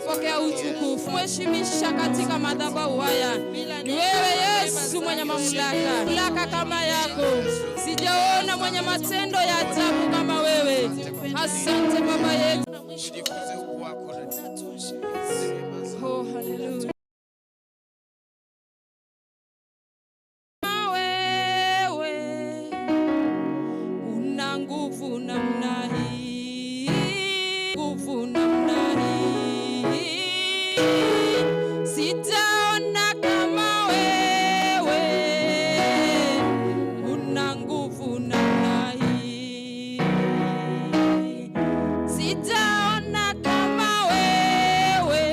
Baba, pokea utukufu, mheshimisha katika madhabahu haya. Ni wewe Yesu mwenye mamlaka, mamlaka kama yako sijaona, mwenye matendo ya ajabu kama wewe. Asante Baba yetu. Tujifunze ukuu wako. Oh, haleluya. Wewe una nguvu namna hii, nguvu namna hii, sijaona kama wewe una nguvu namna hii, sijaona kama wewe.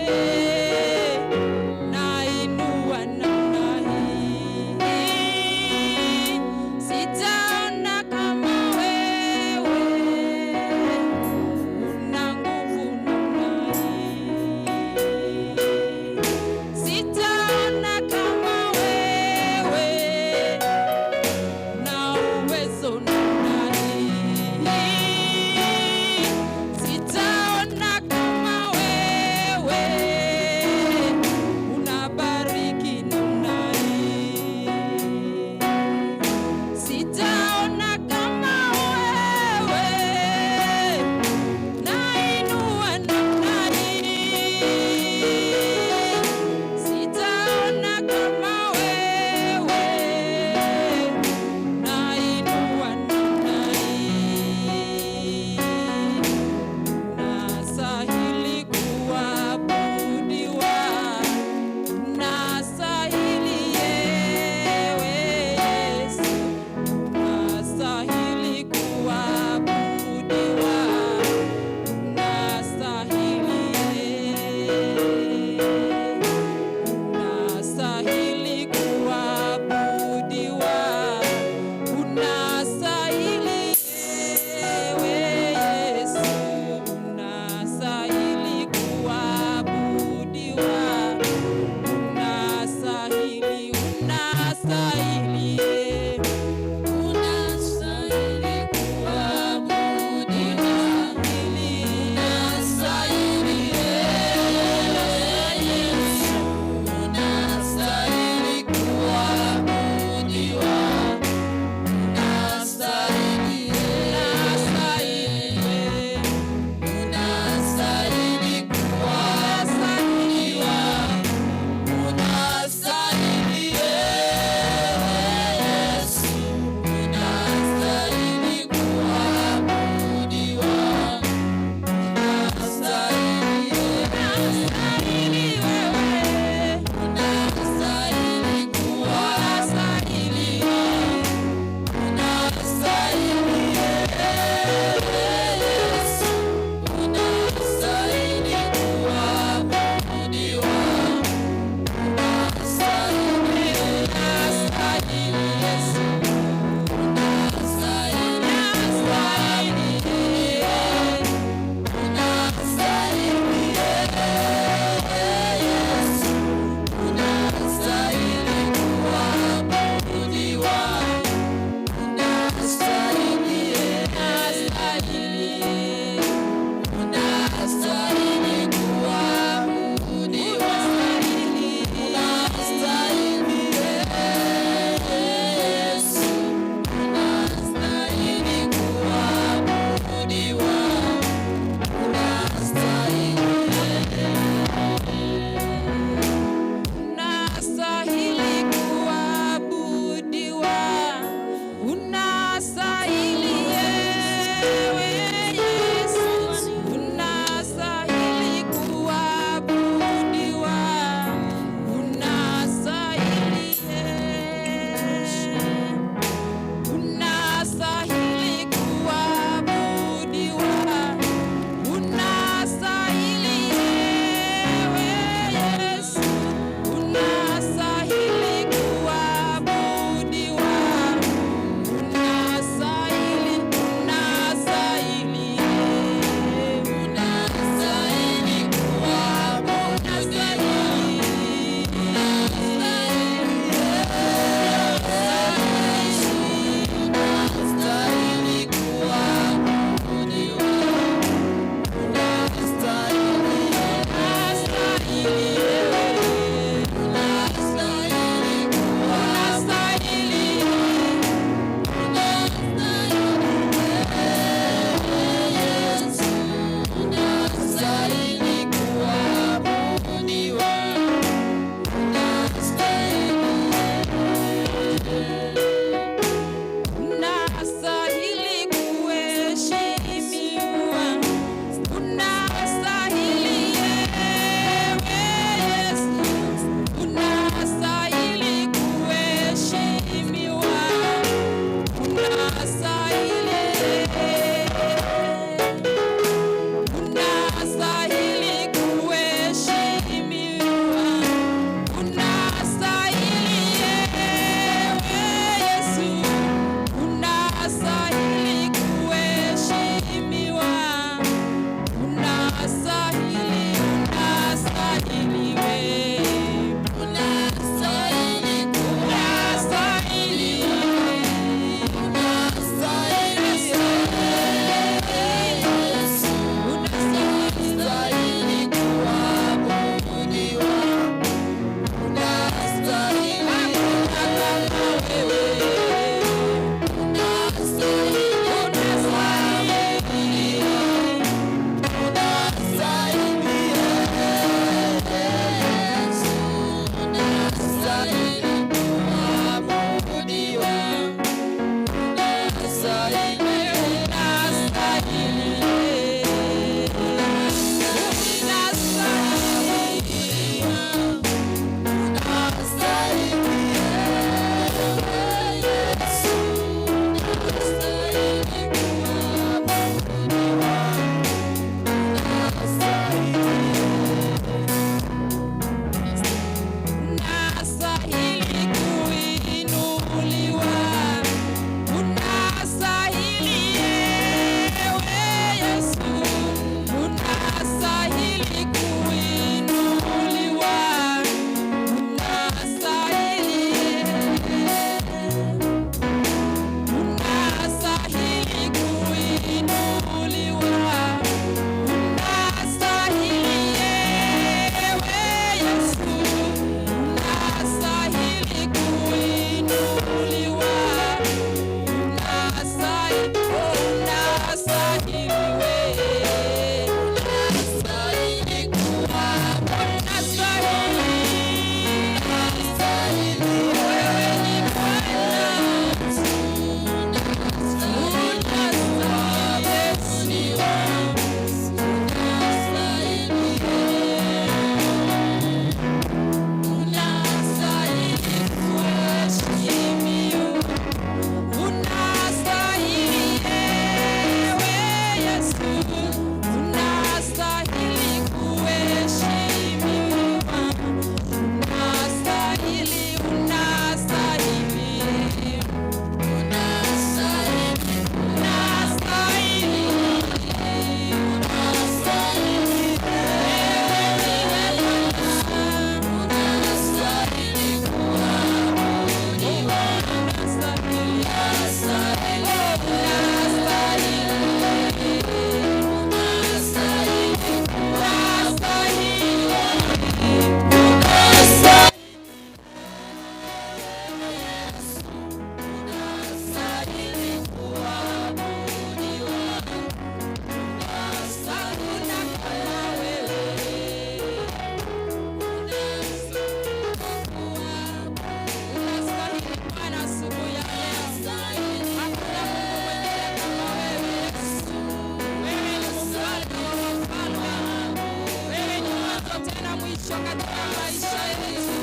mwisho katika maisha yetu.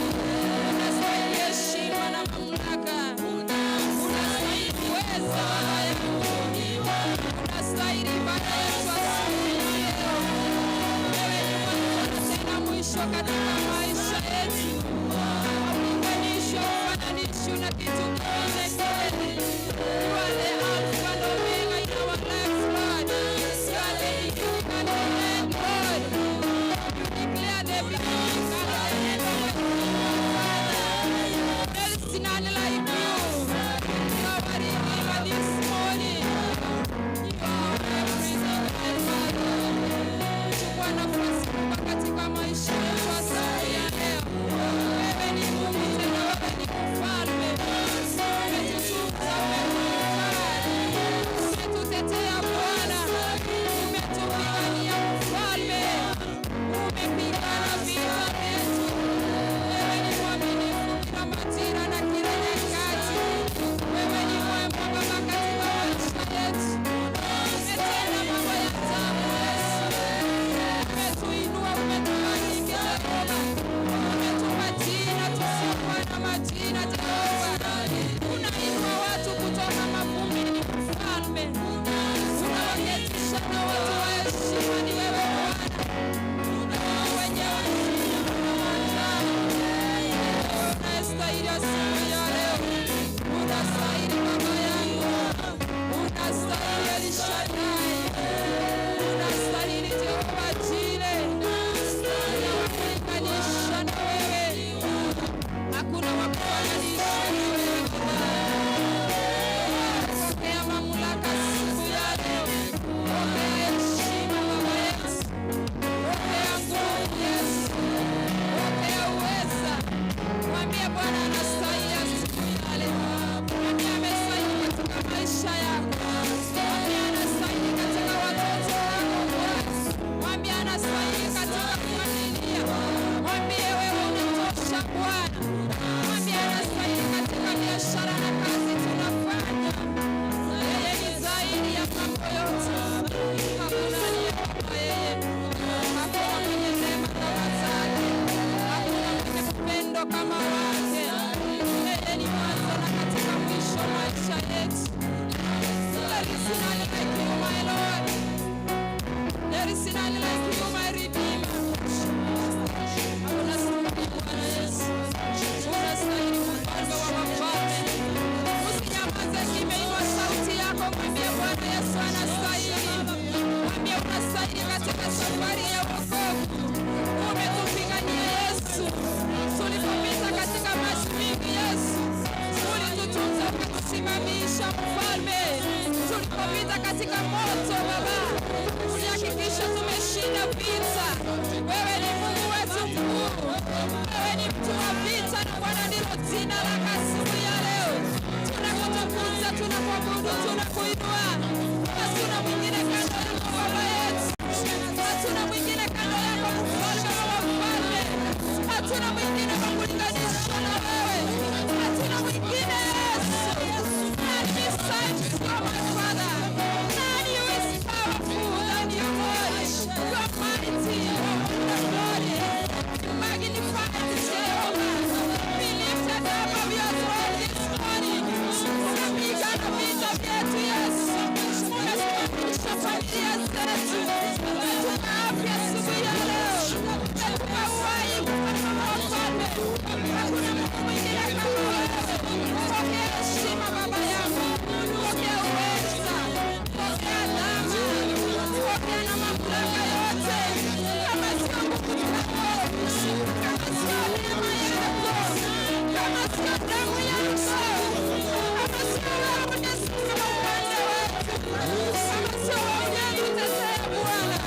Unastahili heshima na mamlaka. Unastahili uweza, Baba yangu. Unastahili ibada yetu asubuhi ya leo. Wewe ni mwanzo tena mwisho katika maisha yetu. Haulinganishwi, haufananishwi na kitu kingine kile. You are the Alpha and Omega in our lives, Lord. You are the beginning and the end, Lord. You declare the beginning and the end of everything, Father. There is none like you. You are our Redeemer this morning. You are everything, my Father. Chukua nafasi kubwa katika maisha yetu asubuhi ya leo. Wewe ni Mungu, tena wewe ni mfalme. Umetutunza, umetuhifadhi, umetutetea Bwana, umetupigania Mfalme, umepigana vita vyetu. Wewe ni mwaminifu kila majira na kila nyakati. Wewe ni mwema Baba katika maisha yetu. Umetenda mambo ya ajabu, Yesu. Umetuinua, umetubariki Jehova. Umetupa jina tusiokuwa na majina, Jehova. Unainua watu kutoka mavumbini, Mfalme. Unawaketisha na watu wa heshima, ni wewe Bwana. Wenye heshima na maajabu. Unastahili asubuhi ya leo. Unastahili, Baba yangu. Unastahili, El Shaddai. Unastahili, Jehova Jireh. Hakuna wa kulinganisha na wewe. Hakuna wa kufananisha na wewe, Baba. Pokea mamlaka siku ya leo. Pokea heshima, Baba yetu. Pokea nguvu, Yesu. Pokea uweza. Mwambie Bwana anastahili asubuhi ya leo. Mwambie amestahili katika maisha yako. Mwambie anastahili katika watoto wako, Bwana. Mwambie anastahili katika familia. Mwambie wewe unatosha, Bwana. Mwambie anastahili katika biashara na kazi tunafanya. Yeye ni zaidi ya mambo yote. Hakuna aliye kama yeye. Hakuna mwenye neema kama zake. Hakuna mwenye upendo kama wake. Yeye ni mwanzo na katika mwisho maisha yetu. There is none like you, my Lord. There is none like you, my Redeemer. Unastahili, Bwana Yesu. Unastahili, Mfalme wa wafalme. Usinyamaze kimya, inua sauti yako, mwambie Bwana Yesu anastahili. Mwambie unastahili katika safari ya wokovu. Umetupigania, Yesu. Tulipopita katika maji mingi, Yesu, ulitutunza, ukatusimamisha, Mfalme. Tulipopita katika moto, Baba, ulihakikisha tumeshinda vita. Wewe ni Mungu wetu mkuu. Wewe ni mtu wa vita na Bwana ndilo jina lako asubuhi ya leo. Tunakutukuza, tunakuabudu, tunakuinua. Hatuna mwingine kando yako, Baba yetu. Hatuna mwingine kando yako, Mfalme wa wafalme. Hatuna mwingine wa kulinganishwa na wewe. Hatuna mwingine, Yesu. None besides you, my Father. None who is powerful than you, Lord. You are mighty, you are wonderful, Lord. Magnified Jehovah. Be lifted above your throne this morning. Unapigana vita vyetu, Yesu. Unasimamisha familia zetu. Umetupa afya asubuhi ya leo. Umetupa uhai, Mfalme wa wafalme. Hakuna Mungu mwingine kama wewe. Pokea heshima, Baba yangu. Pokea uweza. Pokea dhama. Pokea na mamlaka yote. Kama sio nguvu zako, kama sio neema yako, kama sio damu yako, kama sio wewe ungesimama upande wetu, kama sio wewe ungetutetea, Bwana,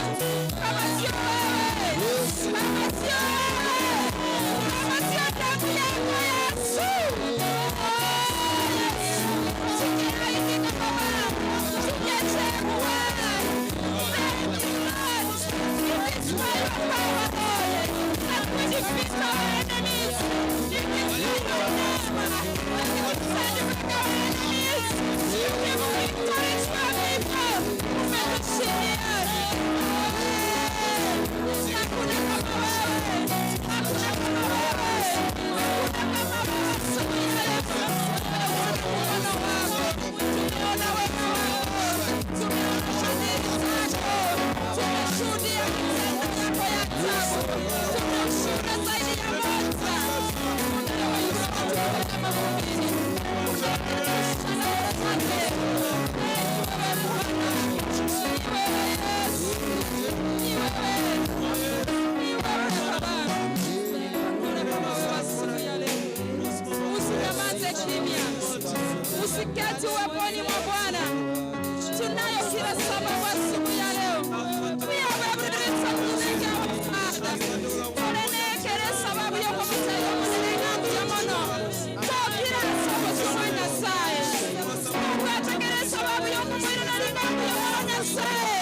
kama sio wewe, kama sio wewe, kama sio damu yako, Yesu. Oh, Yesu. Tungeaibika, Baba, tungechekwa. Thank you, Lord. It is by your power, Lord, that we defeat our enemies. It is by your name that we send back our enemies. You give victory to our people. Umetushindia. Hakuna kama wewe. tu uweponi mwa Bwana. Tunayo kila sababu asubuhi ya leo. We have every reason to thank our Father. Turenekere sababu yo kumutera omunene ya mono. Tokira sobo sumwa Nyasaye. Twategere sababu yo kumwirana n'ingambi ya mono Nyasaye.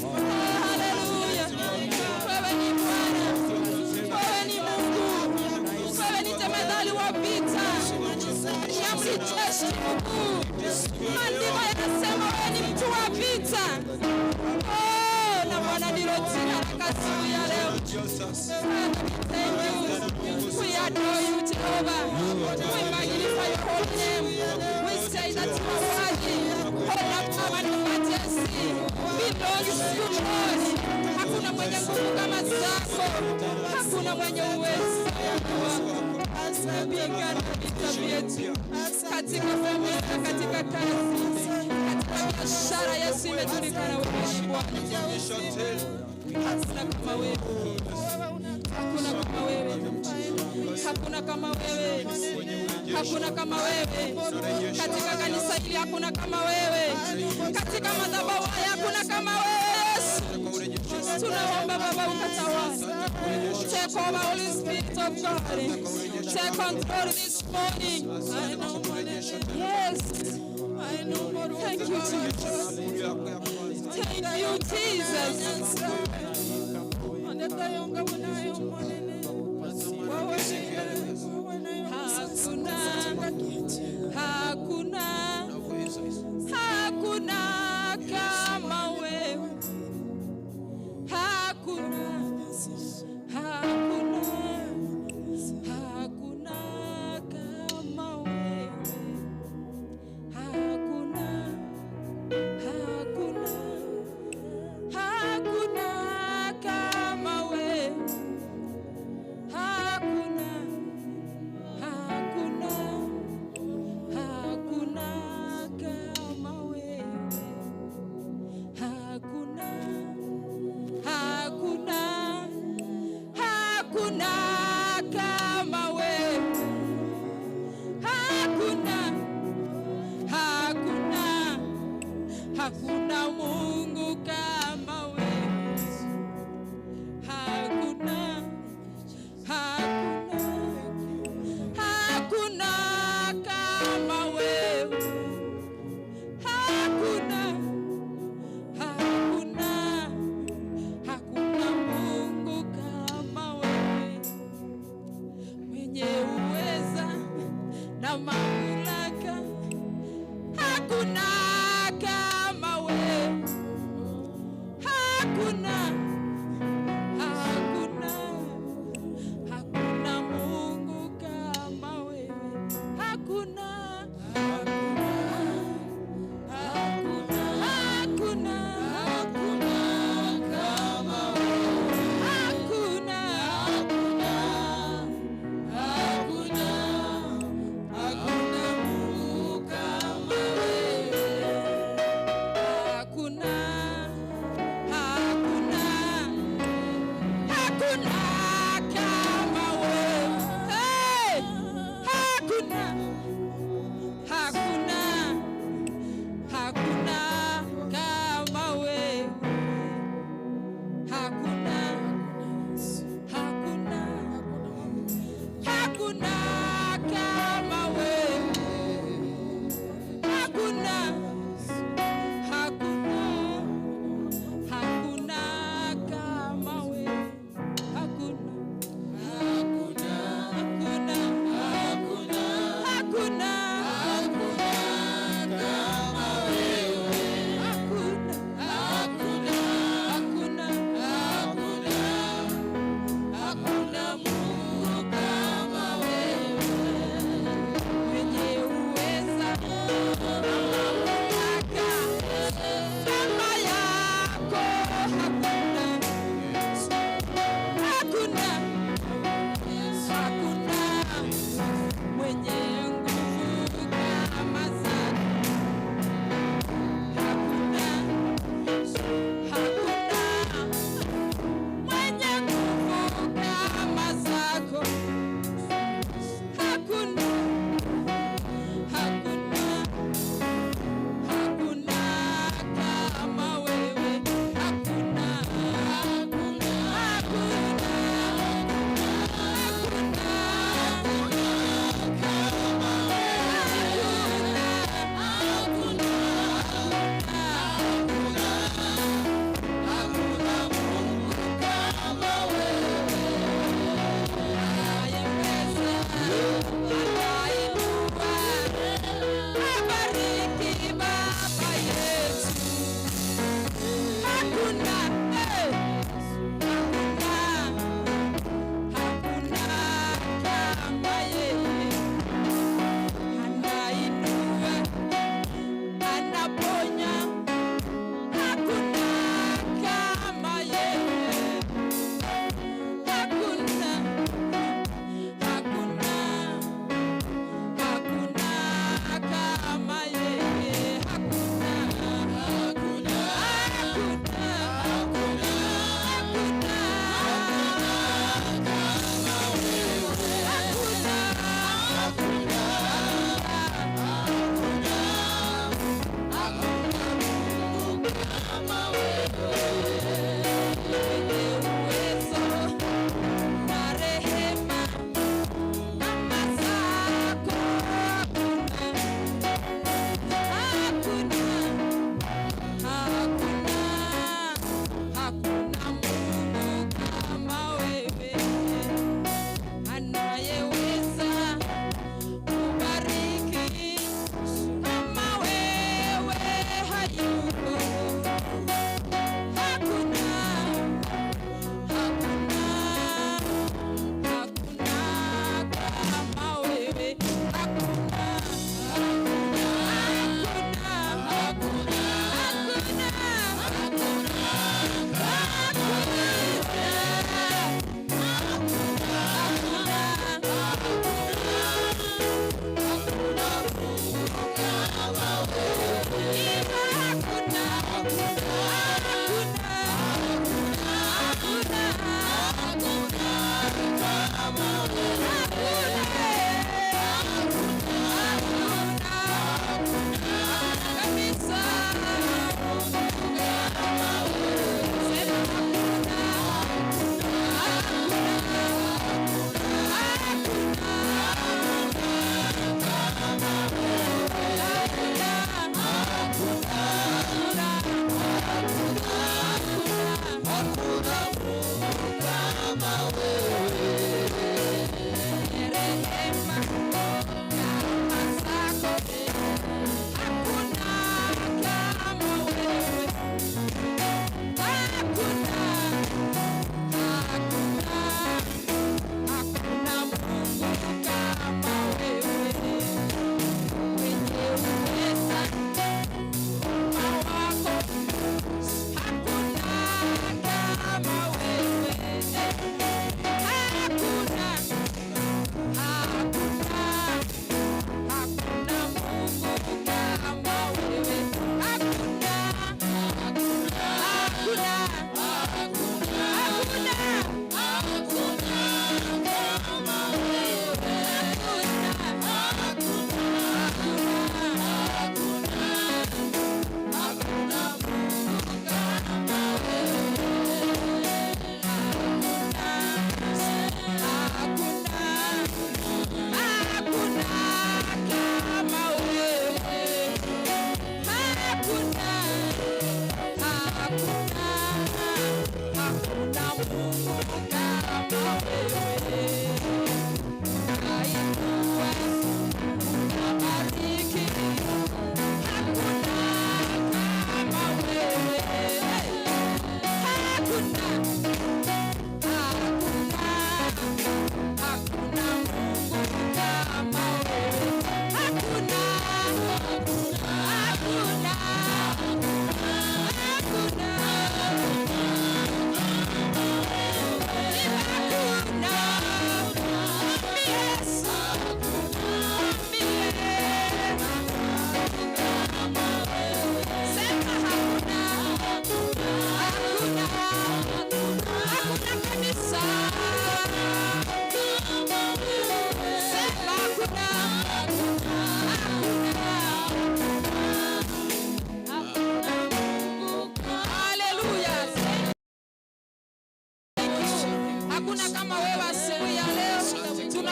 Oh, haleluya. Wewe ni Bwana. Wewe ni Mungu. Wewe ni jemedali wa vita. Ni amri jeshi mkuu. Maandiko yanasema wewe ni mtu wa vita. Oh, na Bwana ndilo jina lako asubuhi ya leo. Father, we thank you. We adore you, Jehovah. We magnify your holy name. We say that you are worthy. All power and majesty belongs to you, Lord. Hakuna mwenye nguvu kama zako. Hakuna mwenye uwezo. Pigana vita vyetu katika familia, katika kazi, katika biashara. Yesu, imejulikana wewe ni Bwana. Hakuna kama wewe, hakuna kama wewe, hakuna kama wewe, hakuna kama wewe katika kanisa hili, hakuna kama wewe katika madhabahu haya, hakuna kama wewe Yesu. Tunaomba Baba ukatawale. Take over, Holy Spirit of God. Take control this morning. Yes. Thank you, Jesus. Thank you, Jesus. Hakuna, hakuna, hakuna kama wewe. Hakuna, hakuna, hakuna kama wewe. Hakuna, hakuna, hakuna kama wewe. Hakuna, hakuna, hakuna kama wewe. Hakuna, hakuna, hakuna kama wewe. Hakuna, hakuna, hakuna Mungu kama wewe. Hakuna, hakuna, hakuna kama wewe. Hakuna, hakuna, hakuna Mungu kama wewe, mwenye uweza na mamlaka. Hakuna kama wewe. Hakuna, hakuna, hakuna Mungu kama wewe. Hakuna, hakuna, hakuna, hakuna kama wewe. Hakuna, hakuna, hakuna, hakuna.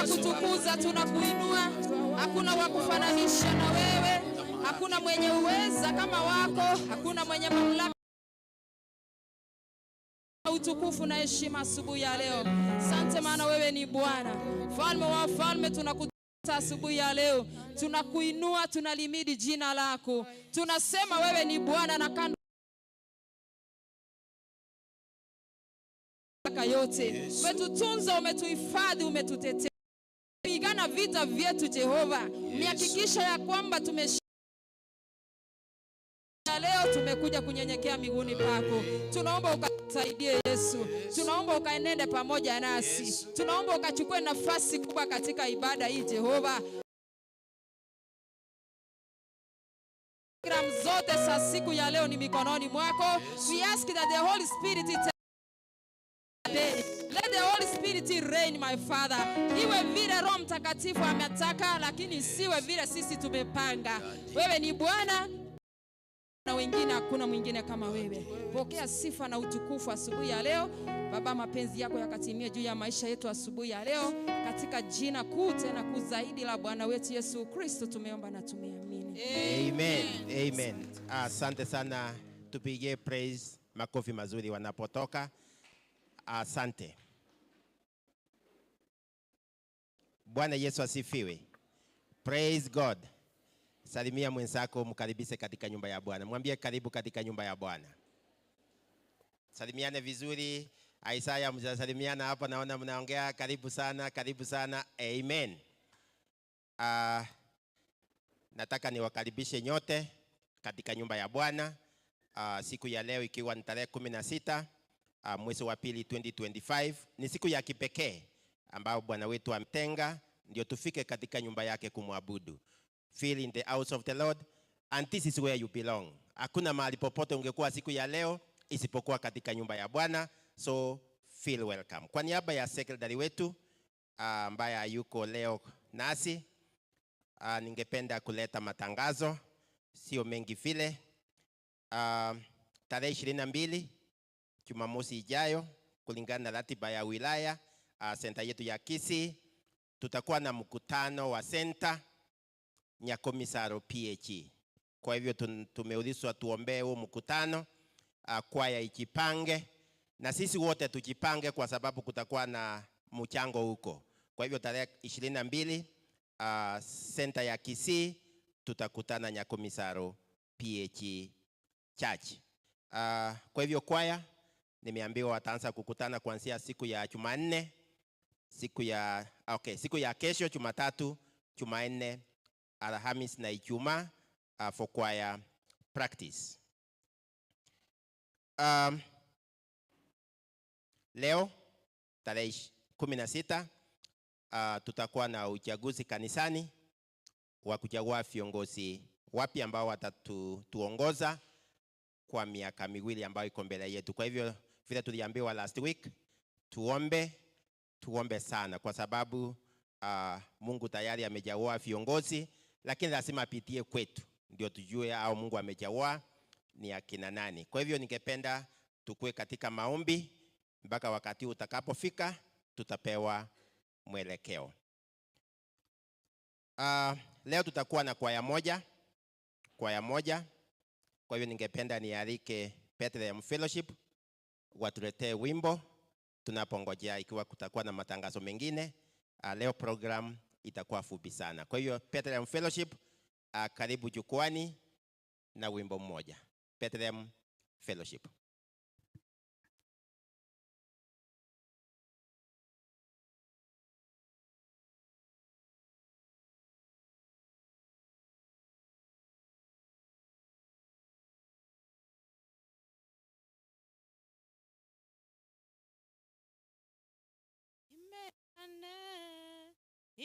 Tunakutukuza, tunakuinua. Hakuna wa kufananisha na wewe, hakuna mwenye uweza kama wako, hakuna mwenye mamlaka. Utukufu na heshima asubuhi ya leo. Asante maana wewe ni Bwana, Mfalme wa wafalme. Tunakuta asubuhi ya leo, tunakuinua, tunalimidi jina lako, tunasema wewe ni Bwana na kando yote umetutunza, umetuhifadhi, umetutetea, pigana vita vyetu Jehova, umehakikisha ya kwamba tumeshinda. Leo tumekuja kunyenyekea miguuni pako, tunaomba ukatusaidie Yesu, tunaomba ukaenende pamoja nasi, tunaomba ukachukue nafasi kubwa katika ibada hii Jehova. Programu zote za siku ya leo ni mikononi mwako. We ask that the Holy Spirit Let the Holy Spirit reign, my Father. Iwe vile Roho Mtakatifu ametaka, lakini isiwe vile sisi tumepanga. Wewe ni Bwana na wengine, hakuna mwingine kama wewe. Pokea sifa na utukufu asubuhi ya leo. Baba, mapenzi yako yakatimie juu ya maisha yetu asubuhi ya leo, katika jina kuu tena kuu zaidi la Bwana wetu Yesu Kristo tumeomba na tumeamini. Amen. Amen. Asante sana, tupige praise, makofi mazuri wanapotoka. Asante. Bwana Yesu asifiwe. Praise God. Salimia mwenzako, mkaribishe katika nyumba ya Bwana. Mwambie karibu katika nyumba ya Bwana. Salimiane vizuri. Isaya, mtasalimiana hapa, naona mnaongea. Karibu sana, karibu sana. Amen. Nataka niwakaribishe nyote katika nyumba ya Bwana. Siku ya leo ikiwa ni tarehe 16 mwezi wa pili 2025, ni siku ya kipekee ambayo Bwana wetu ametenga ndio tufike katika nyumba yake kumwabudu. Feel in the house of the Lord and this is where you belong. Hakuna mahali popote ungekuwa siku ya leo isipokuwa katika nyumba ya Bwana, so feel welcome. Kwa niaba ya secretary wetu ambaye hayuko leo nasi, ningependa kuleta matangazo, sio mengi vile. Tarehe 22 Jumamosi ijayo, kulingana na ratiba ya wilaya, senta yetu ya Kisii, tutakuwa na mkutano wa senta Nyakomisaro PHE. Kwa hivyo tumeulizwa tuombee huo mkutano, kwaya ijipange na sisi wote tujipange, kwa sababu kutakuwa na mchango huko. Kwa hivyo tarehe 22 senta ya Kisii tutakutana Nyakomisaro PHE Church. Kwa hivyo kwaya nimeambiwa wataanza kukutana kuanzia siku ya Jumanne, siku ya kesho Jumatatu, Jumanne, Alhamisi na Ijumaa for choir practice. Leo tarehe 16 tutakuwa na uchaguzi kanisani wa kuchagua viongozi wapya ambao watatuongoza kwa miaka miwili ambayo iko mbele yetu. Kwa hivyo vile tuliambiwa last week, tuombe sana, kwa sababu Mungu tayari amechagua viongozi, lakini lazima apitie kwetu ndio tujue au Mungu amechagua ni akina nani. Kwa hivyo ningependa tukue katika maombi mpaka wakati utakapofika tutapewa mwelekeo. Leo tutakuwa na kwaya moja. Kwa hivyo ningependa nialike Bethlehem Fellowship watuletee wimbo tunapongojea ikiwa kutakuwa na matangazo mengine. Leo program itakuwa fupi sana. Kwa hiyo Bethlehem Fellowship, karibu jukwani na wimbo mmoja. Bethlehem Fellowship.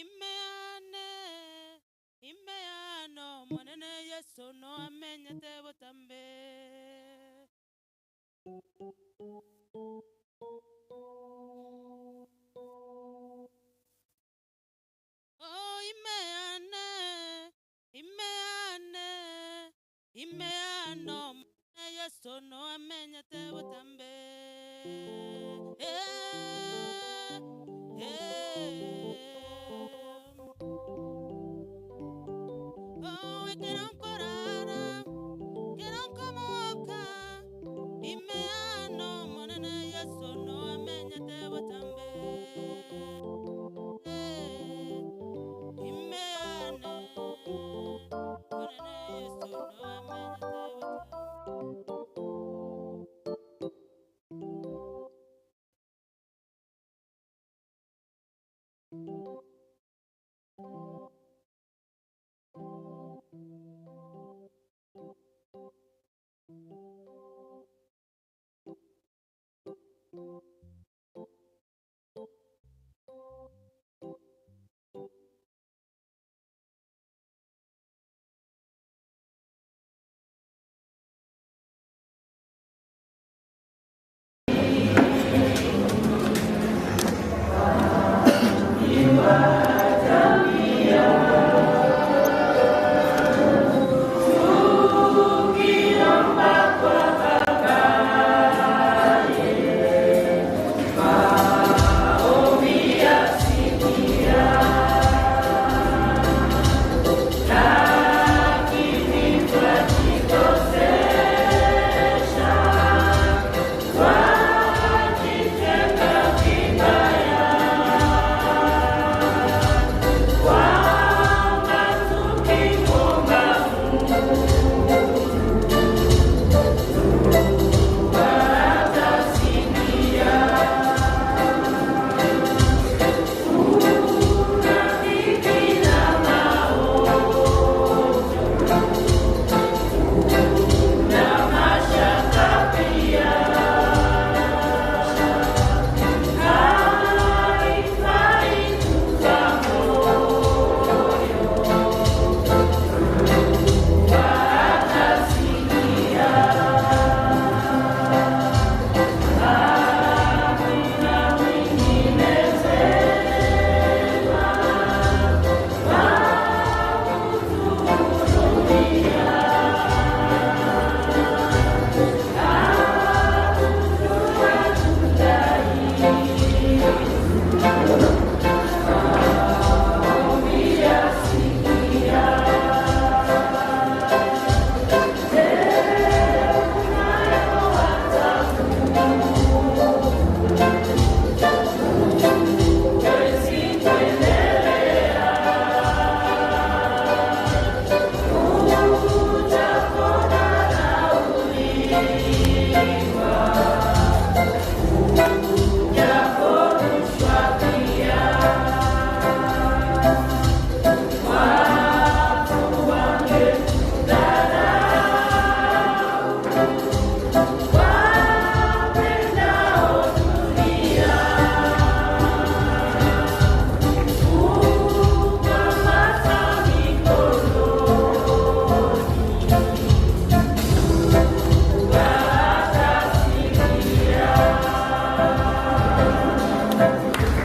Imeane, imeano, mwanene Yesu no amenyete butambe. Oh, imeane, imeane, imeano, mwanene Yesu no amenyete butambe. Eh, eh.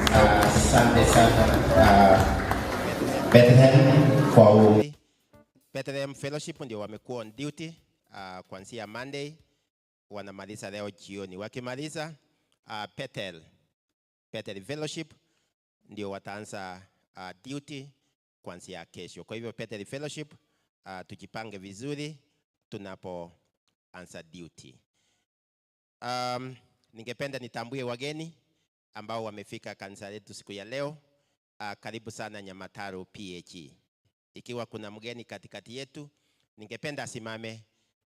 Asante sana Bethlehem kwa Bethlehem Fellowship ndio wamekuwa on duty kuanzia Monday, wanamaliza leo jioni. Wakimaliza Bethel Fellowship ndio wataanza duty kuanzia kesho. Kwa hivyo Bethel Fellowship tujipange vizuri tunapoanza duty. Ningependa nitambue wageni ambao wamefika kanisa letu siku ya leo. Karibu sana Nyamataro PHE. Ikiwa kuna mgeni katikati yetu, ningependa asimame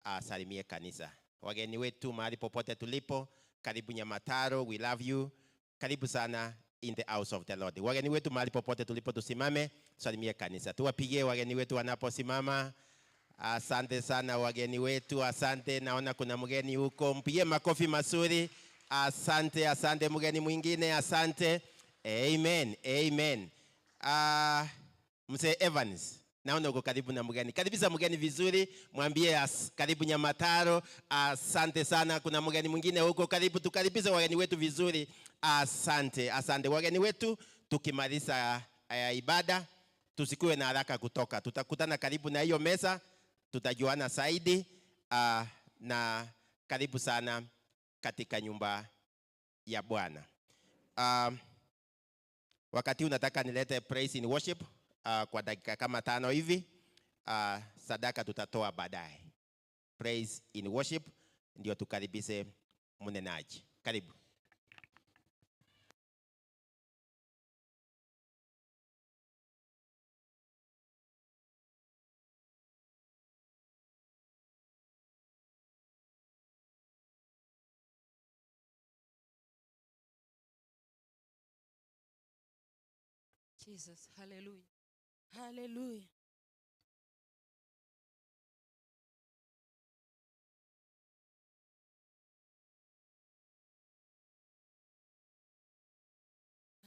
asalimie kanisa. Wageni wetu mahali popote tulipo, karibu Nyamataro, we love you. Karibu sana in the house of the Lord. Wageni wetu mahali popote tulipo, tusimame, salimie kanisa. Tuwapigie wageni wetu wanaposimama. Asante sana wageni wetu, asante. Naona kuna mgeni huko, mpigie makofi mazuri. Asante, asante mgeni mwingine, asante. Amen, amen. Mzee Evans, naona uko karibu na mgeni. Karibisha mgeni vizuri, mwambie karibu Nyamataro. Asante sana. Kuna mgeni mwingine huko, karibu. Tukaribishe wageni wetu vizuri. Asante, asante wageni wetu. Tukimaliza ibada, tusikuwe na haraka kutoka. Tutakutana karibu na hiyo meza, tutajuana zaidi. Na karibu sana katika nyumba ya Bwana. Wakati unataka nilete praise in worship kwa dakika kama 5 hivi. Sadaka tutatoa baadaye. Praise in worship ndio tukaribishe mnenaji. Karibu. Jesus, hallelujah. Hallelujah.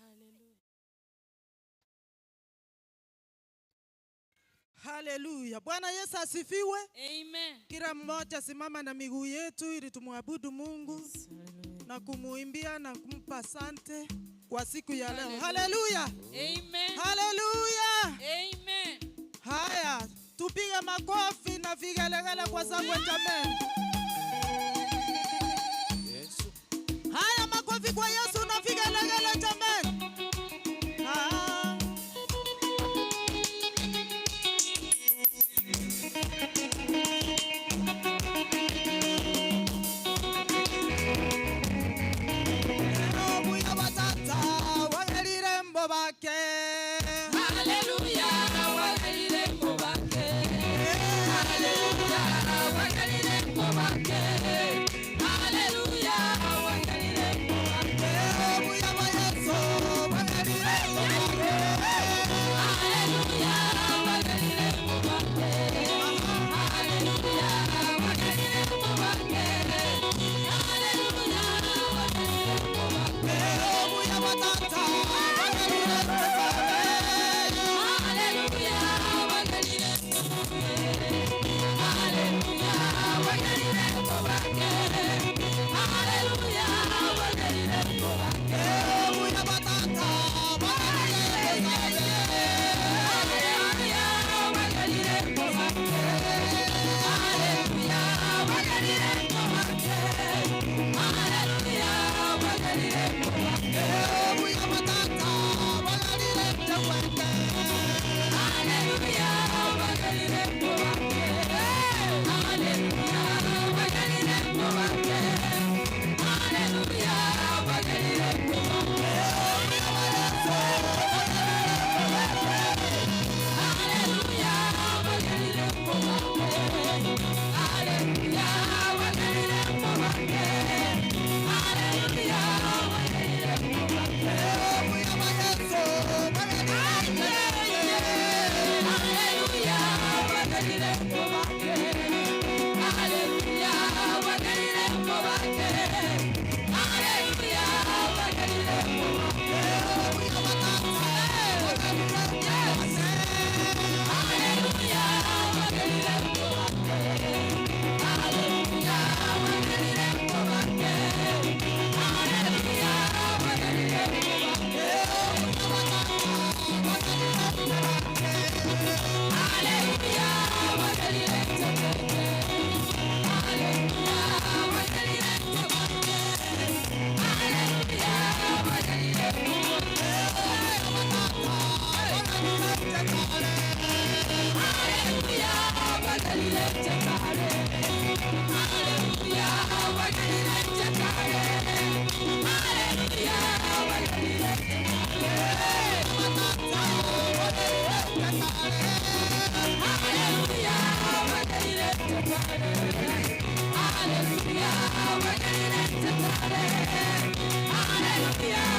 Hallelujah. Haleluya. Bwana Yesu asifiwe. Amen. Kila mmoja simama na miguu yetu ili tumwabudu Mungu na kumuimbia na kumpa asante kwa siku ya leo. Haleluya. Amen. Haleluya. Amen. Haya, tupige makofi na vigelegele kwa shangwe jameni. Yesu. Haya, makofi kwa Yesu na vigelegele jameni. Ah. Obuya batata wagalire mbobake. Hallelujah, wagalire mbobake. Hallelujah, wagalire mbobake. Hallelujah, wagalire mbobake. Obuya ba Yesu wagalire mbobake. Hallelujah, wagalire mbobake. Hallelujah, wagalire mbobake. Hallelujah, wagalire mbobake. Obuya batata wagalire mbobake. Hallelujah, wagalire mbobake. Hallelujah, wagalire mbobake. Hallelujah, wagalire mbobake. Obuya batata wagalire mbobake. Hallelujah, wagalire mbobake. Hallelujah, wagalire mbobake. Hallelujah, wagalire mbobake. Obuya batata wagalire mbobake. Hallelujah, wagalire mbobake. Hallelujah, wagalire mbobake. Hallelujah, wagalire mbobake. Hallelujah, wagalire mbobake. Hallelujah, wagalire mbobake. Hallelujah, wagalire mbobake. Obuya ba Yesu wagalire mbobake. Hallelujah, wagalire mbobake. Hallelujah, wagalire mbobake. Hallelujah, wagalire mbobake. Obuya batata wagalire mbobake. Hallelujah, wagalire mbobake. Hallelujah, wagalire mbobake. Hallelujah, wagalire mbobake. Hallelujah, wagalire mbobake. Hallelujah, wagalire mbobake. Hallelujah, wagalire mbobake. Hallelujah, wagalire mbobake. Hallelujah, wagalire mbobake. Hallelujah, wagalire Hallelujah, wagalire mbobake. Hallelujah, wagalire mbobake. Hallelujah.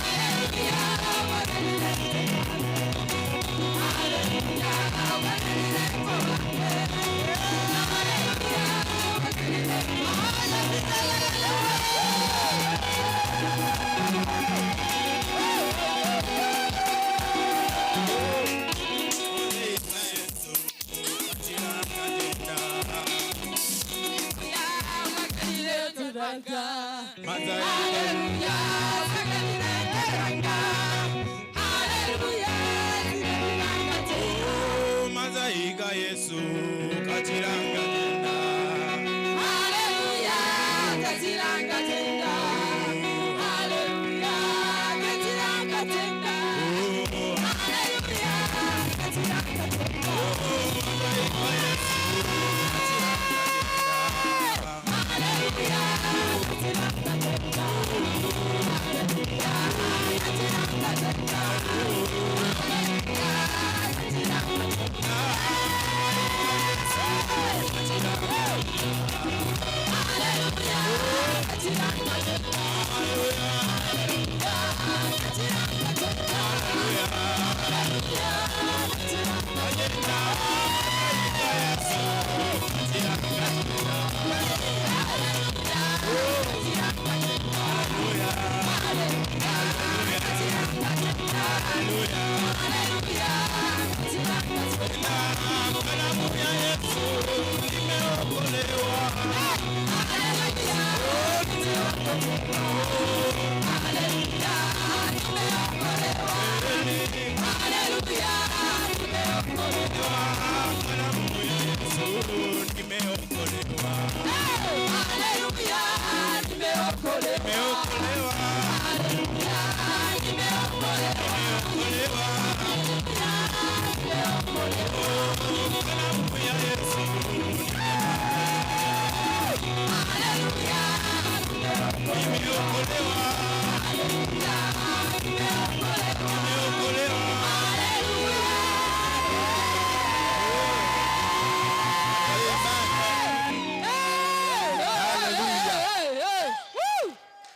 Hallelujah, wagalire mbobake. Hallelujah, wagalire mbobake. Hallelujah, wagalire Mazaiga Yesu kachiranga tenda. Hallelujah, kachiranga tenda. Hallelujah, kachiranga tenda. Hallelujah, kachiranga tenda. Hallelujah,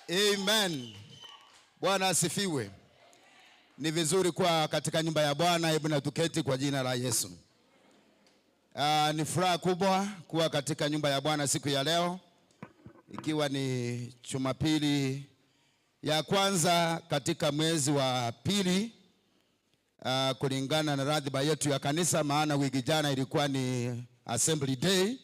Amen. Bwana asifiwe. Ni vizuri kuwa katika nyumba ya Bwana. Hebu na tuketi kwa jina la Yesu. Ni furaha kubwa kuwa katika nyumba ya Bwana siku ya leo, ikiwa ni Jumapili ya kwanza katika mwezi wa pili, kulingana na ratiba yetu ya kanisa, maana wiki jana ilikuwa ni Assembly Day.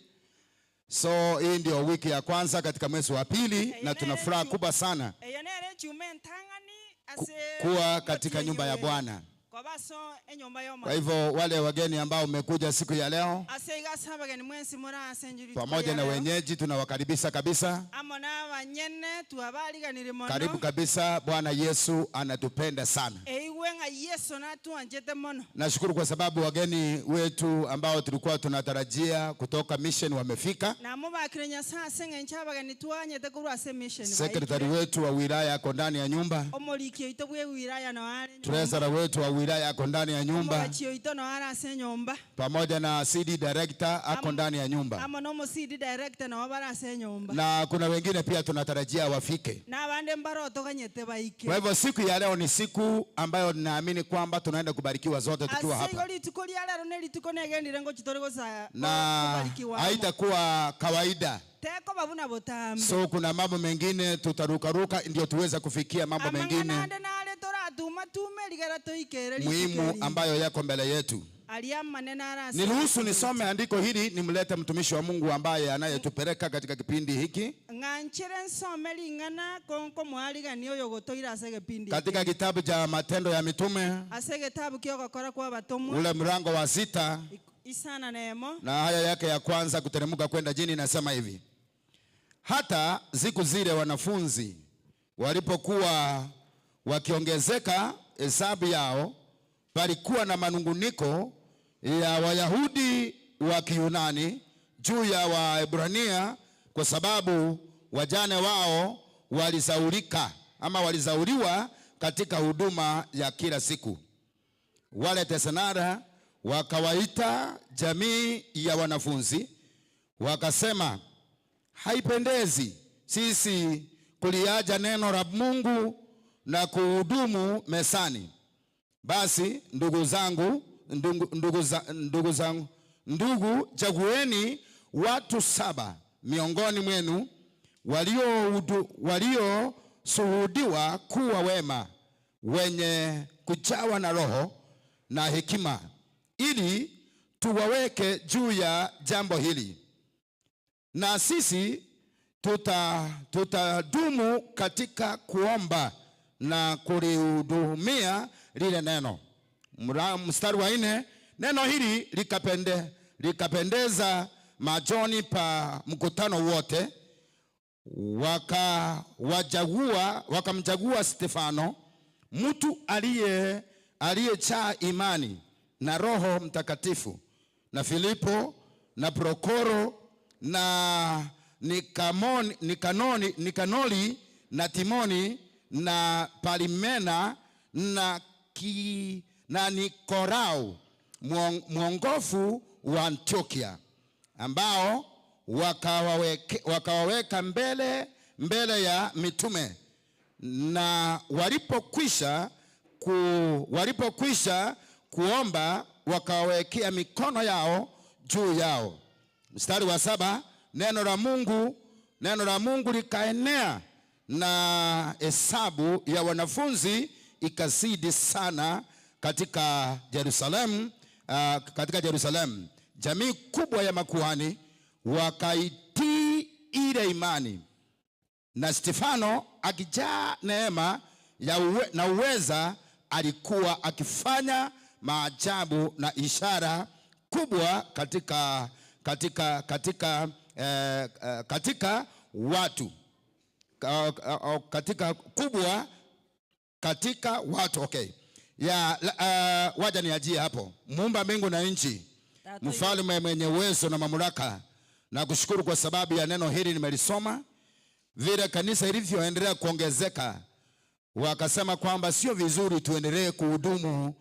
So hii ndio wiki ya kwanza katika mwezi wa pili, na tuna furaha kubwa sana Eyo nere chuma entang'ani ase kuwa katika nyumba ya Bwana. Kobaso enyumba y'omo. Kwa hivyo wale wageni ambao mmekuja siku ya leo Ase igasa abageni mwensi muri ase enjuri pamoja na wenyeji tunawakaribisha kabisa. Amo n'abanyene twabariganire mono. Karibu kabisa. Bwana Yesu anatupenda sana. Eigwe ng'a Yesu natwanjete mono. Nashukuru kwa sababu wageni wetu ambao tulikuwa tunatarajia kutoka mission wamefika. Namubakire Nyasaye ase eng'encho abageni twanyete korwa ase mission. Sekretari wetu wa wilaya ako ndani ya nyumba, Omoriki oito bwe wilaya no are nyomba. treasurer wetu wa wilaya ako ndani ya nyumba, Omogachi oito no are ase nyomba. Pamoja na CD director ako ndani ya nyumba, Amo nomo CD director no bara ase nyomba. Na kuna wengine pia tunatarajia wafike. Na abande mbarotoganyete baike. Kwa hivyo siku ya leo ni siku ambayo ninaamini kwamba tunaenda kubarikiwa zote tukiwa Ase igo hapa, rituko ria rero ne rituko negendire ngochi tori gosa na kobarikiwa amo. Haitakuwa kawaida. Teko babuna botambe. So kuna mambo mengine tutarukaruka ndio tuweze kufikia mambo mengine Amang'ana ande nare toratuma tume rigera toikere muhimu ambayo yako mbele yetu. Aria manene arase. Niruhusu nisome andiko hili, nimlete mtumishi wa Mungu ambaye anayetupeleka katika kipindi hiki Ng'anchere nsome ring'ana konko mwarigani oyo gotoira ase gepindi. Katika kitabu cha Matendo ya Mitume Ase getabu kiogokora kwa batomwa. Ule mlango wa 6 Isana nemo. Na haya yake ya kwanza kuteremka kwenda chini inasema hivi: hata siku zile wanafunzi walipokuwa wakiongezeka hesabu yao, palikuwa na manunguniko ya Wayahudi wa Kiyunani juu ya Waebrania, kwa sababu wajane wao walizaulika ama walizauliwa katika huduma ya kila siku. Wale Tesanara wakawaita jamii ya wanafunzi, wakasema, haipendezi sisi kuliaja neno la Mungu na kuhudumu mesani. Basi ndugu zangu, ndugu, ndugu, za, ndugu zangu, ndugu, chagueni watu 7 miongoni mwenu walioshuhudiwa kuwa wema, wenye kujawa na roho na hekima, ili tuwaweke juu ya jambo hili. Na sisi tutadumu katika kuomba na kulihudumia lile neno. Mstari wa 4, neno hili likapendeza machoni pa mkutano wote, wakamchagua Stefano, mtu aliyejaa imani na Roho Mtakatifu, na Filipo na Prokoro na Nikanori na Timoni na Palimena na Nikorau mwongofu wa Antiokia, ambao wakawaweka mbele ya mitume. Na walipokwisha kuomba, wakawekea mikono yao juu yao. Mstari wa 7, neno la Mungu likaenea na hesabu ya wanafunzi ikazidi sana katika Yerusalemu, katika Yerusalemu. Jamii kubwa ya makuhani wakaitii ile imani. Na Stefano akijaa neema ya na uweza, alikuwa akifanya maajabu na ishara kubwa katika watu. Katika kubwa katika watu. Okay. Ya, waja niajie hapo. Muumba mbingu na nchi, mfalme mwenye uwezo na mamlaka, na kushukuru kwa sababu ya neno hili nimelisoma. Vile kanisa ilivyoendelea kuongezeka, wakasema kwamba sio vizuri tuendelee kuhudumu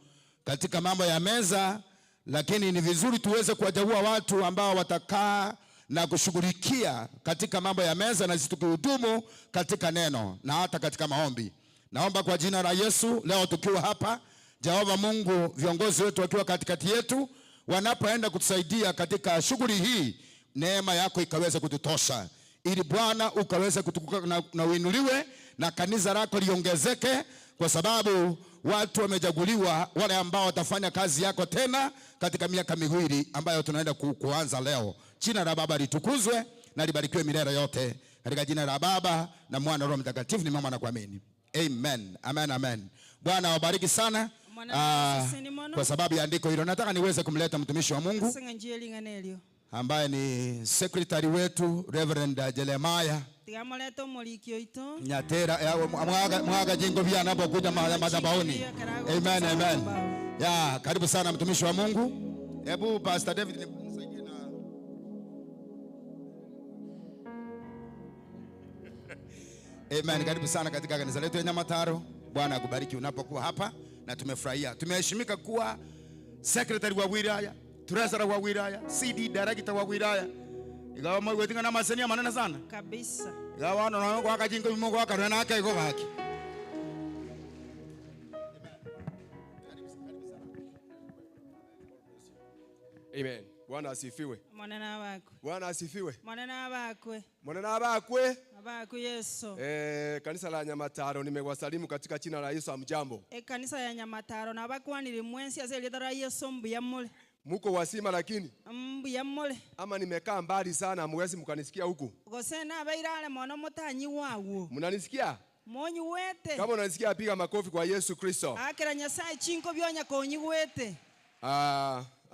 katika mambo ya meza, lakini ni vizuri tuweze kuwachagua watu ambao watakaa na kushughulikia katika mambo ya meza, na sisi tukihudumu katika neno na hata katika maombi. Naomba kwa jina la Yesu leo tukiwa hapa, Jehova Mungu, viongozi wetu wakiwa katikati yetu, wanapoenda kutusaidia katika shughuli hii, neema yako ikaweze kututosha, ili Bwana ukaweze kutukuka na uinuliwe na kanisa lako liongezeke, kwa sababu watu wamechaguliwa, wale ambao watafanya kazi yako tena katika miaka 2 ambayo tunaenda kuanza leo. Jina la Baba litukuzwe na libarikiwe milele yote, katika jina la Baba na Mwana na Roho Mtakatifu ni mama na kuamini. Amen. Amen, amen. Bwana awabariki sana. Kwa sababu ya andiko hilo nataka niweze kumleta mtumishi wa Mungu ambaye ni secretary wetu Reverend Jeremiah Nyatera mwaga jingo pia anapokuja madhabahuni. Amen, amen. Ya, karibu sana mtumishi wa Mungu. Hebu Pastor David nisaidie na Amen. Karibu sana katika kanisa letu ya Nyamataro. Bwana akubariki unapokuwa hapa, na tumefurahia. Tumeheshimika kuwa secretary wa wilaya, treasurer wa wilaya, CD director wa wilaya. Igawa mwe na masenia manene sana. Kabisa. Igawa no kwa kajingo Mungu akarwana nake iko haki. Amen. Bwana asifiwe. Mwana wako. Bwana asifiwe. Mwana wakwe. Mwana wakwe. Abakwe Yesu. Kanisa la Nyamataro nimewasalimu katika jina la Yesu. Amjambo. Kanisa ya Nyamataro na bakwanire mwensi ase lita la Yesu mbuya mule. Muko wasima lakini mbuya mule. Ama nimekaa mbali sana muwezi mkanisikia huku. Gosena bairale mwana mutanyi wawo. Mnanisikia? Monyi wete. Kama unanisikia piga makofi kwa Yesu Kristo. Akira Nyasaye chinko byonya konyi wete.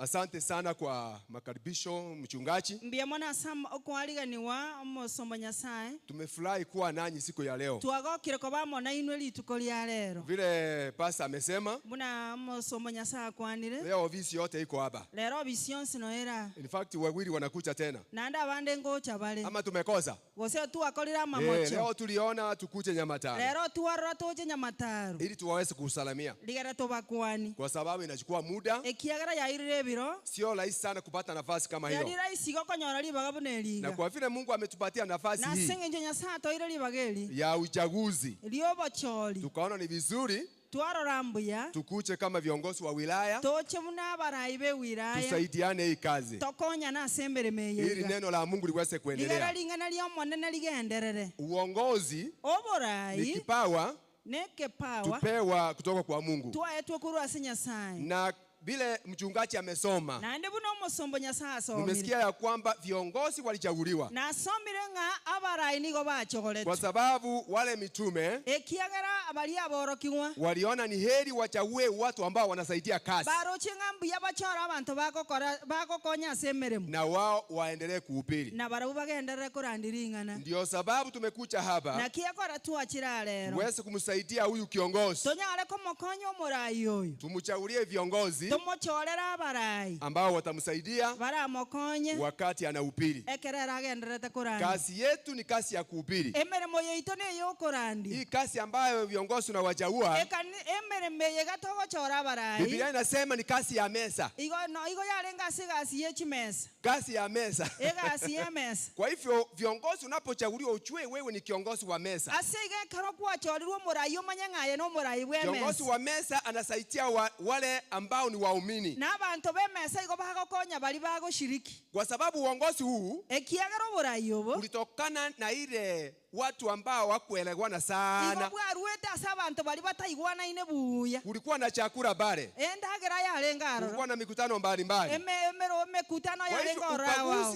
Asante sana kwa makaribisho mchungaji. Mbia mwana sam okwaliganiwa omosombo Nyasaye. Tumefurahi kuwa nanyi siku ya leo. Twagokire ko bamona inwe lituko lya lero. Vile pastor amesema. Muna omosombo Nyasaye akwanire. Leo ofisi yote iko hapa. Lero ofisi yonsi no era. In fact wawili wanakuja tena. Nanda abande ngocha bale. Ama tumekosa. Gose tuakolira mamocho. Leo tuliona tukuje Nyamataro. Lero tuwarora toje Nyamataro. Ili tuwaweze kusalamia. Ligara tobakwani. Kwa sababu inachukua muda. Ekiagara ya irire biro. Sio rahisi sana kupata nafasi kama hiyo. Yari rahisi gokonyora libaga buneliga. Na kwa vile Mungu ametupatia nafasi na hii. Na senge Nyasaye toire libageli. Ya uchaguzi. Liobocholi. Tukaona ni vizuri twarora mbuya. Tukuche kama viongozi wa wilaya. Toche muna be wilaya. Tusaidiane hii kazi. Tokonya na sembere meye. Ili neno la Mungu liweze kuendelea. Ligara lingana lyo monene ligenderere. Uongozi oborai ni kipawa. Neke pawa. Tupewa kutoka kwa Mungu. Twaetwe kurwa si Nyasaye. Na vile mchungaji amesoma. Na ndi buno musombo Nyasaye asomire. Umesikia ya kwamba viongozi walichaguliwa. Na asomire nga abarai nigo bachogoletwe. Kwa sababu wale mitume ekiagera abali aborokigwa waliona ni heri wachague watu ambao wanasaidia kazi. Baroche ngambu yabachora abantu bakokora bakokonya semeremu. Na wao waendelee kuhubiri. Na barabu bagenderere kurandiringana. Ndio sababu tumekuja hapa. Na kiyakora tuachira lero. Tuweze kumsaidia huyu kiongozi. Tonyare komokonya omurai oyu. Tumchagulie viongozi Tomochorera abarai ambao watamsaidia baramokonye wakati anahubiri. Ekerera agenderete kurandi. Kazi yetu ni kazi ya kuhubiri. Emeremo yeito ne yokurandi. Hii kazi ambayo viongozi unawachaua. Emeremo yegatogochora abarai. Biblia inasema ni kazi ya meza. Igo no igo yarenga sigasi yechimesa. Kazi ya meza. Egasi ya meza. Kwa hivyo viongozi unapochaguliwa ujue wewe ni kiongozi wa meza. Asige karokwa chorirwo murai omanyengaye no murai we meza. Kiongozi wa meza anasaidia wale ambao ni waumini. Na abantu bemesa igo bagokonya bali bagoshiriki. Kwa sababu uongozi huu ekiagera oborai obo ulitokana na ile watu ambao hawakuelewana sana. Igo bwaruete ase abantu bali bataigwana ine buya. Kulikuwa na chakula bare. Endagira yarenga aroro. Kulikuwa na mikutano mbalimbali. Emekutano yarenga orawa.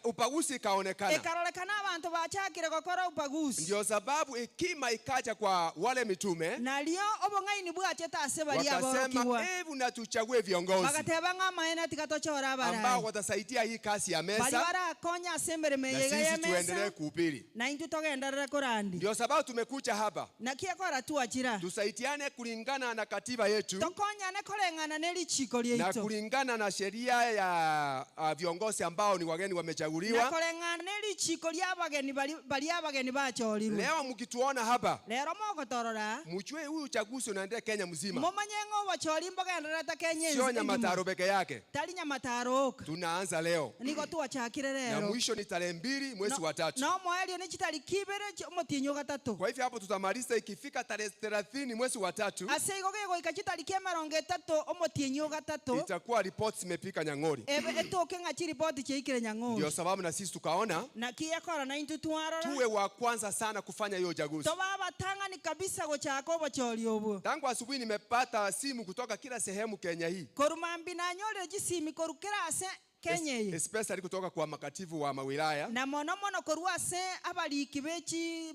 Ubaguzi ikaonekana. Ekarorekana abantu bachakire gokora ubaguzi. Ndio sababu hekima ikaja kwa wale mitume. Nalio obong'aini bwacheta ase bali aborokiwa. Wakasema hebu na tuchague viongozi. Bagateba ng'amaene tikatochora abara. Ambao watasaidia hii kazi ya meza. Bali barakonya ase emeremo Na ya sisi meza. tuendelee kuhubiri. Na Intu togenderere korandi. Ndio sababu tumekuja hapa. Naki ekora tuachira. Tusaidiane kulingana na katiba yetu. Tokonyane koreng'ana ne richiko Na riaito. kulingana na sheria ya viongozi ambao ni wageni Na wamechaguliwa. koreng'ana ne richiko ria abageni bari abageni bachorirwe. Leo mkituona hapa, Lero mogotorora. mjue huyu uchaguzi unaendelea Kenya mzima. Momanye ng'o bachori mbogenderete Kenya. Sio Nyamataro peke yake. Tari Nyamataro. Tunaanza leo. Niko tuachakire Na lero. mwisho ni tarehe 2 mwezi wa 3. No mwaelio ni chitari kibere omotinyo gatatu. Kwa hivyo hapo tutamaliza ikifika tarehe 30 mwezi wa 3. Ase igo gegoika chitari kia emerongo etato omotinyo gatatu. Itakuwa reports zimepika Nyang'ori. Etoke ng'a chiripoti chiaikire Nyang'ori. Ndio sababu na sisi tukaona Na kiekora na intu twarora. tuwe wa kwanza sana kufanya hiyo uchaguzi. Toba abatang'ani kabisa gochaka obochori obwo. Tangu asubuhi nimepata simu kutoka kila sehemu Kenya hii. Korumambi nanyore chisimi korukera ase Kenya hii. Especially kutoka kwa makatibu wa mawilaya. Na mono mono korwa ase abariki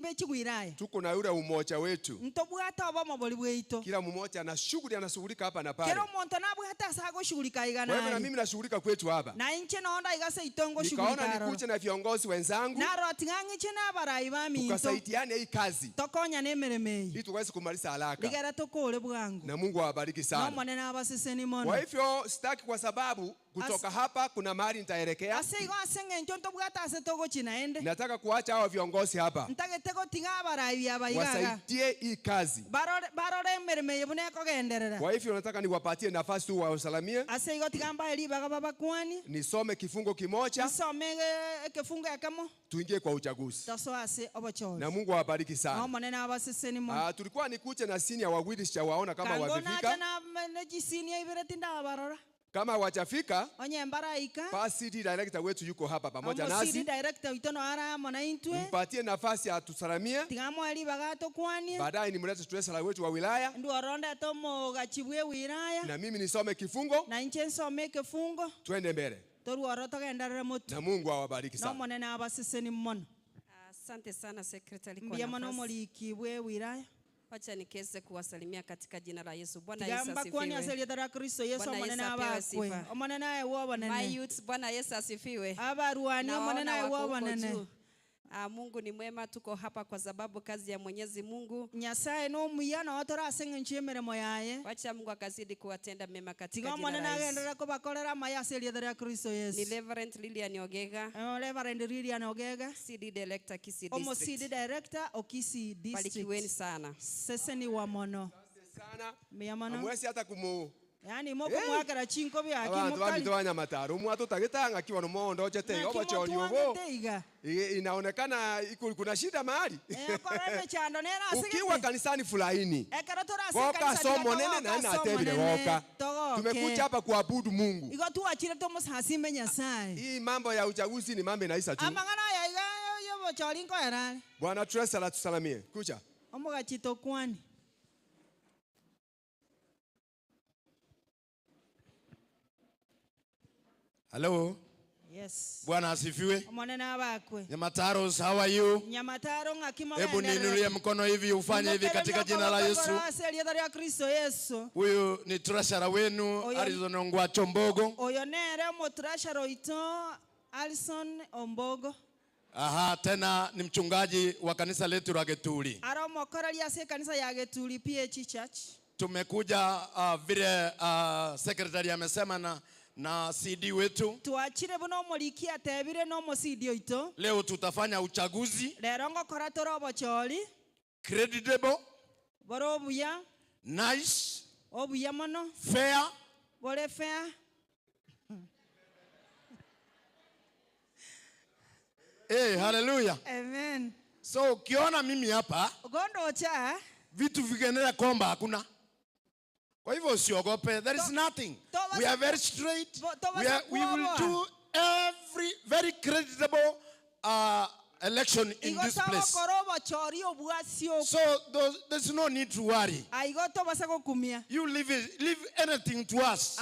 bechigwiraya. Tuko na yule umoja wetu. Ntobwata obomo bori bweito. Kila mmoja ana shughuli anashughulika hapa na pale. Kero omonto nabwate ase agoshughulika igana. Kwa hivyo na mimi nashughulika kwetu hapa. Na inche nonda igase itongo shughulika. Nikaona nikuje na viongozi wenzangu. Naro ating'ang'iche na abarai ba minto. Tukasaidiane hii kazi. Tokonya nemereme. Ili tuweze kumaliza haraka. Ligera tokore bwangu. Na Mungu awabariki sana. No monene abaseseni mono. Kwa hivyo sitaki kwa sababu kutoka hapa kuna mahali nitaelekea. Ase igo ase ng'encho ntobwate ase togochina ende. Nataka kuacha hawa viongozi hapa. Ntagete gotiga abarai abaigaga. Wasaidie hii kazi. Barore emereme yebune kogenderera. Kwa hivyo nataka niwapatie nafasi tu wasalamie. Ase igo tiga mbae ribaga babakwani. Nisome kifungo kimoja. Nisome kifungo ekemo. Tuingie kwa uchaguzi. Toso ase obochori. Na Mungu awabariki sana. No monene abaseseni mono. Tulikuwa nikuje na senior wawili sijawaona kama Kango wamefika. nacha na nejisinia ibere tindabarora. Kama hawajafika, basi director wetu yuko hapa pamoja nasi. Director wito ara mona intwe. Mpatie nafasi atusalamie. Tigamweli bagatokwanie. Baadaye nimlete treasurer wetu wa wilaya. Nduoronda tomo gachibwe wilaya. Na mimi nisome kifungo. Na inche nsome kifungo. Twende mbele. Toruoro togenderere mutu. Na Mungu awabariki sana. No monene abaseseni mono. Asante sana secretary kwa Mbia mono nafasi. moliki bwe wilaya. Wacha nikeze kuwasalimia katika jina la Yesu. Bwana Yesu Tigamba kwani asifiwe. ase rietwa ria Kristo Yesu Bwana omonene Yesu apewe abakwe. sifa. Omonene aye wobonene. My youths, Bwana Yesu asifiwe. Abaruani omonene Nawaona aye wako huko wobonene. juu. Mungu ni mwema, tuko hapa kwa sababu kazi ya Mwenyezi Mungu. Nyasaye no muya na otora ase ng'encho y'emeremo yaye. Wacha Mungu akazidi kuwatenda mema katika Tiga jina omonene la Yesu. agenderere kobakorera amaya ase rietwa ria Kristo Yesu. Ni Reverend Lilian Ogega. Reverend Lilian Ogega. CD Director Kisii Omo District. CD Director o Kisii District. Barikiweni sana. Seseni wa mono. Sana. Mia mono. Amwesi hata kumu. Yani moko mwakara chinko bya Abantu kimokali. babito banyamataro mwato tagitanga kiwa no mondo chete obo chori obo. Inaonekana kuna shida mahali. Koreme chando nera asige. Ukiwa kanisani fulaini. Ekero torase Goka kanisa somo nene na na atebire goka. Tumekuja hapa kuabudu Mungu. Igo tuachire tomusasime Nyasaye. Hii mambo ya uchaguzi ni mambo inaisha tu. Amangana ya iga yobo chori nkoera. Bwana Treasurer tusalamie. Kuja. Omogachito kwani. Hello. Yes. Bwana asifiwe. Omonene abakwe. Nyamataros, how are you? Nyamataro ng'akimo. Hebu niinulie mkono hivi ufanye hivi katika jina la Yesu. Kristo Yesu. Huyu ni treasurer wenu Alison Ongwacho Mbogo. Oyo nere omo treasurer oito Alison Ombogo. Aha, tena ni mchungaji wa kanisa letu la Getuli. Aro mokoreri ase kanisa ya Getuli PH Church. Tumekuja vile secretary amesema na CD wetu. Tuachire buno omoriki atebire no omo CD oito. Leo tutafanya uchaguzi. Rero ngokora tore obochori. Creditable. Boro obuya. Nice. Obuya mono. Fair. Bore fair. Hey, hallelujah. Amen. So ukiona mimi hapa gondocha vitu vigenera komba hakuna. Kwa hivyo usiogope, there is nothing. We are very straight. We will do every very creditable election in this place. So there's no need to worry. You leave anything to us.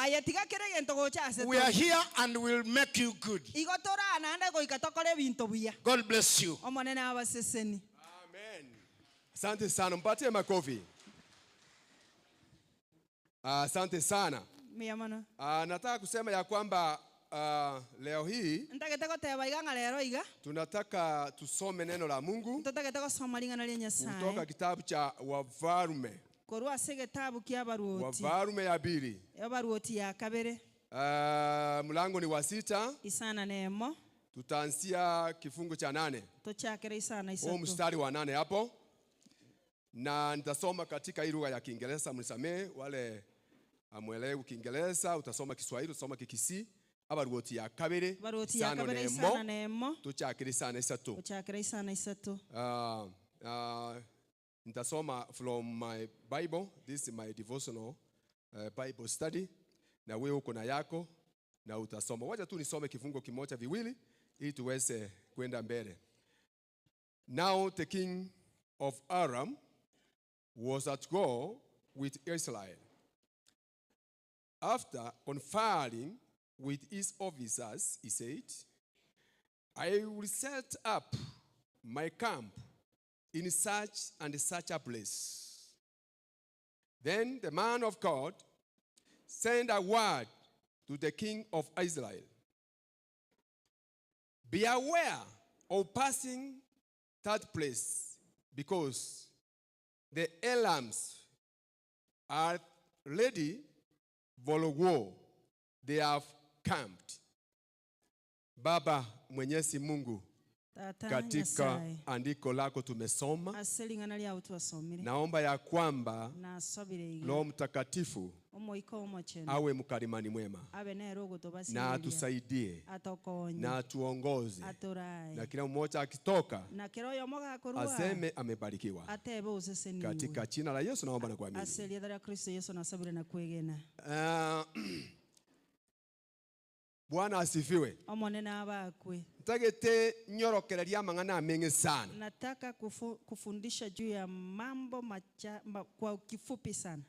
We are here and we'll make you good. God bless you. Amen. Asante sana. Mpatie makofi. Asante sana. Nataka kusema ya kwamba leo hii Ntagete goteba iga ng'a lero iga tunataka tusome neno la Mungu totagete gosoma ring'ana ria kutoka Nyasaye kitabu cha Wafalme, korwa ase getabu kia abaruoti Wafalme ya pili. Abaruoti ya kabere Mlango ni wa 6, isana nemo tutaanzia kifungu cha 8. tochakere isana Huo isato mstari wa 8 hapo, na nitasoma katika hii lugha ya Kiingereza. Mnisamee wale amwelewi Kiingereza, utasoma Kiswahili, utasoma Kikisii. Abaruoti ya kabere Abaruoti ya isano kabere nemo isana nemo tuchakire isana isato. Tochakere isana isato. Nitasoma from my Bible. This is my devotional Bible study. Na wewe uko na yako na utasoma. Wacha tu nisome kifungo kimoja viwili ili tuweze kwenda mbele. Now the king of Aram was at war with Israel. After conferring with his officers, he said, I will set up my camp in such and such a place. Then the man of God sent a word to the king of Israel. Be aware of passing that place, because the Elams are ready for war. They have camped. Baba Mwenyezi Mungu, Tata katika Nyasaye andiko lako tumesoma, ase ring'ana riao twasomire naomba ya kwamba nasobire iga Roho Mtakatifu omoika omochenu awe mkalimani mwema abe nere na ogotobasiria atusaidie atokonye na atuongoze, na atorae kila mmoja akitoka na kero oyomo gakorwa aseme amebarikiwa. atebe oseseniwe Katika jina la Yesu naomba na kuamini. ase rietha ria Kristo Yesu nasabire na kwegena. Bwana asifiwe. Omonene abakwe. Ntagete nyorokereria mang'ana mengi sana. Nataka kufundisha juu ya mambo kwa kifupi sana.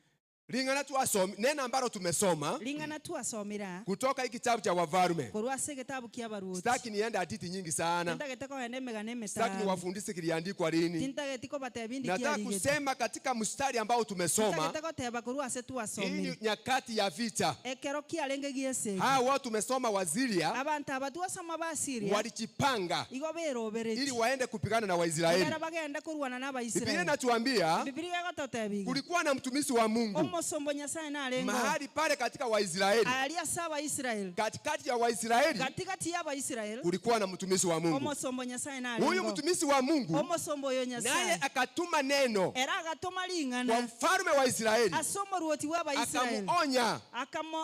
Lingana tuasome neno ambalo tumesoma Lingana tuasomira kutoka hiki kitabu cha Wafalme. korwa ase getabu kia abaruoti. Sitaki niende hadithi nyingi sana. Ntagete koenda emegano Sitaki emetano. niwafundishe kiliandikwa lini. Tintageti kobatebia indi Nataka kiarigete. kusema katika mstari ambao tumesoma, Ntagete goteba korwa ase hii tuasomire. ni nyakati ya vita. Ekero kiarenge giesegi. Hawa watu tumesoma Waziria Abantu aba twasoma ba Syria walijipanga igo beroberetie ili waende kupigana na Waisraeli. Ekero bagenda kurwana na Biblia Abaisraeli. inatuambia Biblia egototebia iga. kulikuwa na mtumishi wa Mungu Omosombo Nyasaye narengo mahali pale katika Waisraeli. ali ase Abaisraeli. Katikati ya Waisraeli Katikati ya Abaisraeli kulikuwa na mtumishi wa Mungu. omosombo Nyasaye Huyu narengo mtumishi wa Mungu omosombo oyo naye Nyasaye akatuma neno era agatoma kwa ring'ana mfalme wa Israeli, ase omoruoti bwa Abaisraeli akamuonya,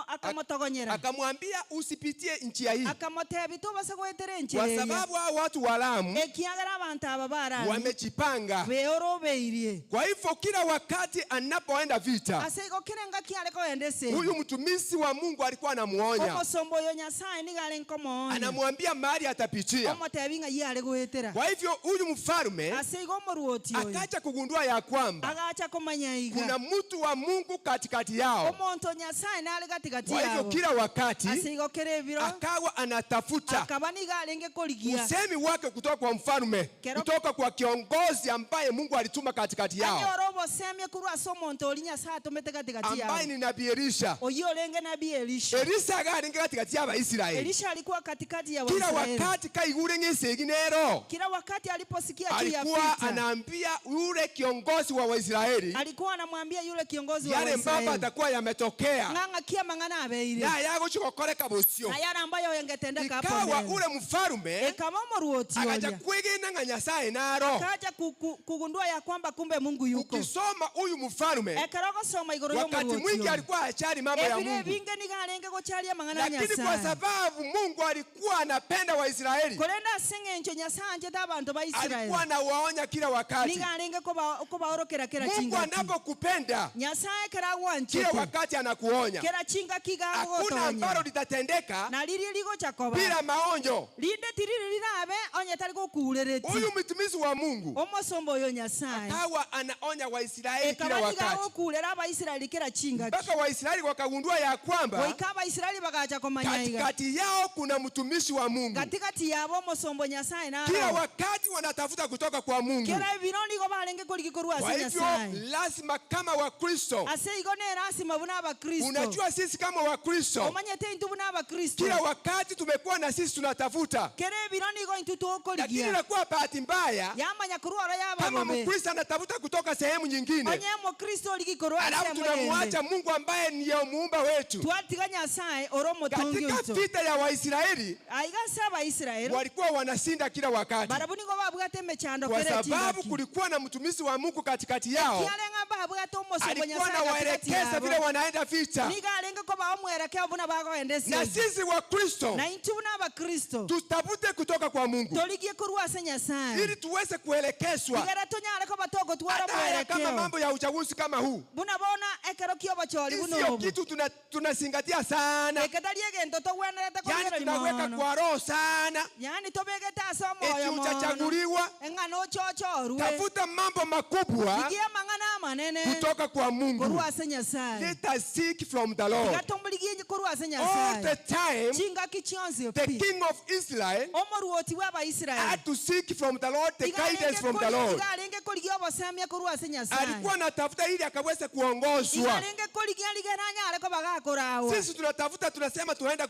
akamotogonyera akamwambia usipitie njia hii, akamotebia tobase goetera kwa enchera eria sababu hao watu wa Aramu ekiagera abantu aba ba Aramu wamejipanga. beorobeirie. Kwa hivyo kila wakati anapoenda vita, Ase igo kirenga kiare koenda ase huyu mtumishi wa Mungu alikuwa anamuonya, omosombo oyo Nyasaye niga are nkomoonya anamwambia mahali atapitia. omotebia ng'a yare goetera. Kwa hivyo huyu mfalme Ase igo omoruoti oyo akaja kugundua ya kwamba agacha komanya iga kuna mtu wa Mungu katikati yao. omonto Nyasaye nare katikati Kwa hivyo yabo. kila wakati Ase igo kere ebiro akawa anatafuta akaba niga arenge korigia usemi wake kutoka kwa mfalme, kutoka kwa kiongozi ambaye Mungu alituma katikati yao, anyore obosemia korwa ase omonto oria Nyasaye atomete katikati ambaye yabo ni nabii Elisha. oyo orenge nabii Elisha. Elisha akaringa katikati ya Abaisraeli. Elisha alikuwa katikati ya Kila Waisraeli. wakati kaigure ng'esegi nero Kila wakati aliposikia juu ya alikuwa vita anaambia yule kiongozi wa Waisraeli alikuwa anamwambia yule kiongozi wa yale mambo Waisraeli atakuwa yametokea ng'ang'a kia mang'ana abeire na yagochikokoreka bosio. na yale ambayo yangetendeka hapo Ikawa mbele. ule mfalme Ekaba omoruoti akaja oria kwegena ng'a Nyasaye naro. akaja kugundua ya kwamba kumbe Mungu yuko. Ukisoma huyu mfalme Ekero gosoma igoro wakati y'omoruoti mwingi oyo. alikuwa achari mambo ya Ebiro Mungu, ebinge nigo arenge gocharia mang'ana ya lakini kwa Nyasaye sababu Mungu alikuwa anapenda Waisraeli korenda ase eng'encho Nyasaye anchete abanto ba Israeli alikuwa anawaonya kila wakati. nigo arenge kobaorokera kera Mungu chingaki. anapokupenda Nyasaye kera kila agwanchete wakati anakuonya, kera chingaki hakuna gagotonya ambalo litatendeka na riria rigocha koba bila maonyo. rinde tiriri rirabe onye tari gokurereti Huyu mtumishi wa Mungu omosombo oyo Nyasaye akawa anaonya Waisraeli kila Ekabatiga wakati, okurera Abaisraeli kera chingaki, mpaka Waisraeli wakagundua ya kwamba goika Abaisraeli bagacha komanya iga katikati yao kuna mtumishi wa Mungu. katikati yabo omosombo Nyasaye Kila naro wakati wanatafuta kutoka kwa Mungu. kera ebiro nigo barenge korigikorwa Kwa ase hivyo Nyasaye lazima kama Wakristo, ase igo ne lazima buna Abakristo, unajua sisi kama Wakristo omanyete intu buna Abakristo kila wakati tumekuwa na sisi tunatafuta, kera ebiro nigo intu lakini tukorigia inakuwa bahati mbaya yamanya kurwara kama yababobe Mkristo anatafuta kutoka sehemu nyingine, onye mukristo origikorwa alafu ase moyende tunamwacha Mungu ambaye ndiye muumba wetu. twatiga Nyasaye ori omotongi Katika oito vita ya Waisraeli aiga ase Abaisraeli walikuwa wanashinda kila wakati, barabu nigo babwate emechando kwa kera sababu chingaki kulikuwa na mtumishi wa Mungu katikati yao, kiareng'a babwate omosombo alikuwa Nyasaye katikati anawaelekeza yabo vile wanaenda vita. nigo arenge koba omwerekeo buna bagoenda Na ase sisi Wakristo na intu buna Abakristo tutafute kutoka kwa Mungu torigie korwa ase Nyasaye ili tuweze kuelekezwa, igere tonyare koba togotwara hata haya kama omwerekeo mambo ya uchaguzi kama huu buna bona ekero kia obochori buna sio obo kitu tunazingatia sana, eketari egento togwenerete yani kogereri tunaweka mono kwa roho sana, yani tobegete ase eti omoyo mono utachaguliwa. eng'ana ochochorwe Tafuta mambo makubwa rigia amang'ana amanene kutoka kwa Mungu. korwa ase Nyasaye Let us seek from the Lord tiga korwa ase all Nyasaye the time. chingaki chionsi The pi king of Israel omoruoti bwa Abaisraeli had to seek from the Lord the guidance from the Lord. iga arenge korigia obosemia korwa ase Nyasaye Alikuwa anatafuta ili akaweze iga kuongozwa. arenge korigia rigera anyare koba gakorawa Sisi tunatafuta, tunasema tunaenda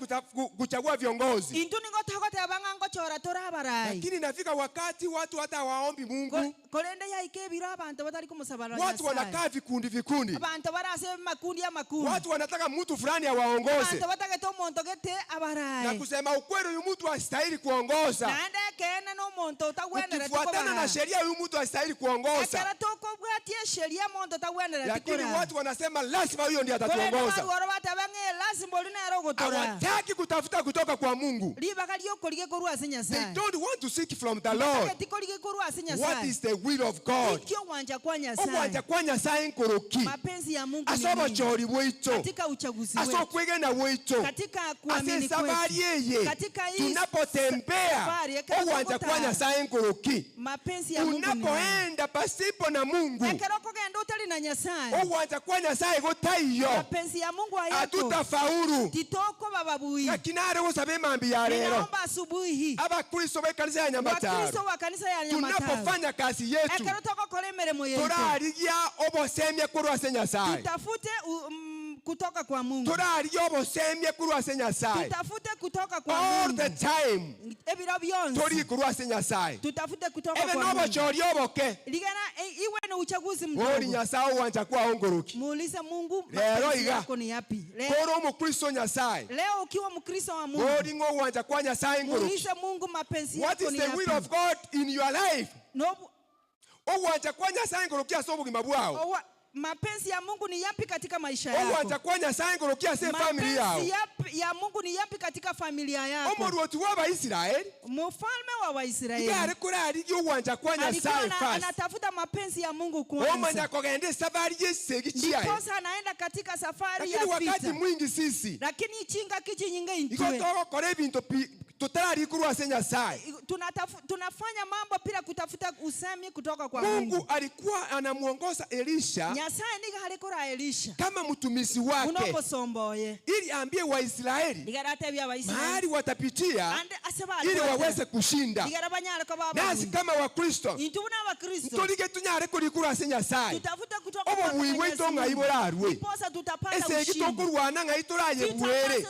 kuchagua viongozi, intu nigo togoteba ng'a ngochora tore abarai lakini inafika wakati watu hata hawaombi Mungu. Korende yaika ebiro abantu batari kumusabara Watu Nyasaye wanakaa vikundi vikundi, abantu barase makundi amakundi watu wanataka mtu fulani awaongoze. abantu batagete omonto gete Na abarai kusema ukweli, huyu mtu hastahili kuongoza. naende ekeene na omonto otagwenerete Ukifuatana na kobara sheria, huyu mtu hastahili kuongoza, ekero tokobwatia esheria omonto tagwenerete lakini korara watu wanasema lazima huyo ndiye korende atatuongoza. barworo bateba ng'a lazima ori nere ogotora Hawataki kutafuta kutoka kwa Mungu. ribaga riokorige korwa ase They Nyasaye don't want to seek from the Lord. Batageti korige korwa ase What Nyasaye is the will of God? ikio wanja kwa Nyasaye Ogwanja kwa Nyasaye nkoroki mapenzi ya Mungu ni ase nini? obochori bwaitu Katika uchaguzi ase wetu, okwegena bwaitu katika ase kuamini esabari kwetu, eye katika hii tunapotembea safari, ekero ogwanja kwa togotara, Nyasaye nkoroki. mapenzi ya Mungu ni nini? Unapoenda pasipo na Mungu, Ekero okogenda otari na Nyasaye, ogwanja kwa Nyasaye gotaiyo, mapenzi ya Mungu hayako, hatutafaulu. titoko bababui. Lakini are gosaba emambi ya lero Ninaomba asubuhi hii abakristo b'ekanisa ya Wakristo Nyamataro, wa kanisa ya Nyamataro, tunapofanya kazi yetu ekero togokora emeremo yetu, torarigia obosemia korwa ase Nyasaye, tutafute kutoka kwa Mungu, torarigia obosemia korwa ase Nyasaye tutafute kutoka kwa all Mungu the time, ebiro byonsi tori korwa ase Nyasaye tutafute kutoka ebe kwa Mungu. nobochori oboke Ligana iwe ni uchaguzi ori mdogo, Nyasaye owanja kwaongoroki muulize Mungu Lero mapenzi iga. yako ni yapi. Leo, koro omukristo Nyasaye leo ukiwa Mkristo wa Mungu, ori ng'o owanja kwa Nyasaye ngoroki. muulize Mungu mapenzi What yako is ni the will yapi. of God in your life? Nobu, Owanja kwa Nyasaye ngoroki ase obogima bwao, mapenzi ya Mungu ni yapi katika maisha yako? owanja kwa Nyasaye ngoroki ase family yao. Mapenzi ya Mungu ni yapi katika familia yako? Omoruoti wa Abaisraeli Mfalme wa Waisraeli igare korarigia owanja kwa alikuwa Nyasaye first, anatafuta mapenzi ya Mungu omanya kwanza, kogenda esafari yesegi chiaye. ndiposa anaenda katika safari ya Lakini wakati vita. mwingi sisi Lakini chinga kichi nyinge iko intwe togokora ebinto totararikorwa ase Nyasaye. Tunafanya mambo bila kutafuta usemi kutoka kwa Mungu Mungu. alikuwa anamuongoza Elisha Nyasaye niga alikora Elisha kama mtumishi wake unoposomboye ili aambie Waisraeli nigaratebia Waisraeli mahali watapitia ande aseba ili waweze kushinda. nigara banyare ko baba Nasi kama Wakristo intu buna Abakristo ntorige tunyare kurikurwa ase Nyasaye tutafute kutoka obo kwa bui Mwenyezi bwaitu ng'ai Mungu. borarwe Ndiposa tutapata esegi ushindi. tokorwana ng'ai torayebwere. Vita ambazo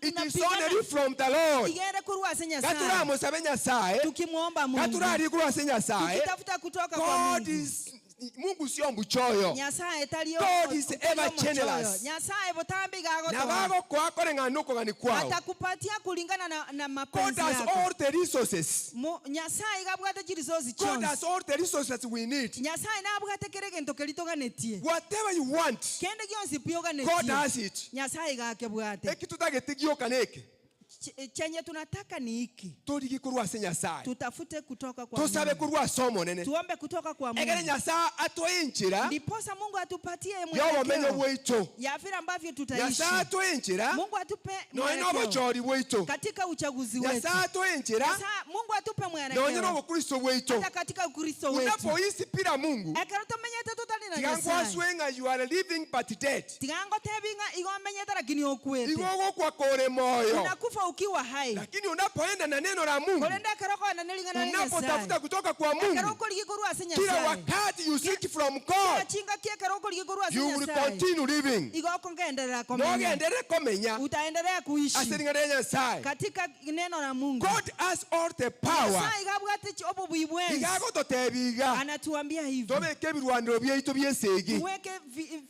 It is tunapigana only from the Lord. igere kurwa ase Nyasaye Katuramusabe Nyasaye, tukimwomba Mungu katurarikurwa ase Nyasaye. tukitafuta kutoka kwa God Mungu. is Mungu sio mchoyo. Nyasaye taliyo God is ever generous. Nyasaye butambi Na gagotoa bagokoa koreng'ana nokogani kwao. atakupatia kulingana na God mapenzi has yako. all the resources. Nyasaye gabwate chirisosi God has chonsi. all the resources we need. Nyasaye nabwate kere gento keritoganetie Whatever you want, kende gionsi God pioganetie has it. Nyasaye gakebwate. Eki tutagete neke Chenye tunataka ni hiki, torigi korwa ase Nyasaye, tutafute kutoka kwa tosabe Mungu, korwa ase omonene, tuombe kutoka kwa egere Mungu, Nyasaye atoe enchera ndiposa Mungu atupatie yobomenyo mwelekeo bwaitu. ya vile ambavyo tutaishi. Nyasaye atoe enchera Mungu atupe nonye mwelekeo nobochori bwaitu. katika uchaguzi wetu. Nyasaye atoe enchera Sasa Mungu atupe nonye mwelekeo nobokristo bwaitu. hata katika Ukristo wetu. Unapoishi bila Mungu, Ekero tomenyete tutari na Nyasaye. Tigangwaswenga you are living but dead. Tigangotebi ng'a igo omenyete lakini okwete. Igo ogokwa kore moyo. Unakufa ukiwa hai. Lakini unapoenda na neno la Mungu. Korende ekero okoenda ne ring'ana ria Nyasaye. Unapotafuta kutoka kwa Ekero Mungu. okorigia korwa ase Nyasaye. Kila wakati you seek from God. Kila chingaki ekero okorigia korwa ase You will Nyasaye. continue living. Igo okongenderera komenya. Nogenderere komenya. Utaendelea kuishi. Ase ring'ana ria Nyasaye. Katika neno la Mungu. God has all the power. Nyasaye gabwate obobui bwensi. Igagototebiga. Anatuambia hivi. Tobeke ebirwanero byaitu byesegi. Tuweke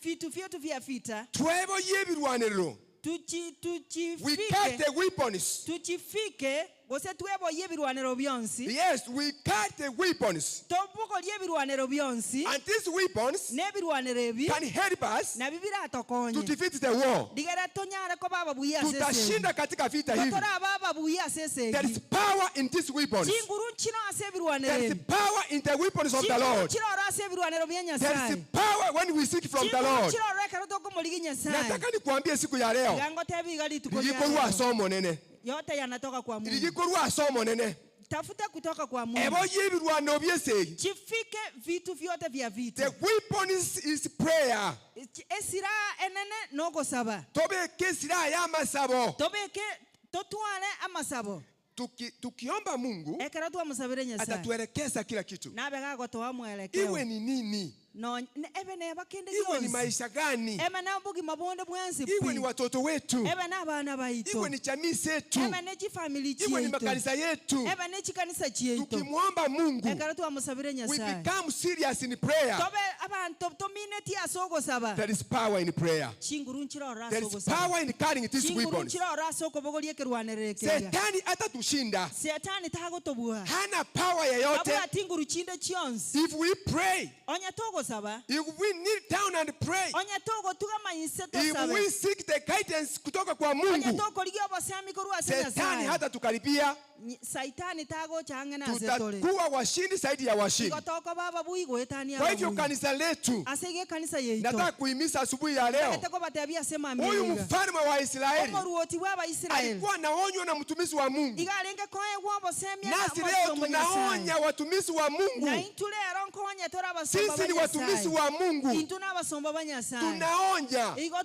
vitu vyetu vya vita. Tweboye ebirwanero. We cut the weapons. Tuchifike gose tweboye ebirwanero byonsi. Yes, we cut the weapons. Tobogorie ebirwanero byonsi. And these weapons n'ebirwanero ebi can help us nabyo biratokonye to defeat the war. Digera tonyare ko bababuye ase esegi. Tutashinda katika vita hivi. Totora bababuye ase esegi. There is power in these weapons. Chinguru nchino ase ebirwanero There is ebi. power in the weapons of the Chinguru Lord. nchino oro ase ebirwanero bya There is Nyasaye. power when we seek from the Chinguru Lord. nchino oro ekero tokomorigia Nyasaye. Nataka nikuambie siku ya leo. Ngangotebi iga rituko ria Ligikorwa leo. somo nene. Yote yanatoka kwa Mungu. Ligikorwa somo nene. Tafuta kutoka kwa Mungu. Eboye ebirwano byesegi. Chifike vitu vyote vya vita. The weapons is prayer. Esira enene nogosaba. Tobeke esira ya masabo. Tobeke totware amasabo. Tukiomba Mungu ekero twamusabire Nyasaye atatuelekeza kila kitu. Nabe gagotoa mwelekeo. Iwe ni nini? No, ebe neba kende Iwe ni gionsi. maisha gani? Ebe na obogima bonde bwensi Iwe ni pi. watoto wetu. Ebe na abana baito. Iwe ni jamii zetu. Ebe ne chifamily Iwe ni chiaito. makanisa yetu. Ebe ne chikanisa chiaito. Tukimwomba Mungu, ekero twamusabire we Nyasaye. become serious in prayer. Tobe abantu tomineti ase ogosaba. There is power in prayer. Chinguru nchiro ora ase There is ogosaba. power in carrying these Chinguru weapons. nchiro ora ase okobogoria ekerwanero ekeria. Setani hatatushinda. Setani tagotobua. Hana power yeyote. Abwati nguru chinde chionsi. If we pray, Onye togosaba. if we kneel down and pray, Onye togotugama inse if tosabe. we seek the guidance kutoka kwa Onye Mungu, tokorigia obosemi korwa ase Setani Nyasaye. hatatukaribia. Saitani tagocha ang'e na ase tore. Tutakuwa washindi zaidi ya washindi. Igo tokoba ababui goetania Kwa hivyo ababui. kanisa letu, Ase iga ekanisa yaito. nataka kuhimiza asubuhi ya leo, Nataka kobatebia ase huyu mambia. mfalme wa Israeli Omoruoti bwa Abaisraeli. alikuwa anaonywa na mtumishi wa Mungu. Iga arenge koegwa obosemi Nasi leo tunaonya watumishi wa Mungu. Na intwe rero nkonya tore abasomba Sisi ni ba watumishi Nyasaye. wa Mungu. Intwe n'abasomba ba Nyasaye. Tunaonya. Igo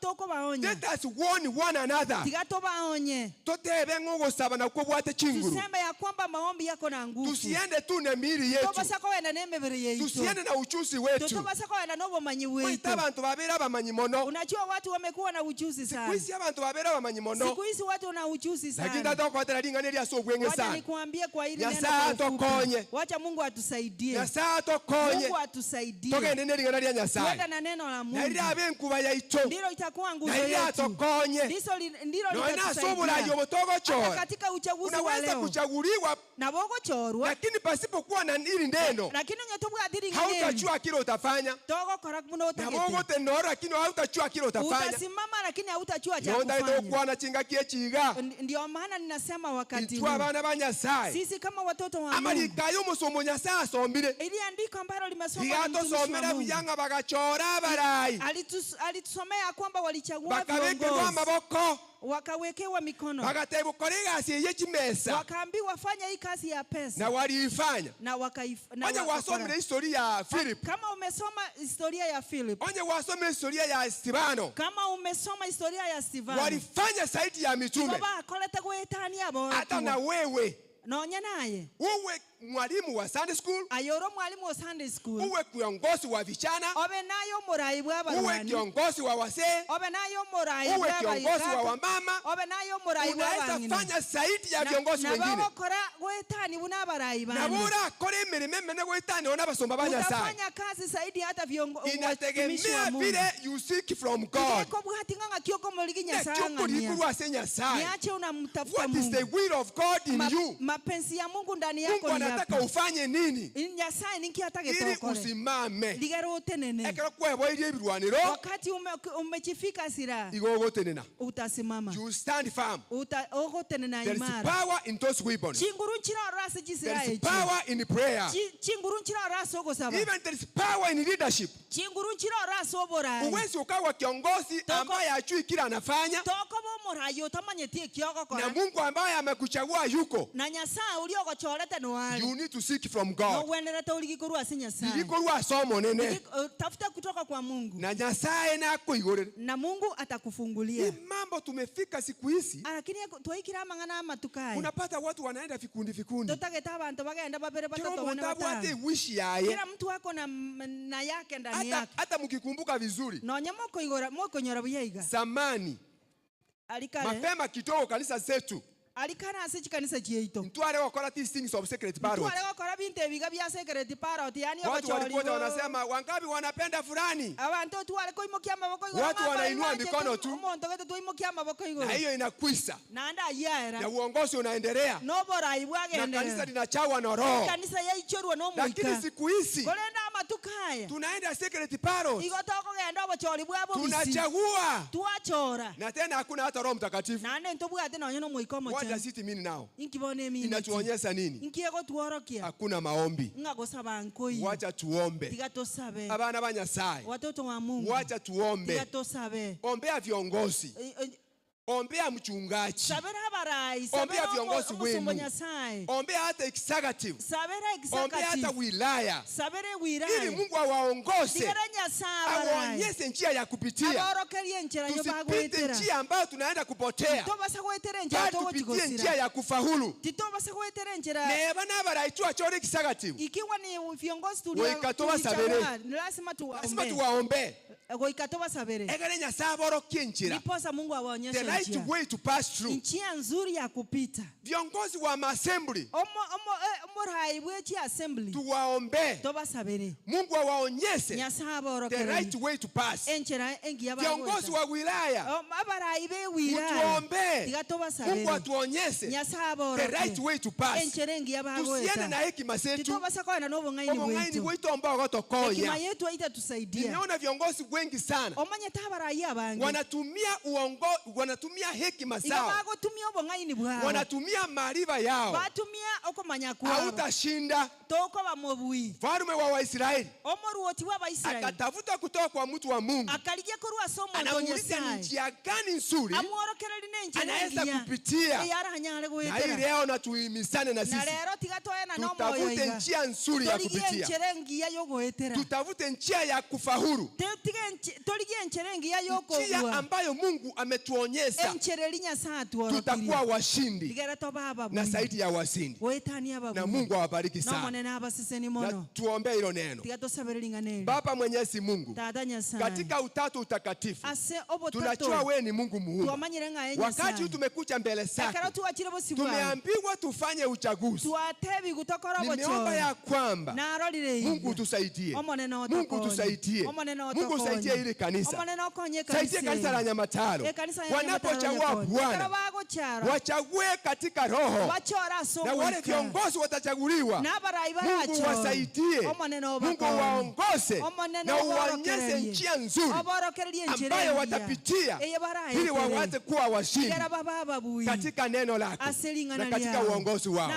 tokobaonya. Let us warn one another. Tiga tobaonye. Totebe ng'ogosaba na kobwate chinguru. Tuseme ya kwamba maombi yako na nguvu. Tusiende tu na miili yetu. Tobasa koenda n'emibiri yaitu. Tusiende na uchuzi wetu. Totobasa koenda n'obumanyi Kwita bwaitu. abantu babera abamanyi mono. Unajua watu wamekuwa na ujuzi Siku sana. hizi abantu babera abamanyi mono. Siku hizi watu wana ujuzi Lakini sana. tata okwatera ring'ana eria ase obweng'e Wacha sana. nikuambie kwa hili neno Nyasaye kwa ufupi. atokonye. Wacha Mungu atusaidie. Nyasaye atokonye. Mungu atusaidie. Togende ne ring'ana ria Nyasaye. Twende na neno la Mungu. Na rira abe enkuba yaito. Ndilo itakuwa nguzo Na rira yetu. atokonye. Ndilo Nonya ase obulayi litatusaidia. obotogochora. Hata katika uchaguzi wa Unaweza leo. kuchaguliwa Na bogochorwa. lakini pasipokuwa na hili neno Lakini onye tobwatiri ng'ana eri. hautajua kile utafanya. Togokora muno Na otagete. bogotenora lakini hautajua kile utafanya. Utasimama lakini hautajua cha Nondaite kufanya. okwana chingaki echiga. Ndio maana ninasema wakati Intwe huu. abana ba Nyasaye. Sisi kama watoto wa Mungu. Amarika y'omusomo Nyasaye asombire. Ili andiko ambalo limesoma na mtumishi wa Ligatosomera Mungu. buyanga bagachora abarayi. Alitusomea kwamba walichagua Bakabekerwa viongozi. amaboko. Wakawekewa mikono. Bagateba ukore egasi eye chimesa. Wakaambiwa fanya hii kazi ya pesa. Na waliifanya. Na na Onye wakakora. wasomire historia ya Philip. Kama umesoma historia ya Philip. Onye wasomire historia ya Stefano. Kama umesoma historia ya Stefano. Walifanya zaidi ya mitume. Baba akolete gwetania abo. Hata na wewe Nonya naye. uwe mwalimu wa Sunday school, Ayoro mwalimu wa Sunday school. uwe kiongozi wa vijana, Obe nayo murai bwa uwe abarwani. kiongozi wa wazee, Obe nayo murai uwe bwa kiongozi wa abaikaka. wamama, Obe nayo murai bwa unaweza abang'ina. fanya zaidi ya viongozi Na wengine. bagokora gwetani buna abarayi Na bande. bora akore emirimo emene gwetani ona abasomba ba Nyasaye. Utafanya kazi zaidi hata watumishi wa Inategemea Mungu. vile you seek from God. Igekobwati ng'a ng'aki okomorigi Nyasaye Nekyokorigurwa ang'ania. ase Nyasaye. Niache unamtafuta What is the Mungu. will of God in you? Mapenzi ya Mungu ndani yako Mungu ni anataka yapi? ufanye nini Nyasaye ninki ili atagete usimame. Ligero utenene. Ekero kweboirie ebirwanero Wakati umechifika silaha igo ogotenena. utasimama. You stand firm. Ogotenena There is imara. power in those weapons. Chinguru nchira ase There chisira is echi. power in prayer. Chinguru nchira ase ogosaba. Even there is power in leadership. Chinguru nchira ase oborai. Uwezi ukawa kiongozi ambaye hajui kile anafanya. Toko bo Na Mungu ambaye amekuchagua yuko. You need to seek from God. Tafuta kutoka kwa Mungu. Na Nyasaye na akuigurire. Na Mungu atakufungulia. Hii mambo tumefika siku hizi. Lakini twaikira mang'ana matukai. Unapata watu wanaenda vikundi vikundi. Tutageta abantu bagenda babere batatu bane batano. Wishi yaye. Kila mtu wako na yake ndani yake. Hata mkikumbuka vizuri. Nonya moko igora moko nyora buyaiga. Zamani. Alikale. Mapema kidogo kanisa zetu. Alikana ase chikanisa chieito. Mtware wakora these things of secret parrot. Mtware wakora binte biga bya secret parrot. Yani watu walikuwa wanasema wangapi wanapenda fulani. Abantu tware koimokia maboko igoro. Watu wanainua mikono tu. Omonto gete twoimokia maboko igoro. Na hiyo inakwisa. Na nda yaera. Na uongozi unaendelea. No borai bwagende. Na kanisa linachawa na roho. Kanisa yaichorwa no moika. Lakini siku hizi kolenda amatukaya. Tunaenda secret parrot. Igo tokogenda obochori bwabo bisi. Tunachagua. Twachora. Na tena hakuna hata Roho Mtakatifu. Na nde ntobwate nonye no moika. What does it mean now? Inatuonyesha nini? Hakuna maombi. Wacha tuombe. Abana ba Nyasaye. Watoto wa Mungu. Wacha tuombe. Ombea viongozi. Ombea mchungaji. Ombea viongozi wenu. Ombea hata executive. Ombea hata wilaya. Ili Mungu awaongoze. Awaonyeshe njia ya kupitia. Tusipite njia ambayo tunaenda kupotea. Bali tupitie njia ya kufaulu. Neba nabaraitwa chore executive. Ikiwa ni viongozi tulichagua, lazima tuwaombe. Tuwaombe. Egere Nyasaye aborokie njira. Ndiposa Mungu awaonyeshe the right way to pass through. Njia nzuri ya kupita. Viongozi wa assembly. Omorai wechi assembly. Tuwaombe. Tobasabere. Mungu awaonyeshe Nyasaye aborokie the right way to pass. Enchera engiya ba. Viongozi wa wilaya. Abarai be wilaya. Tuombe. Tiga tobasabere. Mungu atuonyeshe Nyasaye aborokie the right way to pass. Enchera engiya ba. Tusiende na hekima zetu. Titobasakona n'obong'aini Obong'aini wetu. wetu ambao watokonya. Hekima yetu haitatusaidia. Nimeona viongozi wengi sana. Omanye tabarayi abange. Wanatumia uongo, wanatumia hekima zao. Igabagotumia obong'aini bwabo. Wanatumia maarifa yao. Batumia okomanya kwabo. Hautashinda. Toko bamobui. Mfalme wa Waisraeli. Omoruoti wa Waisraeli. Akatafuta kutoka kwa mtu wa Mungu. Akaligia kurwa somo Anamuuliza ni njia gani nzuri Amuorokereri ne njira anaweza kupitia. Eyarahanyare Na hii leo na tuimisane na sisi. Na lero tigatoena no moyo. Tutafute njia nzuri ya Torigie kupitia. njira engiya yogoetera. Tutafute njia ya kufaulu. Torigie njira engiya yokogwa. Njia ambayo Mungu ametuonyesha. Enchera eri Nyasaye atuorokirie. Tutakuwa washindi. Ligera tobaba Na zaidi ya washindi. Na Mungu awabariki sana. Na tuombe hilo neno. Baba Mwenyezi Mungu, katika utatu utakatifu, tunajua wewe ni Mungu muumba. Wakati tumekuja mbele zako, tumeambiwa tufanye uchaguzi. Nimeomba ya kwamba Mungu utusaidie. Mungu utusaidie. Mungu usaidie hili kanisa. Saidie kanisa la Nyamataro. Wanapochagua Bwana, wachague katika roho. Na wale viongozi watachaguliwa, Mungu wasaidie. Mungu waongoze na uwaonyeshe njia nzuri ambayo watapitia ili waweze kuwa washindi katika neno lako na katika uongozi wao.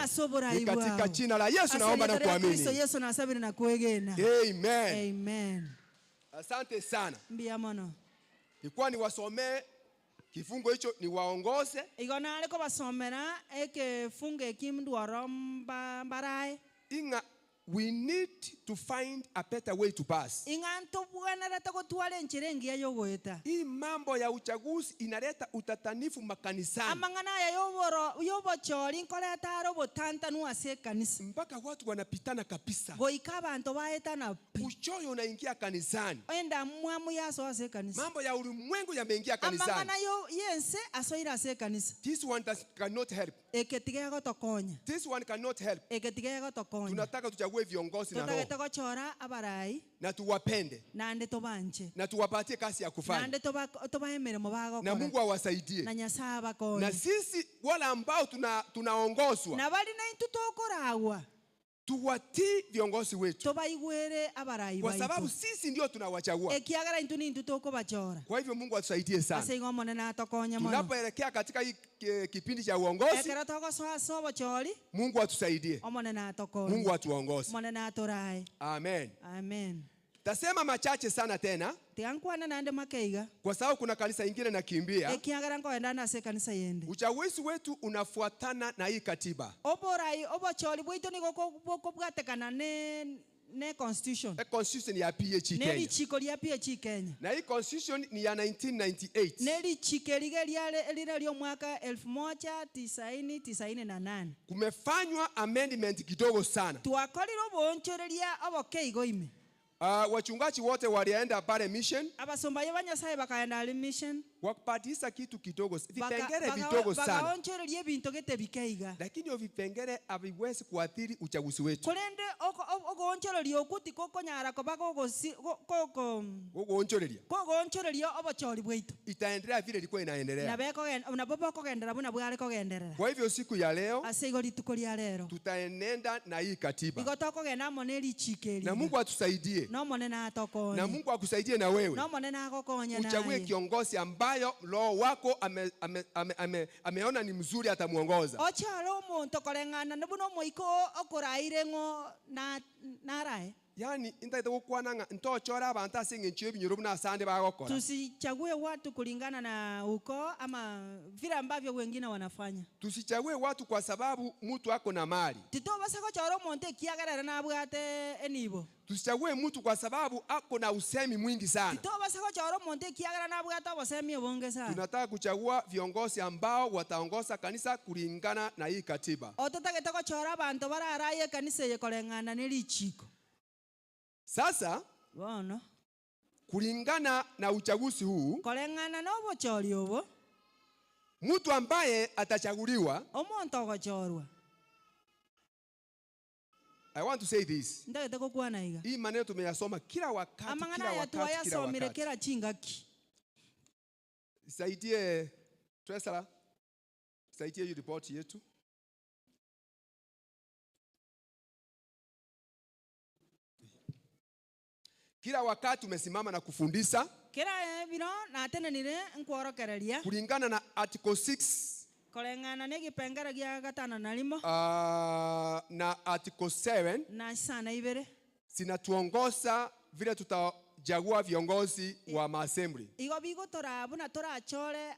Ni katika jina la Yesu naomba na kuamini. Amen. Amen. Asante sana. Mbia mono. Nilikuwa niwasomee kifungo hicho niwaongoze. Igo nale kobasomera ekefungo eki ndwaro mbarae. Inga we need to find a better way to pass. Hii mambo ya uchaguzi inaleta utatanifu makanisani. Mpaka watu wanapitana kabisa. Uchoyo unaingia kanisani. Mambo ya ulimwengu yameingia kanisani. This one cannot help. This one cannot help. Tunataka tuchague viongozi na roho. Na tuwapende. Na tuwapatie kazi ya kufanya. Na Mungu awasaidie. Na sisi wale ambao tunaongozwa, tuwatii viongozi wetu, kwa sababu sisi ndio tunawachagua. Kwa hivyo Mungu atusaidie sana. Tunapoelekea katika hii kipindi cha uongozi, Mungu atusaidie. Mungu atuongoze. Amen. Amen. Tasema machache sana tena Tiga nkwane naende makeiga. Kwa sababu kuna kanisa ingine nakimbia. Ekiagera nkoenda nase ekanisa yende. Uchaguzi wetu unafuatana na hii katiba. Oborai obochori bwaito nigo bokobwatekana ne constitution. A constitution ya PH Ne Kenya. richiko ria PH Kenya. Na hii constitution ni ya 1998. Ne richiko erige riare erire ria omwaka 1998. Kumefanywa amendment kidogo sana. Twakorire obonchoreria obokeigo ime. Wachungaji wote walienda pale mission. Abasomba ba Nyasaye bakaenda ali mission. Wakapatisa kitu kidogo, vipengele vidogo sana. Bakaonchoreria ebinto gete bikeiga. Lakini hiyo vipengele haviwezi kuathiri uchaguzi wetu. Korende ogoonchoreria okuti kokonyara koba Ogoonchoreria. Kogoonchoreria obochori bwaitu. Itaendelea vile ilikuwa inaendelea. Nabo bokogendera buna bware kogenderera. Kwa hivyo siku ya leo ase igo rituko ria rero tutaenenda na hii katiba. Igo tokogenda amo ne richiko Na Mungu atusaidie. No monene atokonye. Na Mungu akusaidie na wewe. No monene agokonye naye. Uchague kiongozi ambayo roho wako ameona ni mzuri atamuongoza. Ocharo omonto koreng'ana nobuno omoiko okoraire ng'o na narae. Yani intaite gokwana ng'a ntochora abantu ase eng'encho y'ebinyoro buna asande bagokora. Tusichague watu kulingana na ukoo ama vile ambavyo wengine wanafanya. Tusichague watu kwa sababu mtu ako na mali. Titobasa gochora omonto ekiagerere nabwate enibo. Tusichague mtu kwa sababu ako na usemi mwingi sana. Titobasa gochora omonto ekiagera nabwate obosemi obonge sana. Tunataka kuchagua viongozi ambao wataongoza kanisa kulingana na hii katiba. Ototagete gochora abantu bararaye kanisa eye koreng'ana ne richiko. Sasa bono kulingana na uchaguzi huu, koreng'ana na obochori obo, mtu ambaye atachaguliwa, omonto ogochorwa. I want to say this. Ndagete gokwana iga. Hii maneno tumeyasoma kila wakati, Amang'ana kila wakati, kila twayasomire wakati. kila chingaki. Saidie Tresara. Saidie hiyo report yetu. Kila wakati umesimama na kufundisha. Kila biro na tena nire nkworokereria. Kulingana na article 6 koreng'ana ne gipengere gia gatano na limo. Na article 7 na sana ibere zinatuongoza vile tutachagua viongozi wa maassembly. Igo bigo torabuna torachore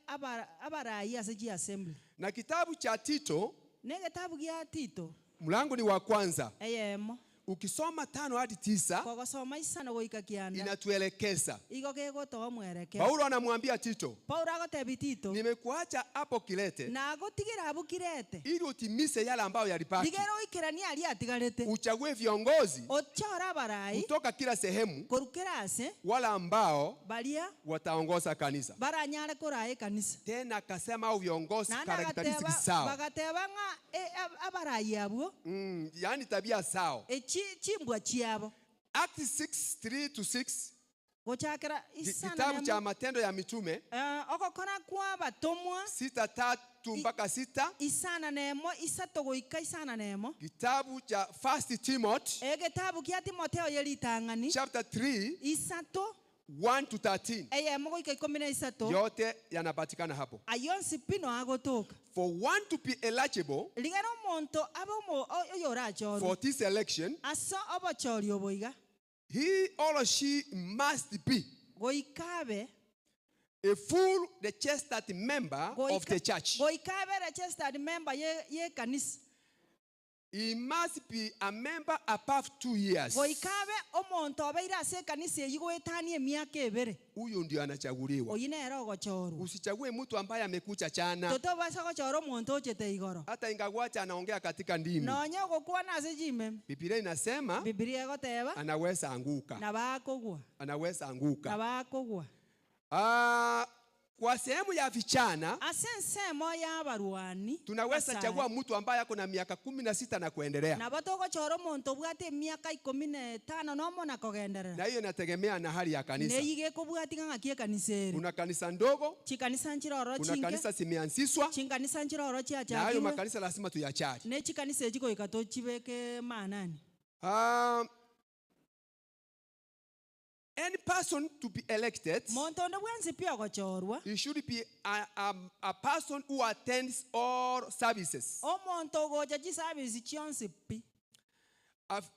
abarayi ase ji assembly. Na kitabu cha Tito, ne kitabu gia Tito mlango ni wa kwanza. Eyemo. Ukisoma 5 hadi 9 kwa kusoma isano goika kianda inatuelekeza. Igo kegotoa mwelekeo. Paulo anamwambia Tito, Paulo agotebi Tito, nimekuacha hapo Kirete na agotigira abu Kirete ili utimize yale ambayo yalibaki. Ligero ikerania ali atigarete. Uchague viongozi ochora barai kutoka kila sehemu korukera ase wala ambao balia wataongoza kanisa. Baranyare korae kanisa. Tena akasema au viongozi characteristics sawa. Bagateba nga abarayi abo. Yani tabia sawa. Chimbwa chiabo. Acts 6:3 to 6. Gochakera isana. Kitabu cha Matendo ya Mitume. Okokora kwa batomwa 6:3 mpaka 6. Isana nemo isato goika isana nemo. Kitabu cha First Timothy. Kitabu kia Timotheo yelitangani. Chapter 3 isato 1 to 13. Eyemo goika 13. Yote yanapatikana hapo. Ayonsi pino agotoka. For one to be eligible ligero omonto abe oyorachorwa for this election, ase obochori oboiga, he or she must be goikabe a full registered member of the church. Goikabe registered member ye kanisa. He must be a member above 2 years. Goikabe omonto obeire ase kanisa eyigoetanie emiaka ebere. Huyo ndio anachaguliwa. Oyi nere ogochorwa. Usichague mtu ambaye amekucha chana. Totobasa gochora omonto ochete igoro. Hata ingawacha anaongea katika ndimi. Nonye ogokwana ase chimeme. Biblia inasema Biblia egoteba anaweza anguka. Na bakogwa. Anaweza anguka. Na bakogwa. Kwa sehemu ya vijana ase nsemo ya abarwani tunaweza chagua mtu ambaye ako na miaka 16 na kuendelea. Na batogochora omonto obwate miaka 15 nomo na kogenderera. Na hiyo inategemea na hali ya kanisa. Neyige kobwati ng'aki ekanisa ere. Kuna kanisa ndogo, chikanisa nchiroro kuna chinke, kanisa zimeanzishwa, chinkanisa nchiroro na hayo makanisa lazima tuyachari. Ne chikanisa echikoika tochibeke manani. Any person to be elected, he should be a person who attends all services.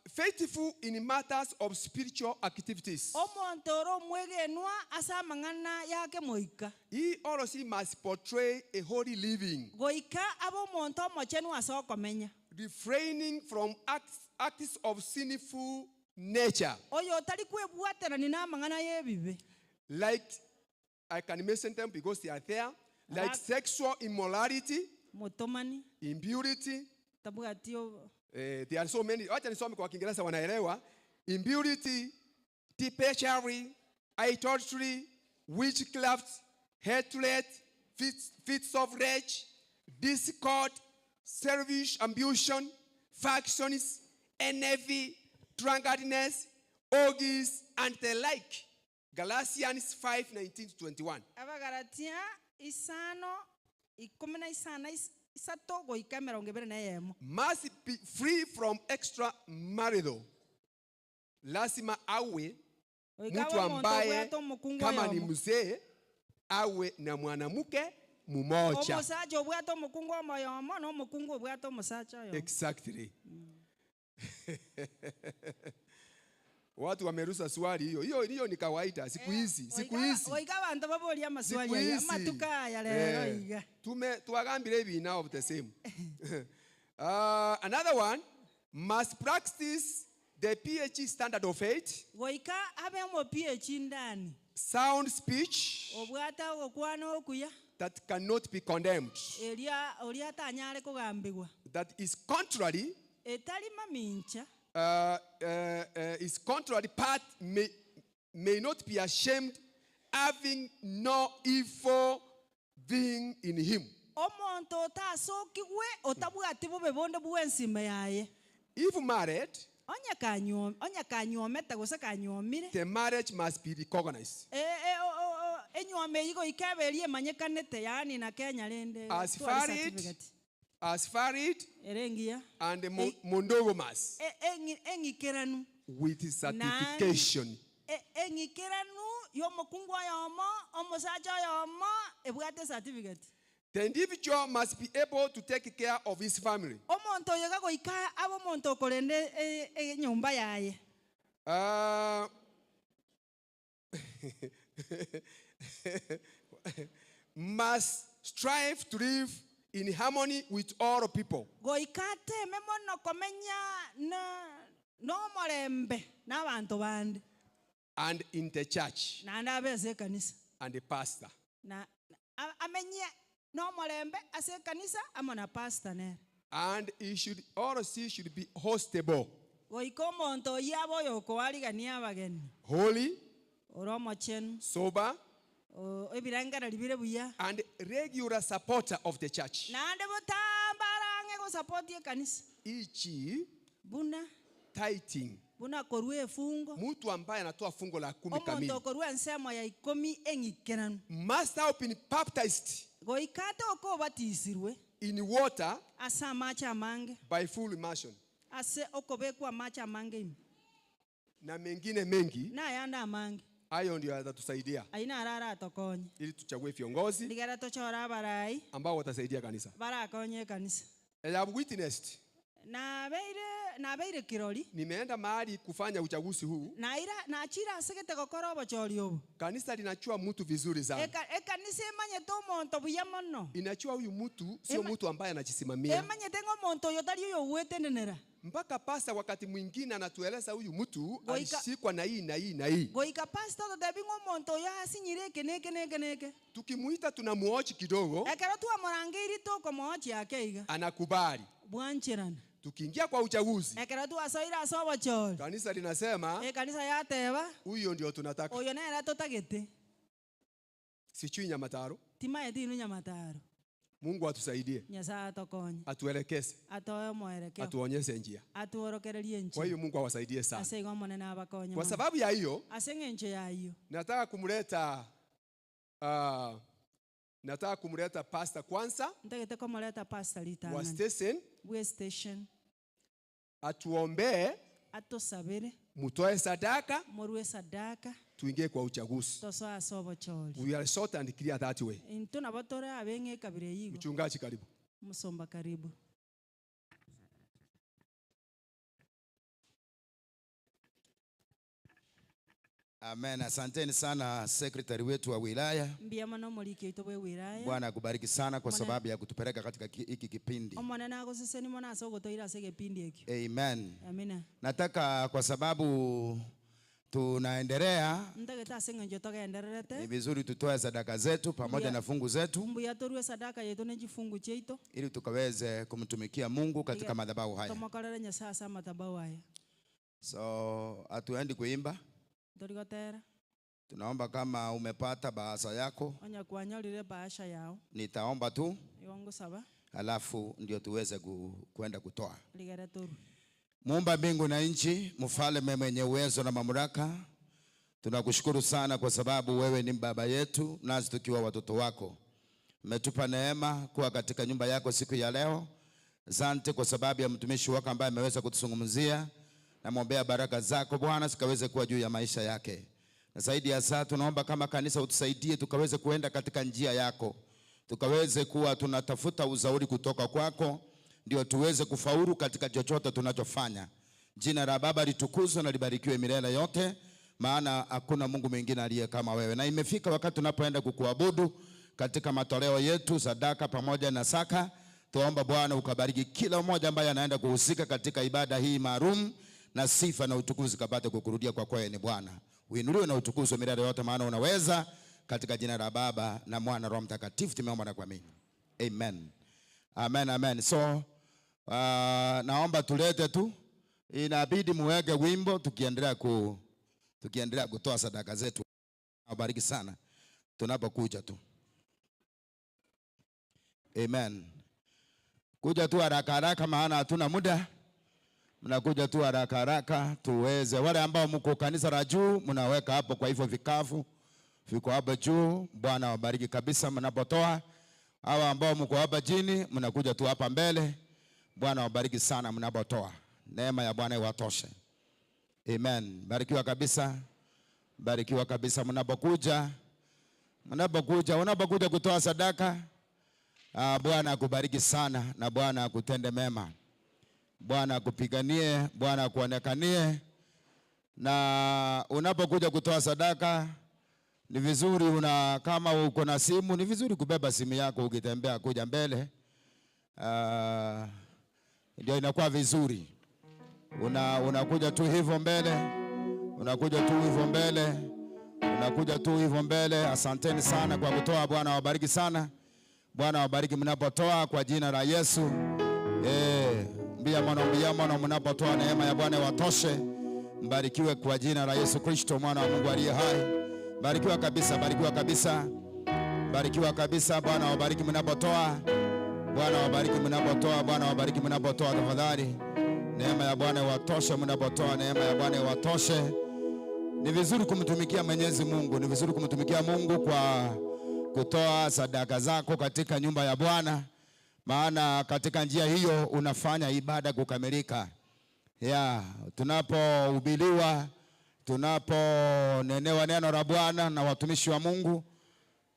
Faithful in matters of spiritual activities. Omonto ore omwegenwa ase amang'ana yake moika. He or she must portray a holy living, Goika abe omonto omochenu ase okomenya. Refraining from acts of sinful nature. Oyo otari kwebwaterani na amang'ana y'ebibe. Like, I can mention them because they are there, like sexual immorality, Motomani. Impurity. Tabwati o- There are so many. Wacha nisome kwa Kiingereza wanaelewa. Impurity, debauchery, idolatry, witchcraft, hatred, fits of rage, discord, selfish ambition, factions, envy, drunkenness, orgies, and the like. Galatians 5:19-21. Abagalatia 5:13 goika 21. Must be free from extramarital. Lazima awe Goika mtu abe omonto ambaye obwate omokungu kama ni oyomo. mzee awe na mwanamke mmoja. Omosacha obwate omokungu omoyomo na omokungu obwate omosacha oyomo. Exactly. Watu wamerusa swali hiyo. Hiyo hiyo ni kawaida siku hizi, siku hizi. Goika abantu baboria maswali Siku aya hizi. amatuka aya rero iga. Tume tuwagambire hivi now of the same. Another one must practice the PhD standard of faith. Goika abe mo PhD ndani. Sound speech Obwata ogokwana okuya. that cannot be condemned. Eria oria tanyare kugambigwa. That is contrary. Etari mamincha. Is contrary part may not be ashamed, having no evil being in him. Omonto otasokigwe otabwati bube bonde bw'ensima yaye. If married, Onya kanyomete gose kanyomire. The marriage must be recognized. Enyome igo ikaberie manyekanete yani na Kenya rende. As valid, as valid erengia and monogamous. Engikeranu with certification. Engikeranu yomokungu oyomo omosacha oyomo ebwate certificate. The individual must be able to take care of his family. Omonto yoga goika abo omonto okorende enyomba yaye. Must strive to live in harmony with all people. Goika teme mono komenya na no morembe n'abantu bande. And in the church. Na ndabeze kanisa. And the pastor. Na amenye no morembe ase kanisa amo na pastor ne. And he should or she should be hostable. Goika omonto yabo yokoarigania abageni. Holy. Oromo chen. Sober. Ebirangara libire buya. And regular supporter of the church. Nande botambarange go support ye kanisa. E.g. Buna tithing. Buna korue fungo. Mtu ambaye anatoa fungo la 10 kamili. Omonto korue nsemo ya 10 engikeranu. Must have been baptized. Goikate okobatisirwe. In water. Asa amache amange. By full immersion. Ase okobekwa amache amange ime. Na mengine mengi. Na yanda amange. Hayo ndio yatatusaidia. Aina arara atokonye. Ili tuchague viongozi Ndigera tochora abarai ambao watasaidia kanisa. Barakonye kanisa. I have witnessed. Na beire kirori. Nimeenda mahali kufanya uchaguzi huu. Na ira na achira asigete gokora obochori obo. Kanisa linachua mtu vizuri sana. Ekanisa emanyete omonto buya mono. Inachua huyu mtu sio mtu ambaye anajisimamia. Emanyete ngomonto oyo tari oyo gwetenenera. Mpaka pasta wakati mwingine anatueleza huyu mtu alishikwa na hii na hii na hii. Goika pasta totebi ngomonto oyo asinyire kene kene kene kene. Tukimuita tunamuochi kidogo. Ekero twamorangiri tukomuochi ake iga. Anakubali. Bwancherana. Tukiingia kwa uchaguzi. Ekero twasoira ase obochori. Kanisa linasema kanisa yateba huyo ndio tunataka. Oyo nere totagete. Sichui Nyamataro. Timaeti inu Nyamataro. Mungu atusaidie. Nyasaye atokonye. Atuelekeze. Atoe mwelekeo. Atuonyeshe njia. Atuorokererie njia. Kwa hiyo Mungu awasaidie sana. Ase igo monene abakonye. Kwa sababu ya hiyo ase ng'encho ya hiyo nataka kumleta pastor kwanza. Ntagete kumleta pastor litana. Wa station. We station. Atuombee. Atusabire. Mutoe sadaka. Murue sadaka. Tuingie kwa uchaguzi. Tosoa ase obochori. We are short and clear that way. Intuna batore abenge kabire yigo. Mchungaji karibu. Musomba karibu. Amen. Asanteni sana secretary wetu wa wilaya. Mbuya mono omoriki oito bwa ewilaya. Bwana akubariki sana kwa Mwana- sababu ya kutupeleka katika hiki kipindi. Omonene agoseseni mono ase ogotoira ase egepindi ekio. Amen. Amina. Nataka kwa sababu tunaendelea, Ntagete ase eng'encho ni togendererete. vizuri tutoe sadaka zetu pamoja na fungu zetu Mbuya torue sadaka yetu na chifungu chiaito. Ili tukaweze kumtumikia Mungu katika madhabahu haya. Tomokorere Nyasaye ase amadhabahu aya. So hatuendi kuimba. Ntorigotera. Tunaomba kama umepata bahasha yako, Onya kwanyorire bahasha yao. Nitaomba tu Igo ngosaba. Alafu ndio tuweze kwenda kutoa. Ligere toru. Muumba mbingu na nchi, mfalme mwenye uwezo na mamlaka, tunakushukuru sana kwa sababu wewe ni baba yetu, nasi tukiwa watoto wako. Umetupa neema kuwa katika nyumba yako siku ya leo. Asante kwa sababu ya mtumishi wako ambaye ameweza kutuzungumzia. Namwombea baraka zako Bwana zikaweze kuwa juu ya maisha yake. Na zaidi ya saa tunaomba kama kanisa utusaidie tukaweze kuenda katika njia yako. Tukaweze kuwa tunatafuta uzauri kutoka kwako, ndio tuweze kufaulu katika chochote tunachofanya. Jina la Baba litukuzwe na libarikiwe milele yote, maana hakuna Mungu mwingine aliye kama wewe. Na imefika wakati tunapoenda kukuabudu katika matoleo yetu, sadaka pamoja na saka. Tuomba Bwana ukabariki kila mmoja ambaye anaenda kuhusika katika ibada hii maalum, na sifa na utukufu kapate kukurudia kwa kweli ni Bwana. Uinuliwe na utukuzwe milele yote, maana unaweza. Katika jina la Baba na Mwana Roho Mtakatifu tumeomba na kuamini. Amen. Amen, amen. So naomba tulete tu. Inabidi muweke wimbo tukiendelea kutoa sadaka zetu. Awabariki sana tunapokuja tu. Amen. Kuja tu haraka haraka maana hatuna muda. Mnakuja tu haraka haraka tuweze. Wale ambao mko kanisa la juu mnaweka hapo kwa hivyo vikavu viko hapo juu. Bwana awabariki kabisa mnapotoa. Hawa ambao mko hapa chini mnakuja tu hapa mbele. Bwana awabariki sana mnapotoa. Neema ya Bwana iwatoshe. Amen. Barikiwa kabisa. Barikiwa kabisa mnapokuja. Mnapokuja, unapokuja kutoa sadaka, Bwana akubariki sana na Bwana akutende mema. Bwana akupiganie, Bwana akuonekanie. Na unapokuja kutoa sadaka ni vizuri kama uko na simu ni vizuri kubeba simu yako ukitembea kuja mbele. Ndio inakuwa vizuri. Unakuja tu hivyo mbele. Unakuja tu hivyo mbele. Unakuja tu hivyo mbele. Asanteni sana kwa kutoa. Bwana awabariki sana. Bwana awabariki mnapotoa kwa jina la Yesu. Mbia mono, mbia mono mnapotoa, neema ya Bwana iwatoshe. Mbarikiwe kwa jina la Yesu Kristo mwana wa Mungu aliye hai. Barikiwa kabisa, barikiwa kabisa. Barikiwa kabisa. Bwana awabariki mnapotoa. Bwana awabariki mnapotoa. Bwana awabariki mnapotoa tafadhali. Neema ya Bwana iwatoshe mnapotoa. Neema ya Bwana iwatoshe. Ni vizuri kumtumikia Mwenyezi Mungu. Ni vizuri kumtumikia Mungu kwa kutoa sadaka zako katika nyumba ya Bwana, maana katika njia hiyo unafanya ibada kukamilika. Tunapohubiriwa, tunaponenewa neno la Bwana na watumishi wa Mungu,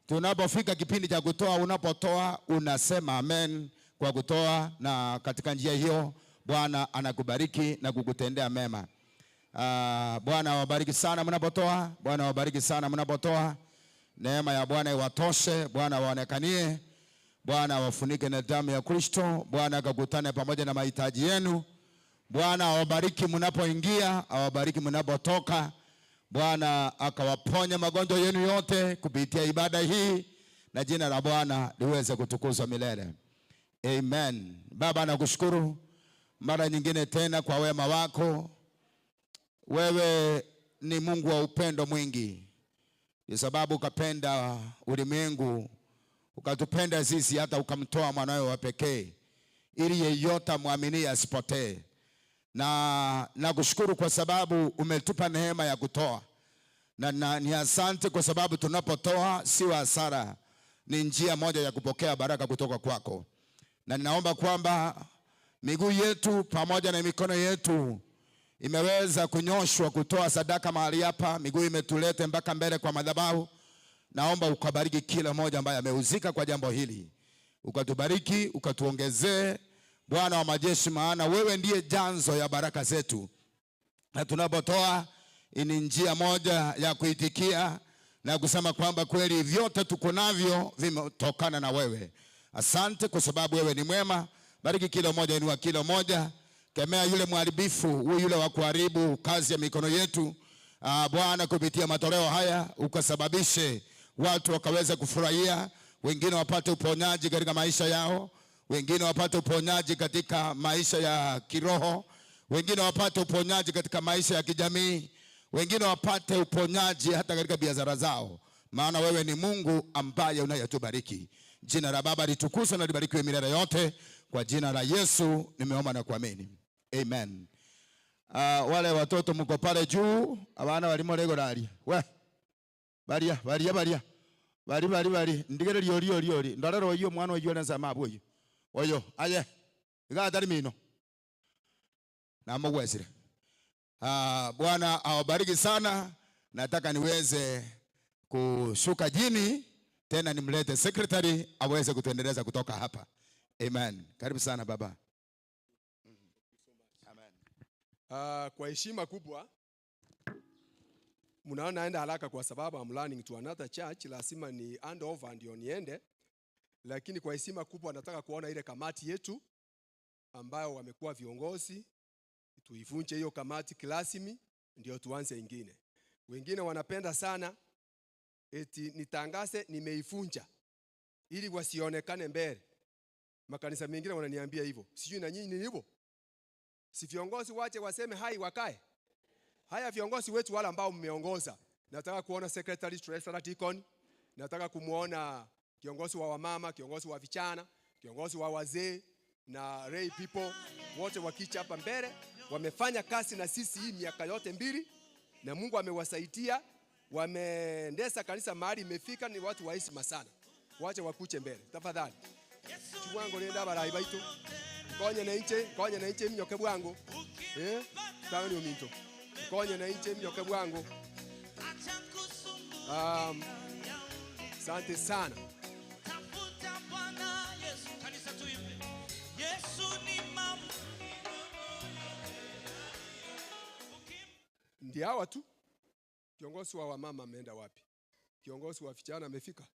tunapofika kipindi cha kutoa, unapotoa unasema amen kwa kutoa, na katika njia hiyo Bwana anakubariki na kukutendea mema. Bwana awabariki sana mnapotoa. Bwana awabariki sana mnapotoa. Neema ya Bwana iwatoshe. Bwana awaonekanie. Bwana awafunike na damu ya Kristo. Bwana akakutane pamoja na mahitaji yenu. Bwana awabariki mnapoingia, awabariki mnapotoka. Bwana akawaponya magonjwa yenu yote kupitia ibada hii, na jina la Bwana liweze kutukuzwa milele. Amen. Baba, nakushukuru mara nyingine tena kwa wema wako. Wewe ni Mungu wa upendo mwingi. Kwa sababu ukapenda ulimwengu, ukatupenda sisi hata ukamtoa mwanawe wa pekee ili yeyote amwaminie asipotee. Na nakushukuru kwa sababu umetupa neema ya kutoa. Na ni asante kwa sababu tunapotoa si hasara, ni njia moja ya kupokea baraka kutoka kwako. Na ninaomba kwamba miguu yetu pamoja na mikono yetu imeweza kunyoshwa kutoa sadaka mahali hapa, miguu imetulete mpaka mbele kwa madhabahu. Naomba ukabariki kila mmoja ambaye amehusika kwa jambo hili. Ukatubariki, ukatuongezee Bwana wa majeshi, maana wewe ndiye chanzo ya baraka zetu. Na tunapotoa Ni njia moja ya kuitikia na kusema kwamba kweli vyote tuko navyo vimetokana na wewe. Asante kwa sababu wewe ni mwema. Bariki kila mmoja, inua kila mmoja. Kemea yule mharibifu, huyu yule wa kuharibu kazi ya mikono yetu. Bwana, kupitia matoleo haya ukasababishe watu wakaweza kufurahia, wengine wapate uponyaji katika maisha yao, wengine wapate uponyaji katika maisha ya kiroho, wengine wapate uponyaji katika maisha ya kijamii, wengine wapate uponyaji hata katika biashara zao, maana wewe ni Mungu ambaye unayetubariki. Jina la Baba litukuzwe na libarikiwe milele yote. Kwa jina la Yesu nimeomba na kuamini, amen. Wale watoto mko pale juu, abana balimo regularly we baria baria baria bari bari bari ndigere ori ori ori ndorero oyo mwana oyo nsa mabu oyo oyo aye iga mino na mugwesire. Bwana awabariki sana. Nataka niweze kushuka jini tena nimlete secretary aweze kutuendeleza kutoka hapa. Amen. Karibu sana baba. Amen. Kwa heshima kubwa mnaona naenda haraka kwa sababu I'm learning to another church, lazima ni hand over ndio niende. Lakini kwa heshima kubwa nataka kuona ile kamati yetu ambayo wamekuwa viongozi, tuivunje hiyo kamati kirasmi ndio tuanze ingine. Wengine wanapenda sana eti nitangaze nimeivunja ili wasionekane mbele. Makanisa mengine wananiambia hivyo. Sijui na nyinyi ni hivyo. Si viongozi wache waseme hai wakae. Haya viongozi wetu wale ambao mmeongoza. Nataka kuona secretary, treasurer, deacon. Nataka kumuona kiongozi wa wamama, kiongozi wa vijana, kiongozi wa wazee na lay people wote wakicha hapa mbele. Wamefanya kazi na sisi hii miaka yote mbili na Mungu amewasaidia, wameendesha kanisa mahali imefika. Ni watu wa heshima sana. Wache wakuche mbele tafadhali. Chibwango lenda barayi baitu. Konye na inche, konye na inche mnyoke bwango. Tawani ominto. Konye na inche mnyoke bwango. Asante sana. Tafuta Bwana Yesu, kanisa tuimbe. Yesu ni mama. Ndio hawa tu. Kiongozi wa wamama ameenda wapi? Kiongozi wa vijana amefika?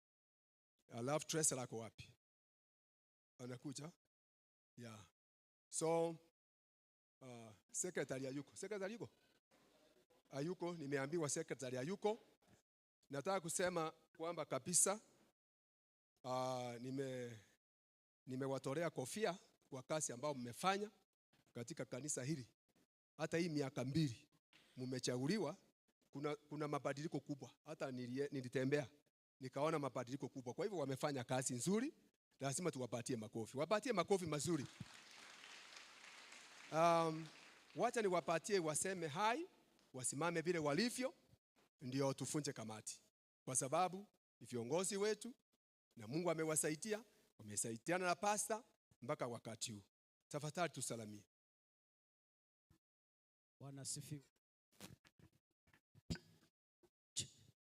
Alafu treasurer ako wapi? Anakuja? Yeah. So secretary hayuko. Secretary yuko? Hayuko, nimeambiwa secretary hayuko. Nataka kusema kwamba kabisa nimewatolea kofia kwa kazi ambayo mmefanya katika kanisa hili. Hata hii miaka mbili mmechaguliwa, kuna mabadiliko kubwa. Hata nilitembea nikaona mabadiliko kubwa. Kwa hivyo wamefanya kazi nzuri, lazima tuwapatie makofi. Wapatie makofi mazuri. Wacha niwapatie waseme hai, wasimame vile walivyo, ndio tufunje kamati. Kwa sababu ni viongozi wetu na Mungu amewasaidia, wamesaidiana na pastor mpaka wakati huu. Tafadhali tusalamie. Bwana asifiwe.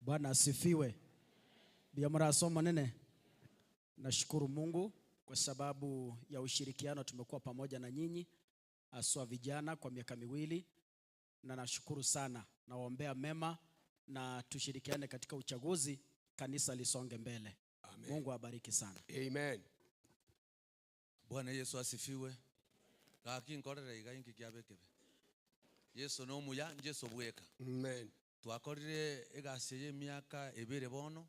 Bwana asifiwe. Biamura nene. Nashukuru Mungu kwa sababu ya ushirikiano tumekuwa pamoja na nyinyi aswa vijana kwa miaka miwili, na nashukuru sana. Nawaombea mema na tushirikiane katika uchaguzi, kanisa lisonge mbele. Amen. Mungu awabariki sana. Amen. Bwana Yesu asifiwe. Gaki nkorere iga inki kiabekebe. Yesu no muya Yesu bweka. Amen. Twakorire egasi ye miaka ebere bono.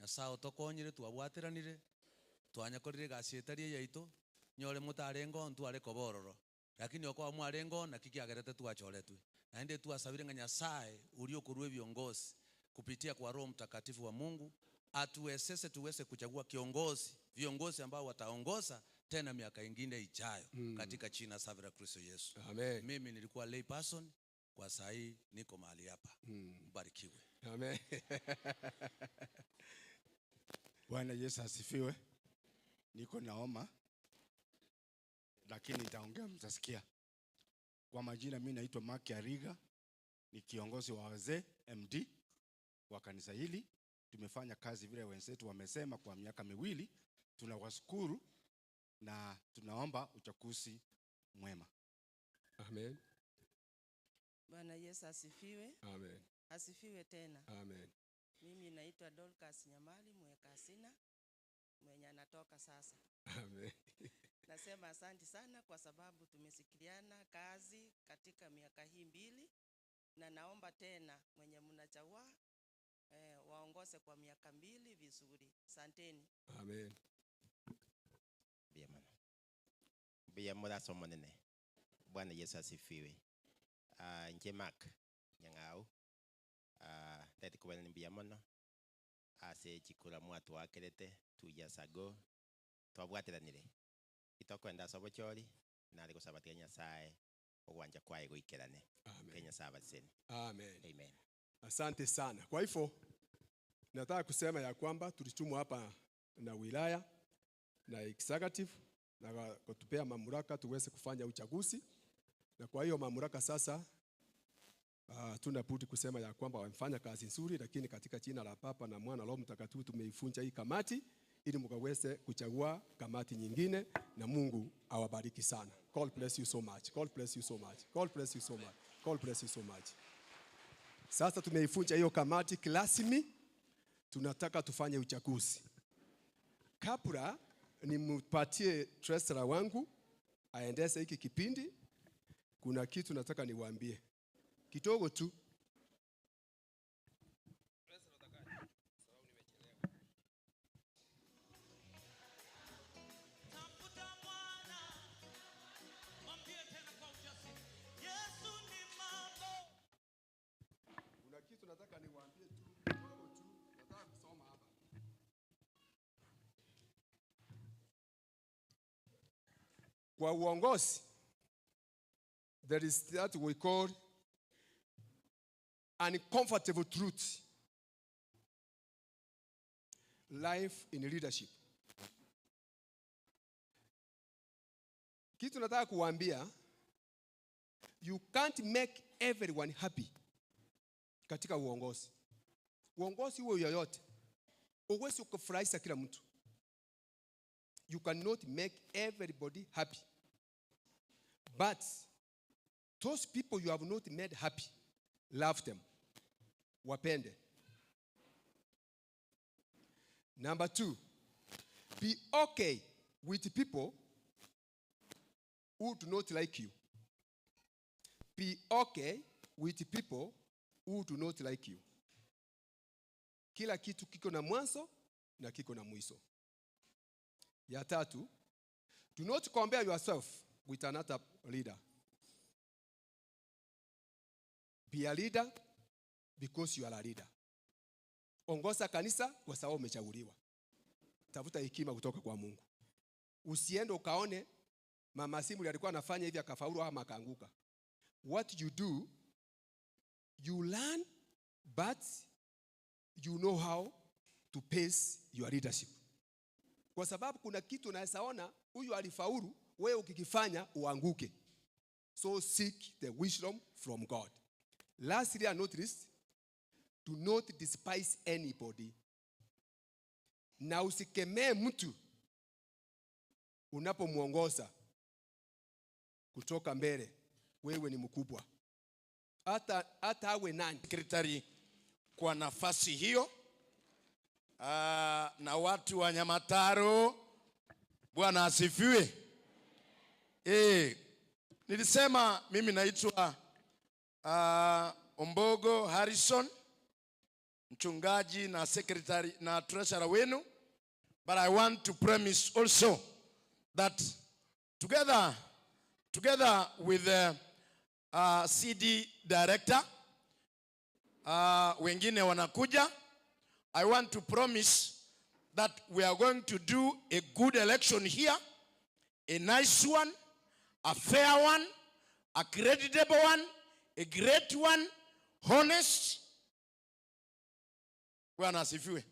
Nyasaye otokonyire twabwateranire. Twanyakorire egasi etari yaito. Nyore mutarengo ntware kobororo. Lakini okwa mwarengo na kikiagerete twachoretwe. Na ende twasabire nga Nyasaye uliokurwe viongozi kupitia kwa Roho Mtakatifu wa Mungu atuwezeshe tuweze kuchagua kiongozi, viongozi ambao wataongoza tena miaka ingine ijayo katika jina safi la Kristo Yesu. Amen. Mimi nilikuwa lay person, kwa saa hii niko mahali hapa. Mbarikiwe. Amen. Bwana Yesu asifiwe. Niko naoma lakini nitaongea mtasikia. Kwa majina mimi naitwa Mark Ariga, ni kiongozi wa wazee MD wa kanisa hili. Tumefanya kazi vile wenzetu wamesema kwa miaka miwili. Tunawashukuru na tunaomba uchaguzi mwema. Amen. Bwana Yesu asifiwe. Amen. Asifiwe tena. Amen. Mimi naitwa Dorcas Nyamali Mwekasina mwenye anatoka sasa. Amen. Nasema asante sana kwa sababu tumesikiliana kazi katika miaka hii 2, na naomba tena mwenye mnachagua waongoze kwa miaka 2 vizuri. Asanteni. Amen. Bia mana. Bia mura somo nene. Bwana Yesu asifiwe. Nje Mark Nyang'au. Tete kubana ni mbia mono. Ase chikura mwatu wakerete 2 years ago. Twabwateranire. Itokwenda sobo chori nari gusabatia Nyasaye ogwanja kwaye goikerane. Amen. Kenya sabaseni. Amen. Amen. Asante sana. Kwa hivyo nataka kusema ya kwamba tulitumwa hapa na wilaya na executive na kutupea mamlaka tuweze kufanya uchaguzi, na kwa hiyo mamlaka sasa tuna budi kusema ya kwamba wamefanya kazi nzuri, lakini katika jina la Baba na Mwana Roho Mtakatifu tumeifunja hii kamati ili mkaweze kuchagua kamati nyingine, na Mungu awabariki sana. God bless you so much. God bless you so much. God bless you so much. God bless you so much. Sasa tumeifunja hiyo kamati kirasmi, tunataka tufanye uchaguzi. Kabla nimpatie treasurer wangu aendeshe hiki kipindi, kuna kitu nataka niwaambie kidogo tu. Kuna kitu nataka niwaambie tu kidogo tu, nataka kusoma hapa. Kwa uongozi, there is that we call uncomfortable truth. Life in leadership. Kitu nataka kuwaambia, you can't make everyone happy katika uongozi. Uongozi huo yoyote, huwezi kufurahisha kila mtu. You cannot make everybody happy. But those people you have not made happy, love them. Wapende. Number 2, be okay with people who do not like you. Be okay with people who do not like you. Kila kitu kiko na mwanzo na kiko na mwisho. Ya tatu, do not compare yourself with another leader. Be a leader because you are a leader. Ongoza kanisa kwa sababu umechaguliwa. Tafuta hekima kutoka kwa Mungu. Usiende ukaone Mama Simuli alikuwa anafanya hivi akafaulu ama akaanguka. What you do, you learn, but you know how to pace your leadership. Kwa sababu kuna kitu unaweza ona huyu alifaulu, wewe ukikifanya uanguke. So seek the wisdom from God. Lastly and not least, do not despise anybody. Na usikemee mtu unapomuongoza kutoka mbele. Wewe ni mkubwa. Hata awe nani. Sekretari kwa nafasi hiyo. Na watu wa Nyamataro, Bwana asifiwe. Nilisema mimi naitwa Ombogo Harrison, mchungaji na secretary na treasurer wenu. But I want to promise also that together with the CD director, wengine wanakuja, I want to promise that we are going to do a good election here, a nice one, a fair one, a creditable one, a great one, honest. Bwana asifiwe.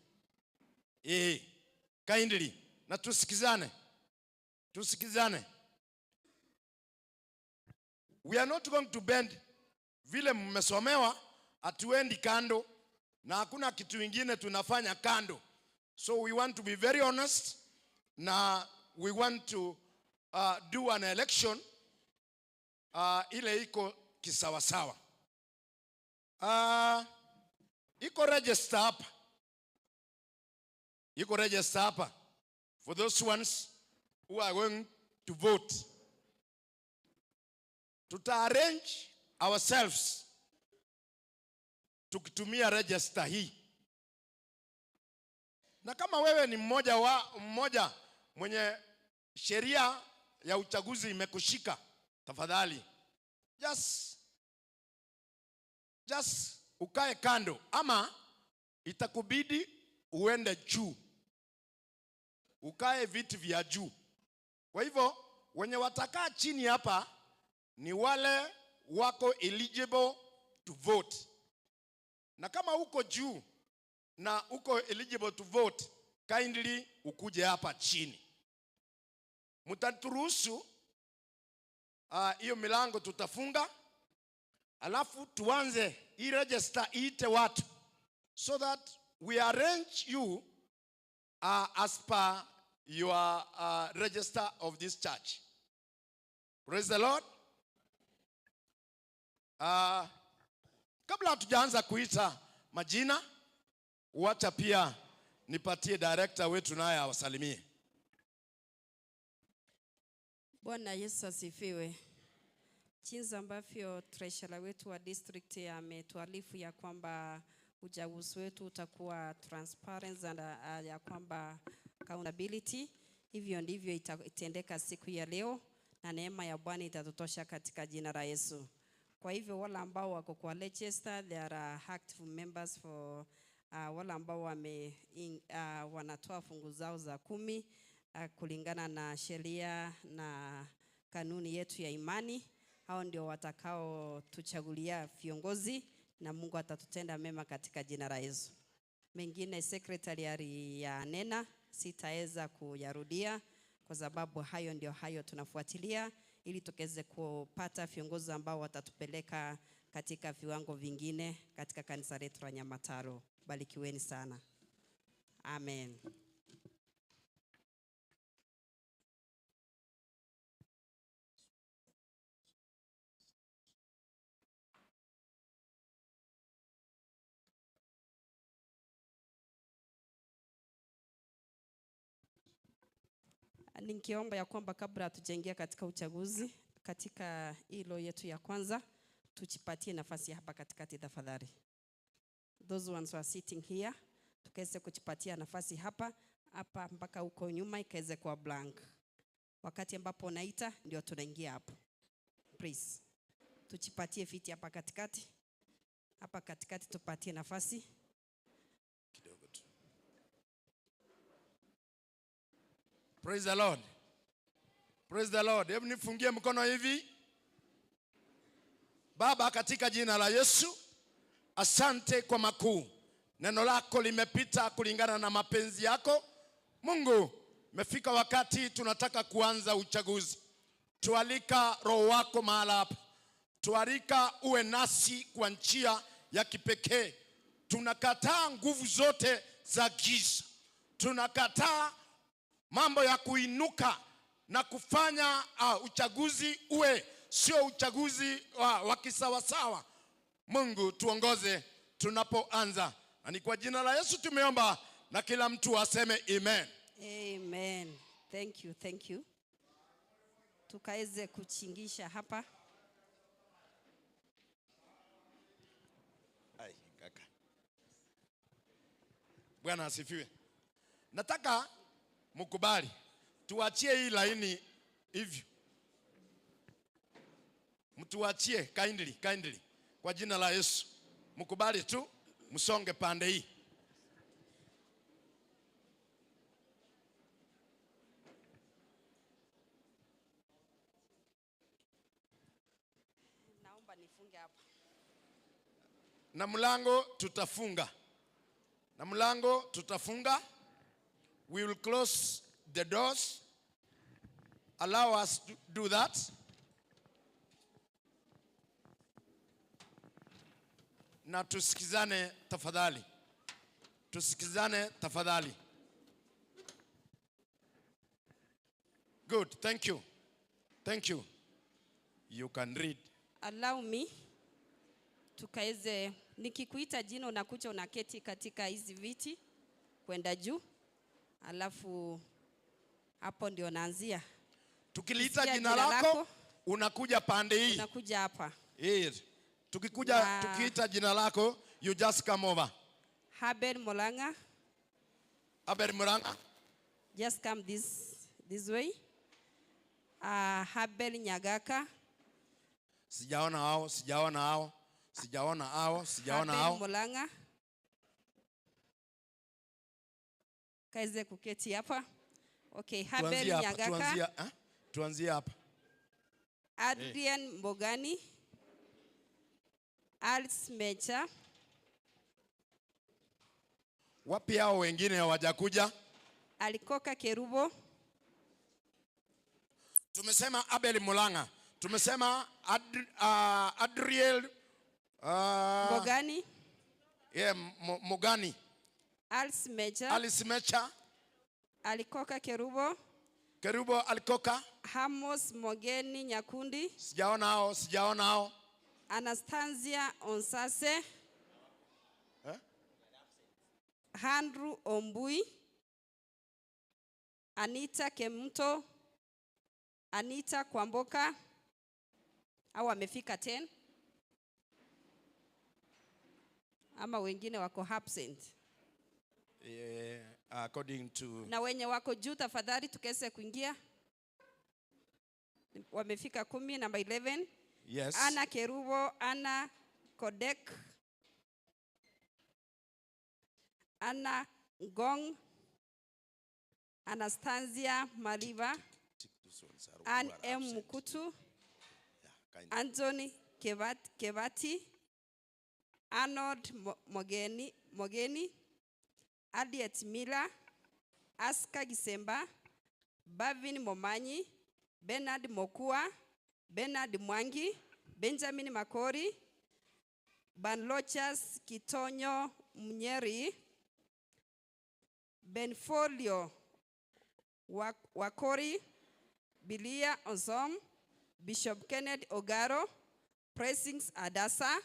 Kindly, na tusikizane. Tusikizane. We are not going to bend vile mmesomewa, hatuendi kando na hakuna kitu kingine tunafanya kando. So we want to be very honest na we want to do an election ile iko kisawasawa. Iko register hapa. Iko register hapa. For those ones who are going to vote. Tuta arrange ourselves tukitumia register hii. Na kama wewe ni mmoja mwenye sheria ya uchaguzi imekushika, tafadhali just ukae kando, ama itakubidi uende juu, ukae viti vya juu. Kwa hivyo wenye watakaa chini hapa ni wale wako eligible to vote. Na kama uko juu na uko eligible to vote, kindly ukuje hapa chini. Mtaturuhusu hiyo milango tutafunga, alafu tuanze hii register iite watu so that we arrange you as per your register of this church. Praise the Lord. Kabla hatujaanza kuita majina, wacha pia nipatie director wetu naye awasalimie. Bwana Yesu asifiwe. Jinsi ambavyo treasurer wetu wa district ametuarifu ya kwamba uchaguzi wetu utakuwa transparent and ya kwamba accountability, hivyo ndivyo itendeka siku ya leo, na neema ya Bwana itatutosha katika jina la Yesu. Kwa hivyo wale ambao wako kwa register, there are active members for wale ambao wanatoa fungu zao za 10 kulingana na sheria na kanuni yetu ya imani. Hao ndio watakao tuchagulia viongozi, na Mungu atatutenda mema katika jina la Yesu. Mengine secretary aliyanena, sitaweza kuyarudia kwa sababu hayo ndio hayo tunafuatilia ili tukeze kupata viongozi ambao watatupeleka katika viwango vingine katika kanisa letu la Nyamataro. Barikiweni sana. Amen. Ningeomba ya kwamba kabla hatujaingia katika uchaguzi, katika hilo yetu ya kwanza, tujipatie nafasi hapa katikati tafadhali. Those ones who are sitting here, tukaweze kujipatia nafasi hapa, hapa mpaka huko nyuma ikaweze kuwa blank. Wakati ambapo naita ndio tunaingia hapo. Please. Tujipatie viti hapa katikati. Hapa katikati tupatie nafasi. Kidogo tu. Praise the Lord. Praise the Lord. Hebu nifungie mkono hivi. Baba, katika jina la Yesu, asante kwa makuu. Neno lako limepita kulingana na mapenzi yako. Mungu, imefika wakati tunataka kuanza uchaguzi. Tualika Roho wako mahala hapa. Tualika uwe nasi kwa njia ya kipekee. Tunakataa nguvu zote za giza. Tunakataa mambo ya kuinuka na kufanya uchaguzi uwe sio uchaguzi wa kisawasawa. Mungu, tuongoze tunapoanza. Na ni kwa jina la Yesu tumeomba, na kila mtu aseme amen. Amen. Thank you, thank you. Tukaweze kuchingisha hapa. Ai, kaka. Bwana asifiwe. Nataka mkubali tuachie hii laini hivyo. Mtuachie kindly, kindly. Kwa jina la Yesu. Mkubali tu msonge pande hii. Naomba nifunge hapa. Na mlango tutafunga. Na mlango tutafunga. We will close the doors. Allow us to do that. Na tusikizane tafadhali. Tusikizane tafadhali. Good, thank you. Thank you. You can read. Allow me tukaweze Nikikuita jina unakuja unaketi katika hizi viti kwenda juu. Alafu hapo ndio naanzia. Tukiliita Ukisikia jina lako unakuja pande hii. Unakuja hapa. Yes. Tukikuja tukiita jina lako, you just come over. Haben Molanga, Abel Muranga. just come this way. Habel Nyagaka. Sijaona hao, sijaona hao, sijaona hao, sijaona Haben hao. Molanga. Kaize kuketi hapa. Okay, Habel Tuanzie hapa, Nyagaka. tuanzie, eh? Tuanzie hapa. Adrian Mbogani. Alice Mecha. Wapi hao wengine hawajakuja? Alikoka Kerubo. Tumesema Abel Mulanga. Tumesema Adriel Mbogani. Yeah, Mogani. Alice Mecha. Alice Mecha. Alikoka Kerubo. Kerubo Alikoka. Hamos Mogeni Nyakundi. Sijaona hao, sijaona hao. Anastasia Onsase. Eh? Andrew Ombui. Anita Kemto. Anita Kwamboka. Au amefika 10? Ama wengine wako absent. Yeah, according to Na wenye wako juu tafadhali tukese kuingia. Wamefika 10, number 11. Yes. Anna Kerubo, Anna Kodek, Anna Ngong, Anastasia Maliva, Ann M. Mukutu, Anthony Kebati, Arnold Mogeni, Adiet Miller, Aska Gisemba, Bavin Momanyi, Bernard Mokua, Bernard Mwangi, Benjamin Makori, Banlochas Kitonyo Mnyeri, Benfolio Wakori, Bilia Onsom, Bishop Kenneth Ogaro, Pressings Adasa,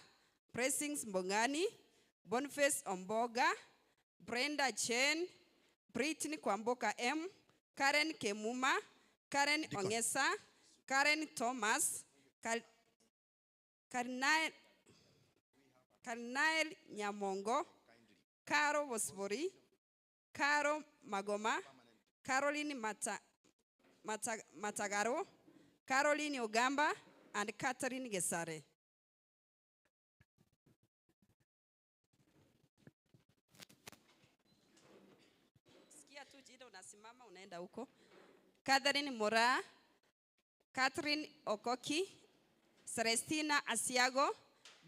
Pressings Mbongani, Boniface Omboga, Brenda Chen, Britney Kwamboka M, Karen Kemuma, Karen Ongesa, Karen Thomas, Karnael Nyamongo, Caro Bosbori, Caro Magoma, Caroline Matagaro, Caroline Ogamba, and Catherine Gesare. Sikia tu jina unasimama unaenda huko. Catherine Mora, Catherine Okoki, Celestina Asiago,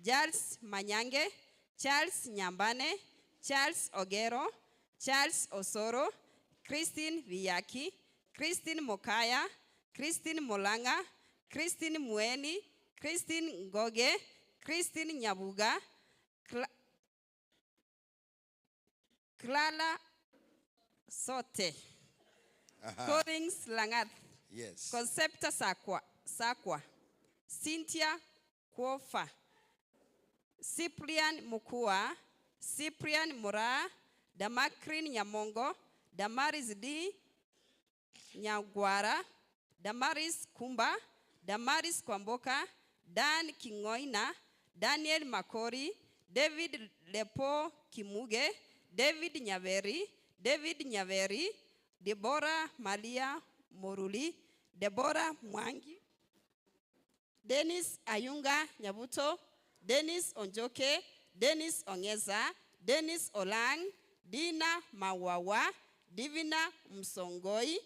Charles Manyange, Charles Nyambane, Charles Ogero, Charles Osoro, Christine Viyaki, Christine Mokaya, Christine Molanga, Christine Mueni, Christine Ngoge, Christine Nyabuga, Clara Sote, Collins Langat, Yes. Concepta Sakwa, Cynthia Kwofa, Cyprian Mukua, Cyprian Mura, Damakrin Nyamongo, Damaris D. Nyagwara, Damaris Kumba, Damaris Kwamboka, Dan Kingoina, Daniel Makori, David Lepo Kimuge, David Nyaveri, David Nyaveri, Deborah Malia Moruli, Deborah Mwangi, Dennis Ayunga Nyabuto, Dennis Onjoke, Dennis Ongeza, Dennis Olang, Dina Mawawa, Divina Msongoi,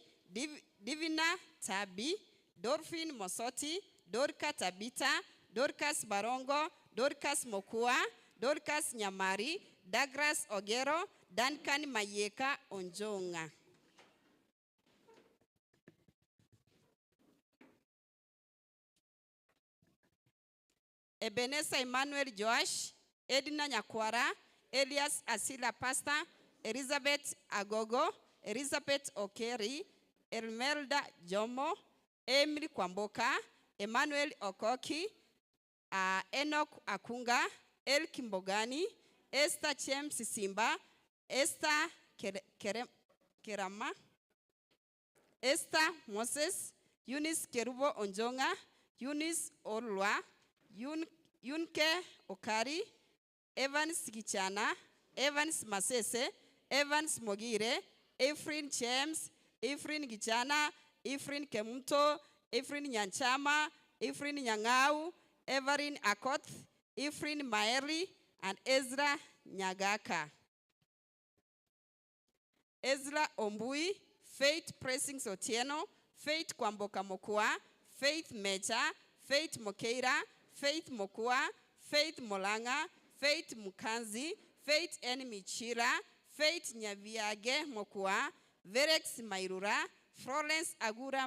Divina Tabi, Dorfin Mosoti, Dorka Tabita, Dorcas Barongo, Dorcas Mokua, Dorcas Nyamari, Douglas Ogero, Duncan Mayeka Onjonga. Ebeneza Emmanuel Joash, Edna Nyakwara, Elias Asila Pastor, Elizabeth Agogo, Elizabeth Okeri, Elmelda Jomo, Emily Kwamboka, Emmanuel Okoki, Enoch Akunga, Elki Mbogani, Esther James Simba, Esther Kerama, Esther Moses, Eunice Kerubo Onjonga, Eunice Olwa, Yunke Okari, Evans Gichana, Evans Masese, Evans Mogire, Efrin James, Efrin Gichana, Efrin Kemuto, Efrin Nyanchama, Efrin Nyangau, Everin Akoth, Efrin Maeri, and Ezra Nyagaka. Ezra Ombui, Faith Pressings Otieno, Faith Kwamboka Mokua, Faith Mecha, Faith Mokeira, Faith Mokua, Faith Molanga, Faith Mukanzi, Faith N. Michira, Faith Nyaviage Mokua, Verex Mairura, Florence Agura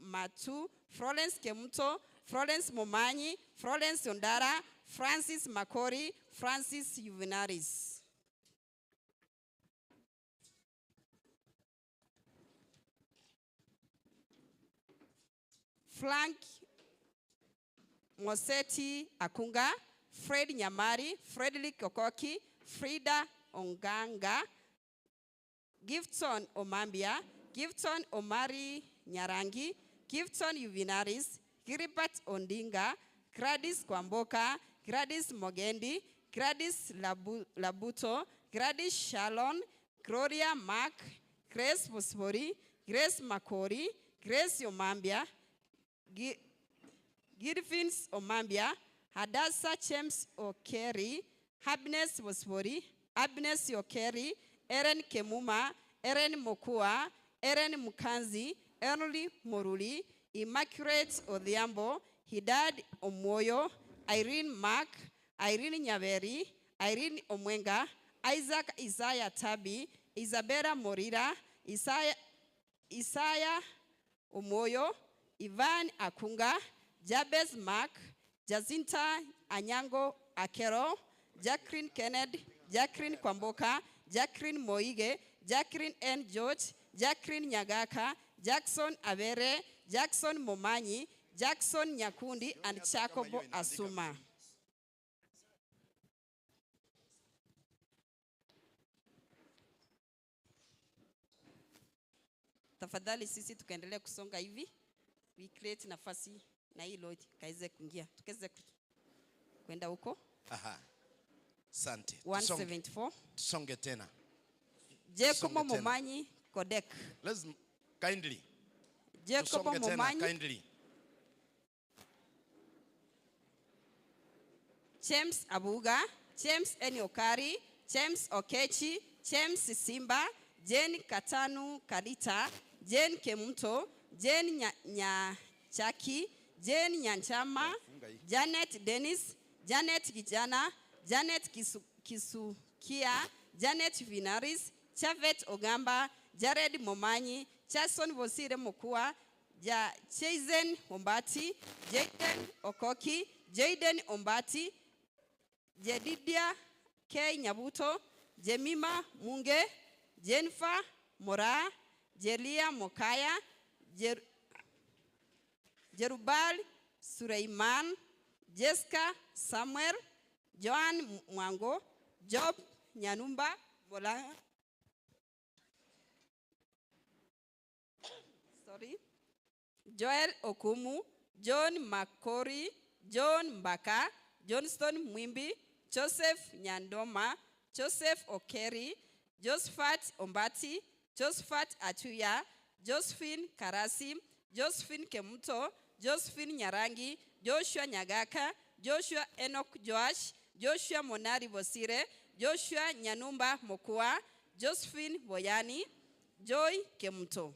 Matu, Florence Kemuto, Florence Momanyi, Florence Ondara, Francis Makori, Francis Juvenaris. Frank Moseti Akunga, Fred Nyamari, Frederick Okoki, Frida Onganga, Gifton Omambia, Gifton Omari Nyarangi, Gifton Juvinaris, Gilbert Ondinga, Gladys Kwamboka, Gladys Mogendi, Gladys Labuto, Gladys Shalon, Gloria Mark, Grace Bosbori, Grace Makori, Grace Omambia, Girvins Omambia, Hadassah James Okeri, Happiness Bosbori, Agnes Okeri, Eren Kemuma, Eren Mokua, Eren Mukanzi, Erly Moruli, Immaculate Odhiambo, Hidad Omoyo, Irene Mark, Irene Nyaveri, Irene Omwenga, Isaac Isaiah Tabi, Isabella Morira, Isaiah Omoyo, Ivan Akunga, Jabez Mark, Jacinta Anyango Akero, Jacqueline Kennedy, Jacqueline Kwamboka, Jacqueline Moige, Jacqueline N. George, Jacqueline Nyagaka, Jackson Avere, Jackson Momanyi, Jackson Nyakundi, and Chakobo Asuma. Tafadhali sisi tukaendelea kusonga hivi. We create nafasi na hii load kaize kuingia. Tukeze kwenda huko. Aha. Asante. 174. Tusonge tena. Jacobo Momanyi Kodek. Let's kindly. Jacobo Momanyi kindly. James Abuga, James Eniokari, James Okechi, James Simba, Jane Katanu Kalita, Jane Kemuto, Jane Nyachaki, Jane Nyanchama, Janet Dennis, Janet Kijana, Janet Kisukia, Janet Vinaris, Chavet Ogamba, Jared Momanyi, Chason Bosire Mokua, Chazen Ombati, Jaden Okoki, Jaden Ombati, Jedidia K. Nyabuto, Jemima Munge, Jennifer Mora, Jelia Mokaya, Jerubal Suleiman, Jessica Samuel, Joan Mwango, Job Nyanumba, Mola, sorry, Joel Okumu, John Makori, John Mbaka, Johnston Mwimbi, Joseph Nyandoma, Joseph Okeri, Josephat Ombati, Josephat Atuya, Josephine Karasi, Josephine Kemuto, Josephine Nyarangi, Joshua Nyagaka, Joshua Enoch Joash, Joshua Monari Bosire, Joshua Nyanumba Mokua, Josephine Boyani, Joy Kemuto.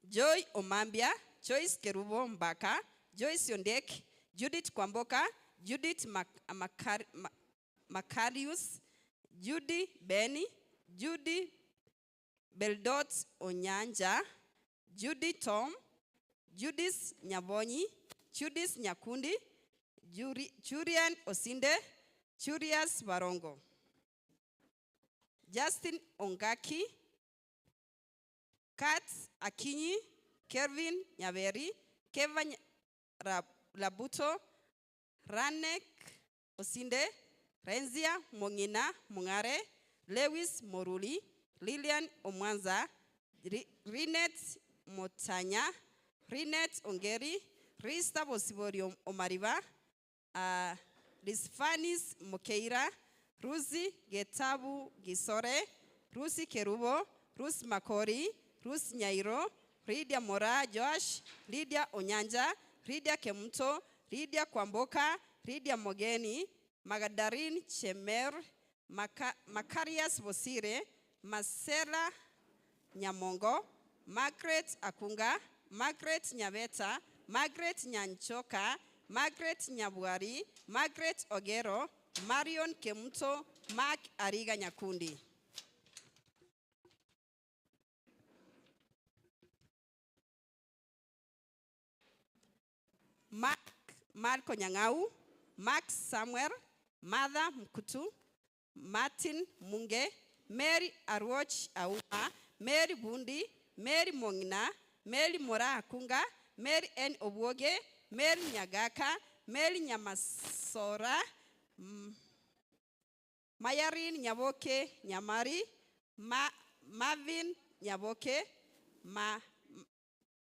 Joy Omambia, Joyce Kerubo Mbaka, Joyce Yondek, Judith Kwamboka, Judith Makarius, Judy Benny, Judy Beldot Onyanja, Judy Tom, Judith Nyabonyi, Judith Nyakundi, Jurian Osinde, Jurias Barongo, Justin Ongaki, Kat Akinyi, Kelvin Nyaveri, Keva Labuto, Ranek Osinde, Renzia Mongina Mungare, Lewis Moruli, Lilian Omwanza, Rinet Motanya, Rinet Ongeri, Rista Bosibori Omariba, Lisfanis Mokeira, Ruzi Getabu Gisore, Rusi Kerubo, Rus Makori, Rus Nyairo, Lydia Mora Joash, Lydia Onyanja, Lydia Kemuto, Lydia Kwamboka, Lydia Mogeni, Magadarin Chemer, Makarias Bosire, Masela Nyamongo, Margaret Akunga, Margaret Nyaveta, Margaret Nyanchoka, Margaret Nyabuari, Margaret Ogero, Marion Kemuto, Mark Ariga Nyakundi. Mark Marco Nyang'au, Mark Samuel, Martha Mkutu, Martin Munge, Mary Arwoch Auma, Mary Bundi, Mary Mongina, Mary Mora Akunga, Mary N. Obwoge, Mary Nyagaka, Mary Nyamasora, Mayarin Nyaboke Nyamari, Marvin Nyaboke,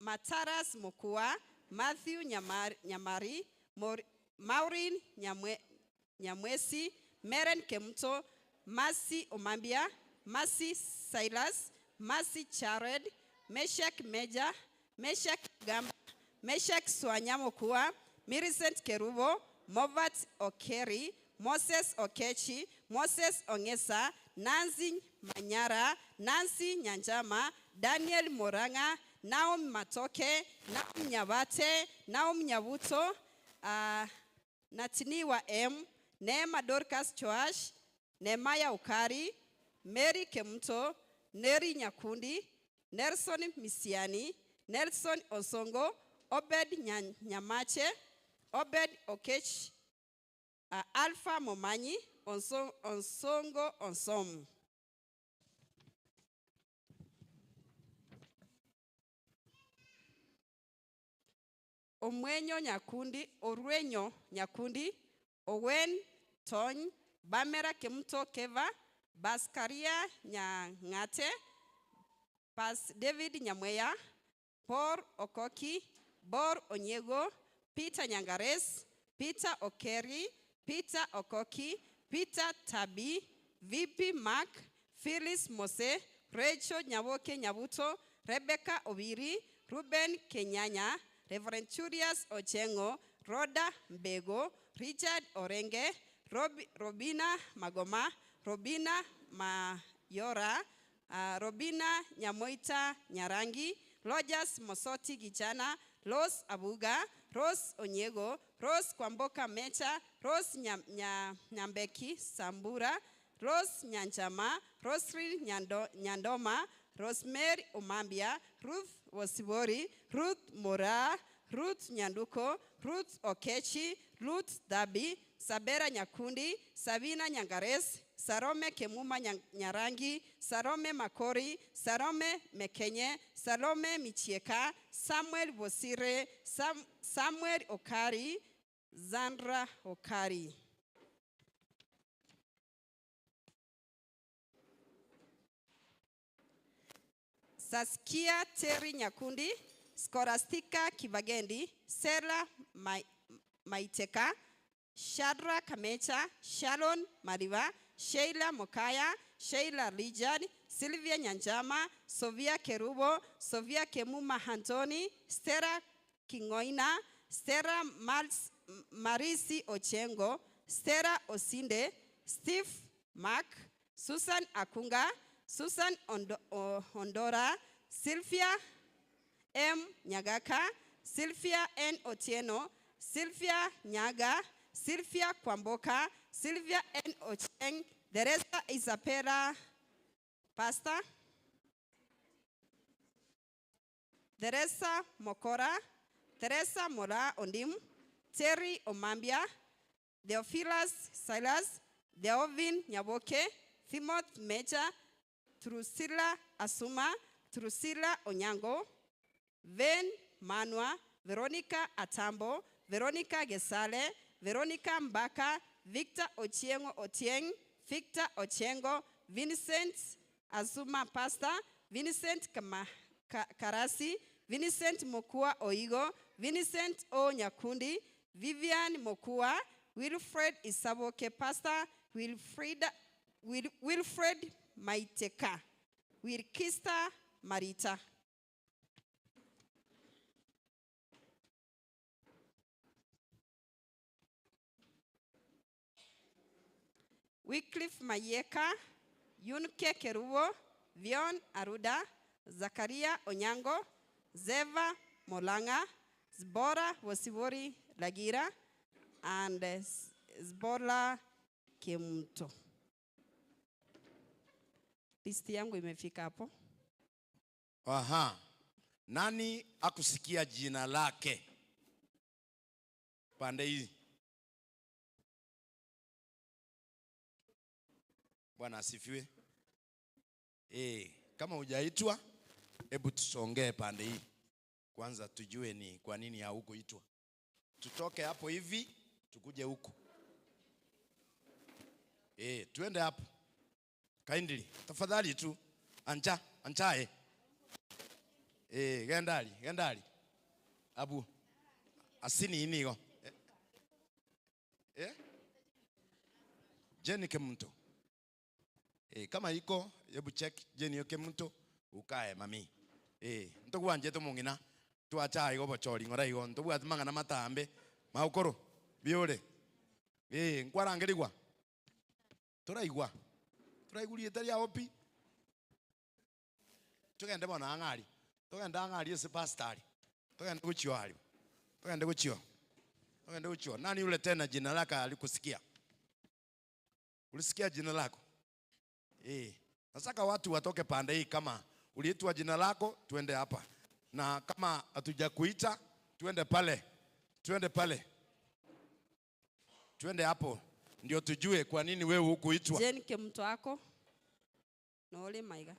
Mataras Mokua, Matthew Nyamari, Maureen Nyamwesi, Meren Kemuto, Masi Omambia, Masi Silas, Masi Chared, Meshak Meja, Meshak Gamba, Meshak Swanyamokua, Millicent Kerubo, Movat Okeri, Moses Okechi, Moses Ongesa, Nancy Manyara, Nancy Nyanjama, Daniel Moranga, Naom Matoke, Naom Nyabate, Naom Nyabuto, Natiniwa M, Neema Dorcas Choash, Nemaya Ukari, Mary Kemuto, Neri Nyakundi, Nelson Misiani, Nelson Osongo, Obed Nyamache, Obed Okech, Alpha Momanyi, Onsongo Onsom. Omwenyo Nyakundi, Orwenyo Nyakundi, Owen Tony, Bamera Kemuto Keva, Baskaria Nyangate, Pas David Nyamweya, Paul Okoki, Bor Onyego, Peter Nyangares, Peter Okeri, Peter Okoki, Peter Tabi, VP Mark, Phyllis Mose, Rachel Nyaboke Nyabuto, Rebecca Obiri, Ruben Kenyanya, Reverend Julius Ochengo, Rhoda Mbego, Richard Orenge, Robina Magoma, Robina Mayora, Robina Nyamoita Nyarangi, Rogers Mosoti Gichana, Rose Abuga, Rose Onyego, Rose Kwamboka Mecha, Rose Nyambeki Sambura, Rose Nyanchama, Rosri Nyandoma, Rosemary Omambia, Ruth Wosibori, Ruth Mora, Ruth Nyanduko, Ruth Okechi, Ruth Dabi, Sabera Nyakundi, Sabina Nyangares, Sarome Kemuma Nyarangi, Sarome Makori, Sarome Mekenye, Salome Michieka, Samuel Bosire, Samuel Okari, Zandra Okari. Saskia Terry Nyakundi, Skorastika Kibagendi, Sela Maiteka, Shadra Kamecha, Sharon Mariva, Sheila Mokaya, Sheila Lijad, Sylvia Nyanjama, Sofia Kerubo, Sofia Kemuma Hantoni, Stera Kingoina, Stera Marisi Ochengo, Stera Osinde, Steve Mark, Susan Akunga, Susan Ondora, Sylvia M. Nyagaka, Sylvia N. Otieno, Sylvia Nyaga, Sylvia Kwamboka, Sylvia N. Ocheng, Teresa Isapera, Pastor, Teresa Mokora, Teresa Mora Ondim, Terry Omambia, Theophilus Silas, Theovin Nyaboke, Timothy Meja, Trusila Asuma, Trusila Onyango, Ven Manwa, Veronica Atambo, Veronica Gesale, Veronica Mbaka, Victor Ochiengo Otieng, Victor Ochengo, Vincent Azuma Pastor, Vincent Karasi, Vincent Mokua Oigo, Vincent O Nyakundi, Vivian Mokua, Wilfred Isaboke Pastor, Wilfred Maiteka, Wilkista Marita. Wycliffe Mayeka, Yunke Kerubo, Vion Aruda, Zakaria Onyango, Zeva Molanga, Zbora Wosibori Lagira, and Zbora Kimto. Listi yangu imefika hapo. Aha. Nani akusikia jina lake? Pande hii. Bwana asifiwe. Kama hujaitwa, hebu tusongee pande hii. Kwanza tujue ni kwa nini haukuitwa. Tutoke hapo hivi, tukuje huku. Tuende hapo. Kindly, tafadhali tu. Ancha, anchae. Gendali, gendali. Abu. Asini inigo. Jenny Kemunto. Kama iko, hebu check Jenny Kemunto ukae mami. Ntokuwanje to mong'ina twacha igo bochori ng'ora igo ntobwati mang'ana matambe maukoro biore. Nkwarangerigwa. Toraigwa. Toraigurie tari aopi. Tugende bona ang'ari. Tugende ang'ari ase pastor. Tugende guchio ari. Tugende guchio. Tugende guchio. Nani yule tena jina lake alikusikia? Ulisikia jina lako? Nataka watu watoke pande hii. Kama uliitwa jina lako, tuende hapa. Na kama hatujakuita, tuende pale. Tuende pale. Tuende hapo. Ndio tujue kwa nini wewe hukuitwa. Jane Kemunto wako. Nole maiga.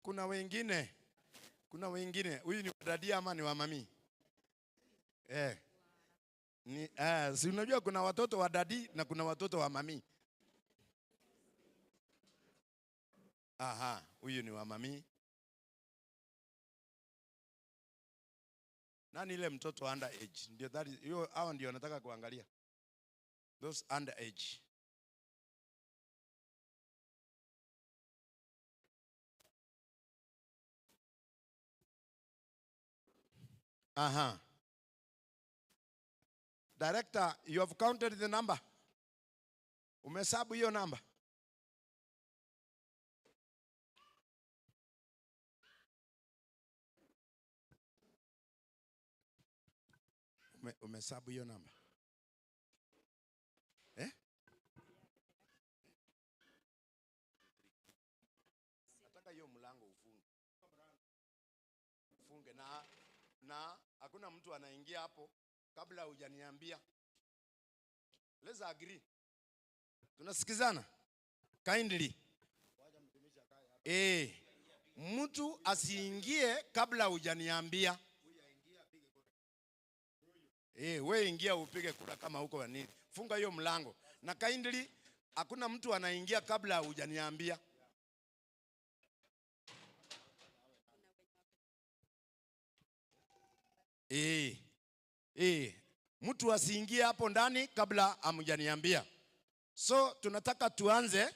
Kuna wengine. Kuna wengine. Huyu ni dadi ama ni wa mami? Ni si unajua kuna watoto wa dadi na kuna watoto wa mami. Aha, huyu ni wa mami. Nani ile mtoto under age? Ndio that is, hiyo hao ndio nataka kuangalia. Those under age. Aha. Director, you have counted the number. Umehesabu hiyo namba? Umehesabu hiyo namba? Eh? Nataka hiyo mlango ufunge. Ufunge na hakuna mtu anaingia hapo kabla hujaniambia. Let's agree. Tunasikizana? Kindly. Mtu asiingie kabla hujaniambia. We ingia upige kura kama huko nini. Funga hiyo mlango. Na kindly hakuna mtu anaingia kabla hujaniambia. Mtu asiingie hapo ndani kabla hamjaniambia. So tunataka tuanze.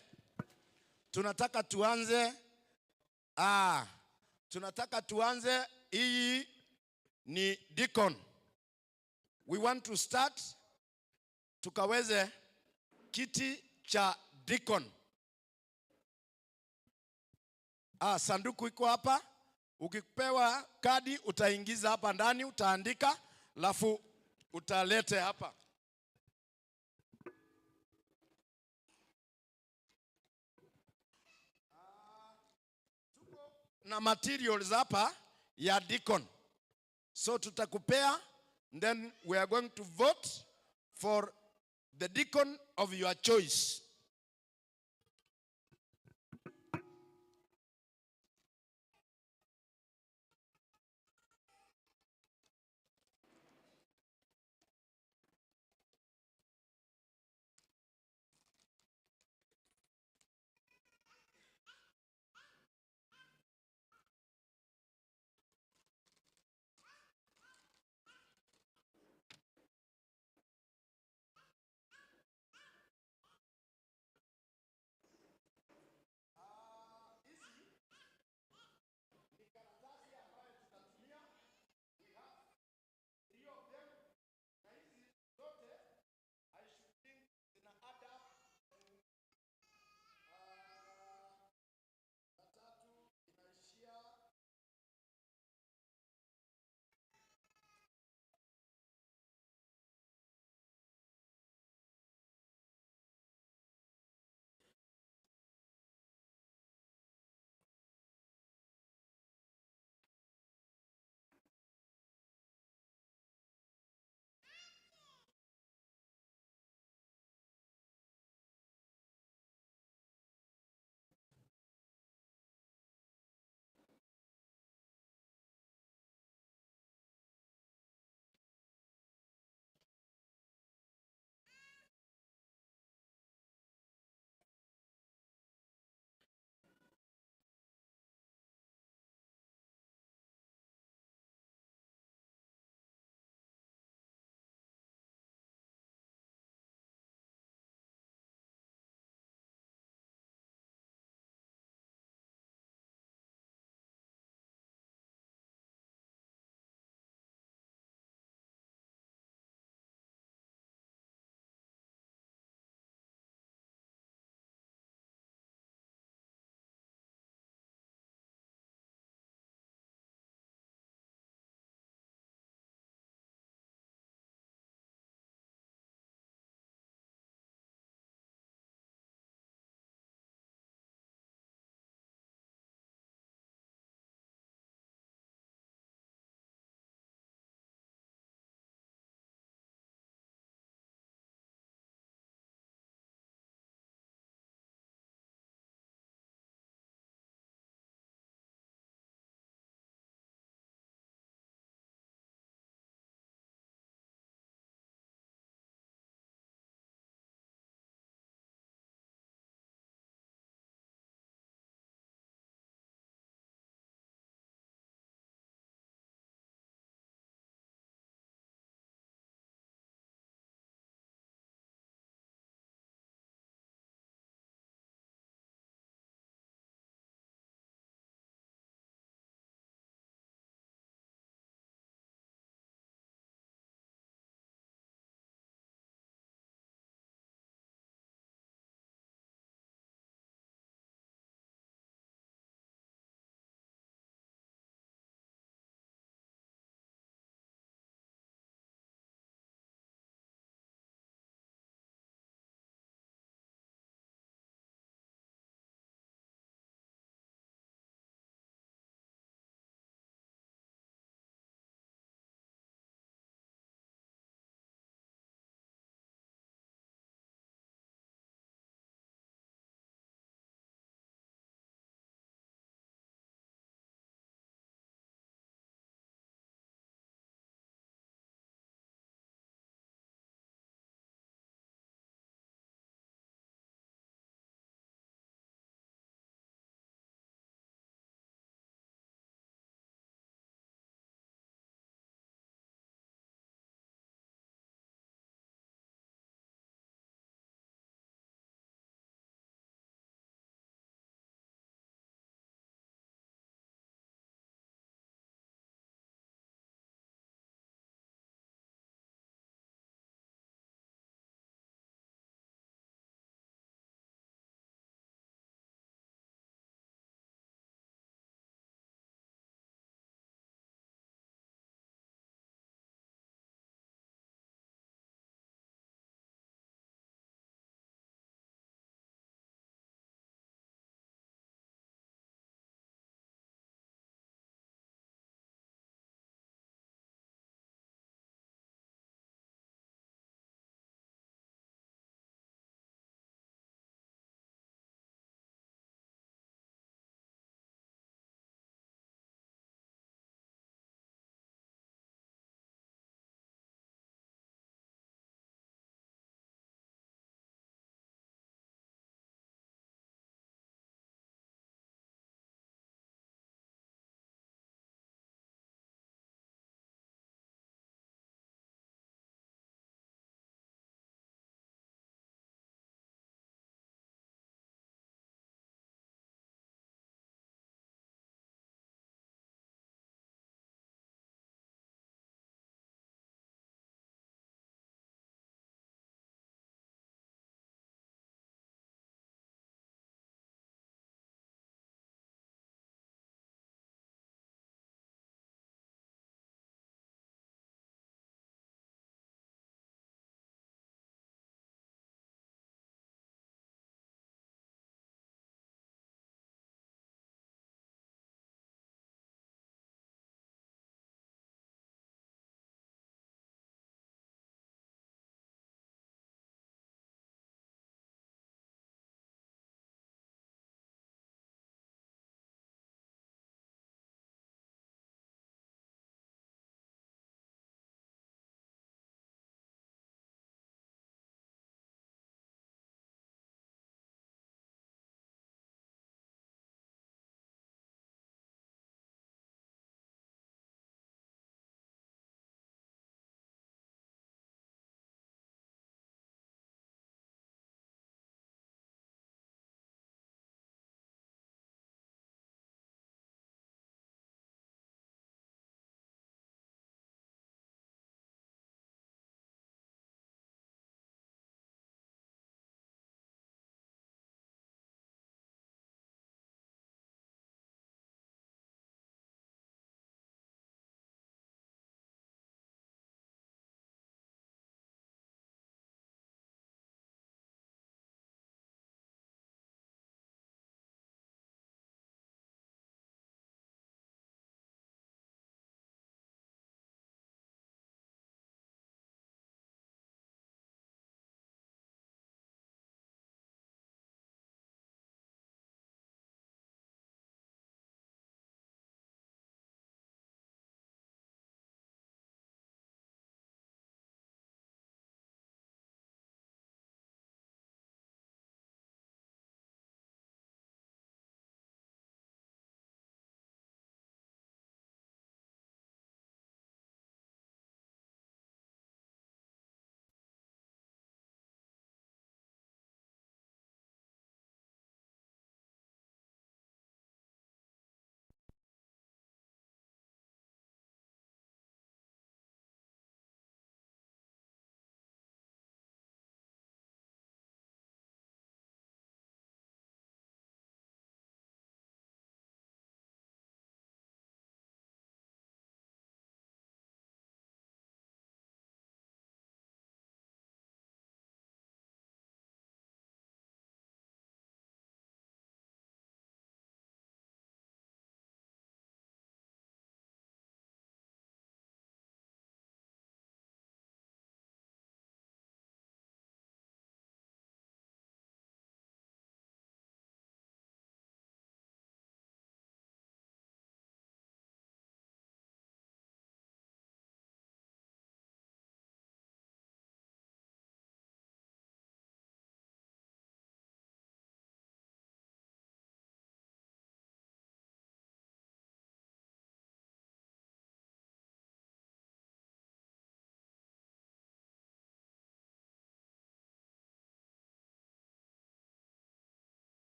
Tunataka tuanze. Tunataka tuanze. Hii ni deacon. We want to start tukaweze kiti cha deacon. Sanduku iko hapa. Ukipewa kadi utaingiza hapa ndani, utaandika, alafu utalete hapa. Tuko na materials hapa ya deacon. So tutakupea, then we are going to vote for the deacon of your choice.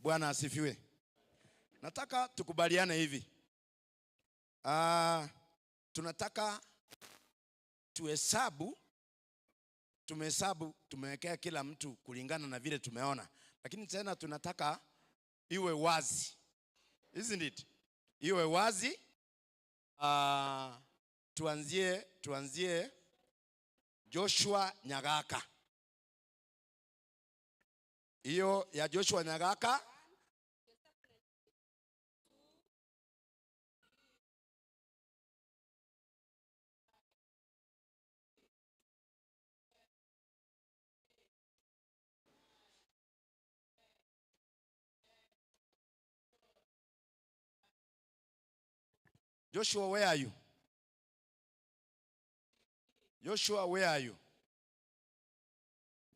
Bwana asifiwe. Nataka tukubaliane hivi. Tunataka tuhesabu, tumehesabu, tumewekea kila mtu kulingana na vile tumeona. Lakini tena tunataka iwe wazi. Isn't it? Iwe wazi. Tuanzie Joshua Nyagaka. Hiyo ya Joshua Nyagaka. Joshua, where are you? Joshua, where are you?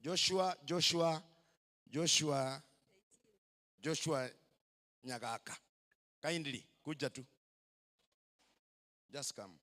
Joshua, Joshua, Joshua, Joshua Nyagaka. Kindly, kuja tu. Just come.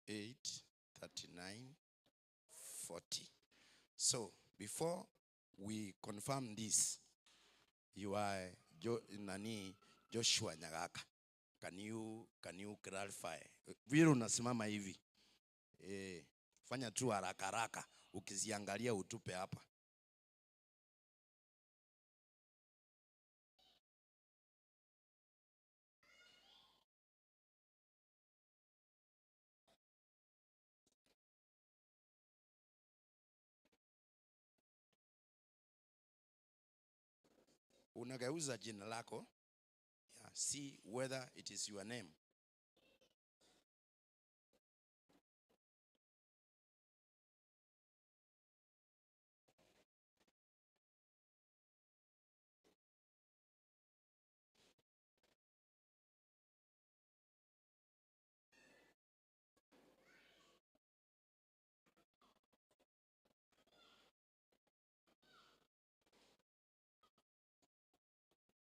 8, 39, 40. So before we confirm this, you are Joshua Nyagaka. Can you clarify? Vile unasimama hivi. Fanya tu haraka haraka, ukiziangalia utupe hapa. Unageuza jina lako. Yeah, see whether it is your name.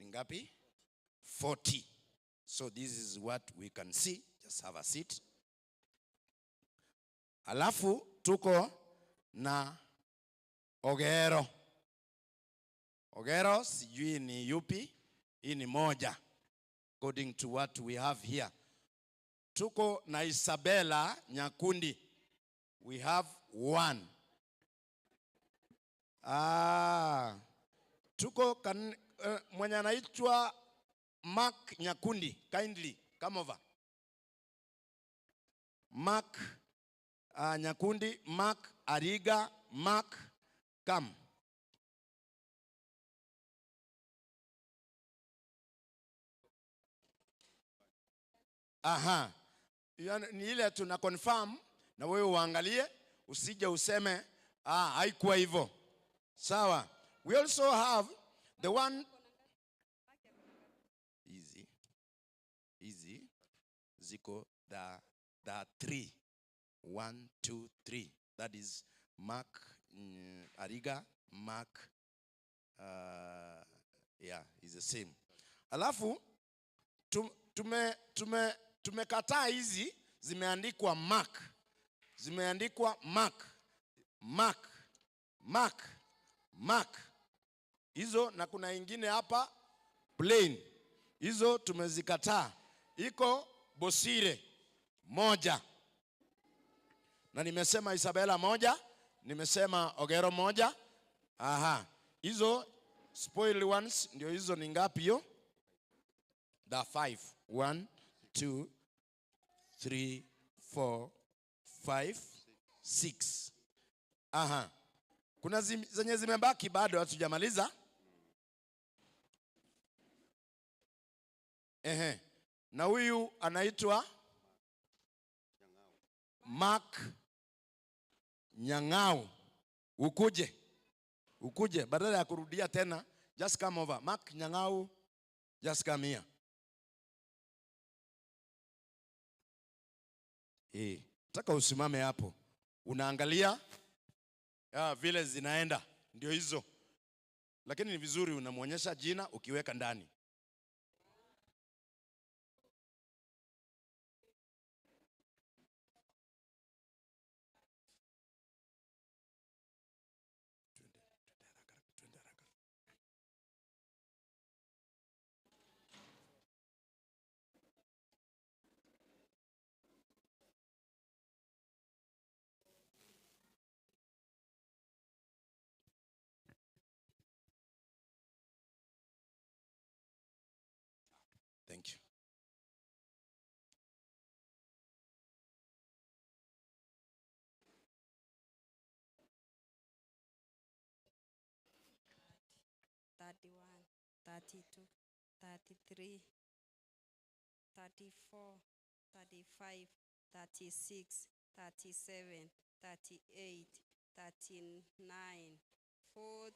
Ngapi? 40. So this is what we can see. Just have a seat. Alafu tuko na Ogero. Ogero sijui ni yupi. Hii ni moja according to what we have here. Tuko na Isabella Nyakundi. We have one. Tuko mwenye anaitwa Mark Nyakundi, kindly come over. Mark Nyakundi, Mark Ariga, Mark, come. Aha. Ni ile tuna confirm na wewe uangalie, usije useme haikuwa hivyo. Sawa. We also have the one easy ziko the 3 1 2 3, that is Mark Ariga, Mark yeah, is the same. Alafu tumekataa hizi zimeandikwa Mark, zimeandikwa Mark, Mark, Mark, Mark hizo, na kuna ingine hapa plain, hizo tumezikataa. Iko Bosire moja, na nimesema Isabella moja, nimesema Ogero moja. Aha, hizo spoiled ones ndio hizo. Ni ngapi hiyo? The 5 1 2 3 4 5 6. Aha, kuna zenye zimebaki bado hatujamaliza. Ehe. Na huyu anaitwa Mark Nyang'au. Ukuje. Ukuje badala ya kurudia tena, just come over. Mark Nyang'au. Just come here. Nataka usimame hapo. Unaangalia vile zinaenda, ndio hizo. Lakini ni vizuri unamuonyesha jina ukiweka ndani. Thank you. 31, 32, 33, 34, 35, 36, 37, 38, 39, 40,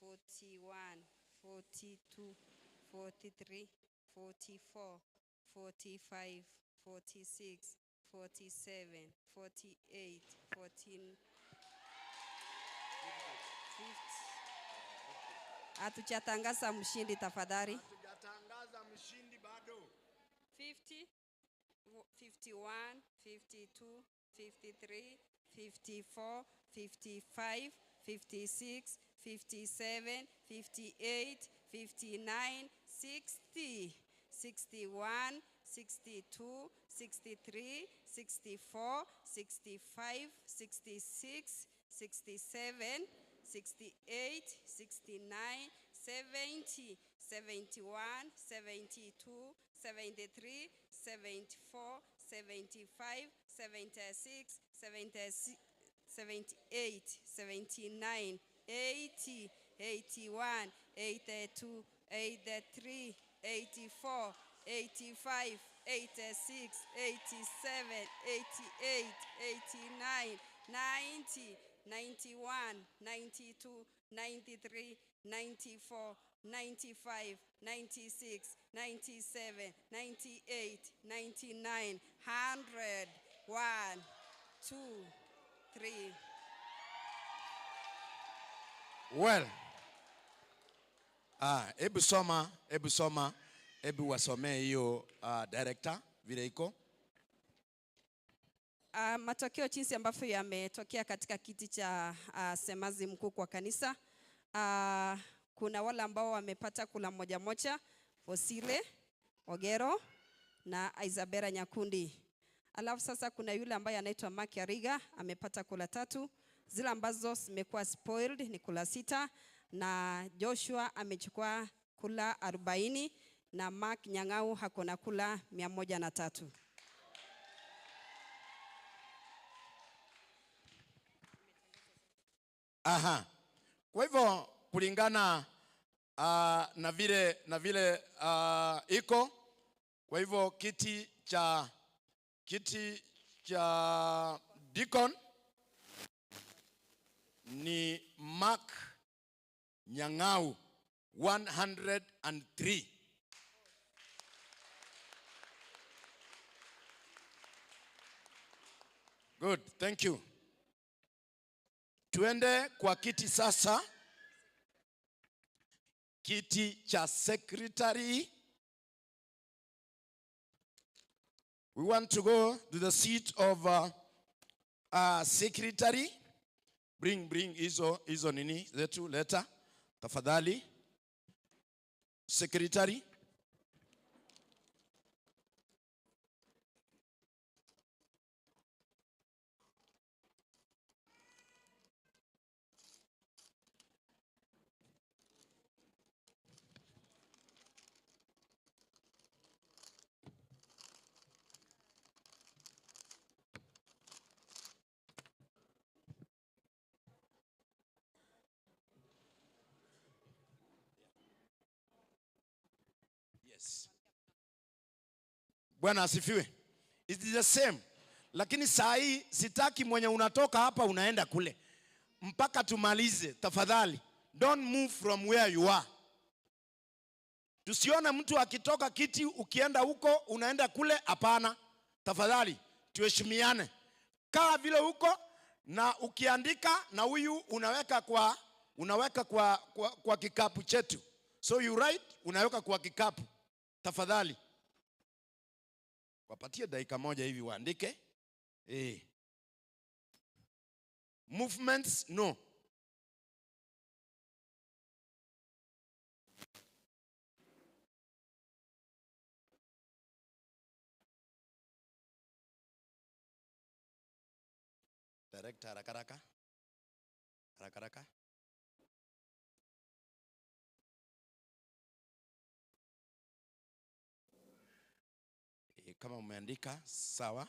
41, 42, 43, 44, 45, 46, 47, 48, 49, 50. Hatujatangaza mshindi tafadhali. Hatujatangaza mshindi bado. 50, 51, 52, 53, 54, 55, 56, 57, 58, 59, 60, 61, 62, 63, 64, 65, 66, 67, 68, 69, 70, 71, 72, 73, 74, 75, 76, 78, 79, 80, 81, 82, 83, 84, 85, 86, 87, 88, 89, 90, 91, 92, 93, 94, 95, 96, 97, 98, 99, 100, 1, 2, 3. Well, hebu soma, hebu wasomee hiyo director vile iko. Matokeo jinsi ambavyo yametokea katika kiti cha semazi mkuu kwa kanisa. Kuna wale ambao wamepata kula moja moja, Fosile Ogero na Isabella Nyakundi. Alafu sasa kuna yule ambaye anaitwa Mark Ariga amepata kula 3. Zile ambazo zimekuwa spoiled ni kula 6, na Joshua amechukua kula 40 na Mark Nyang'au hakona kula 103. Aha. Kwa hivyo kulingana na vile iko, kwa hivyo kiti cha deacon ni Mark Nyang'au 103. Good, thank you. Tuende kwa kiti sasa. Kiti cha secretary. We want to go to the seat of secretary. Bring hizo nini zetu leta tafadhali. Secretary. Yes. Bwana asifiwe. It is the same. Lakini saa hii sitaki mwenye unatoka hapa unaenda kule. Mpaka tumalize tafadhali. Don't move from where you are. Tusione mtu akitoka kiti ukienda huko unaenda kule, hapana. Tafadhali tuheshimiane. Kaa vile huko na ukiandika na huyu unaweka kwa kikapu chetu. So you write, unaweka kwa kikapu. Tafadhali. Wapatie dakika moja hivi waandike. Movements, no. Director, haraka haraka. Haraka haraka. Kama umeandika sawa.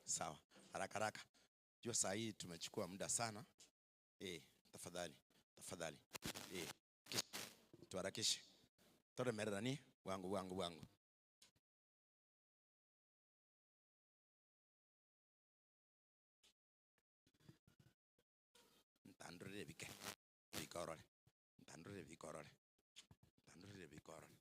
Sawa. Haraka haraka. Jua saa hii tumechukua muda sana. Tafadhali. Tafadhali. Tuharakishe. Tore merani wangu wangu wangu. Ntandurire bike. Bikorore. Ntandurire bikorore. Ntandurire bikorore.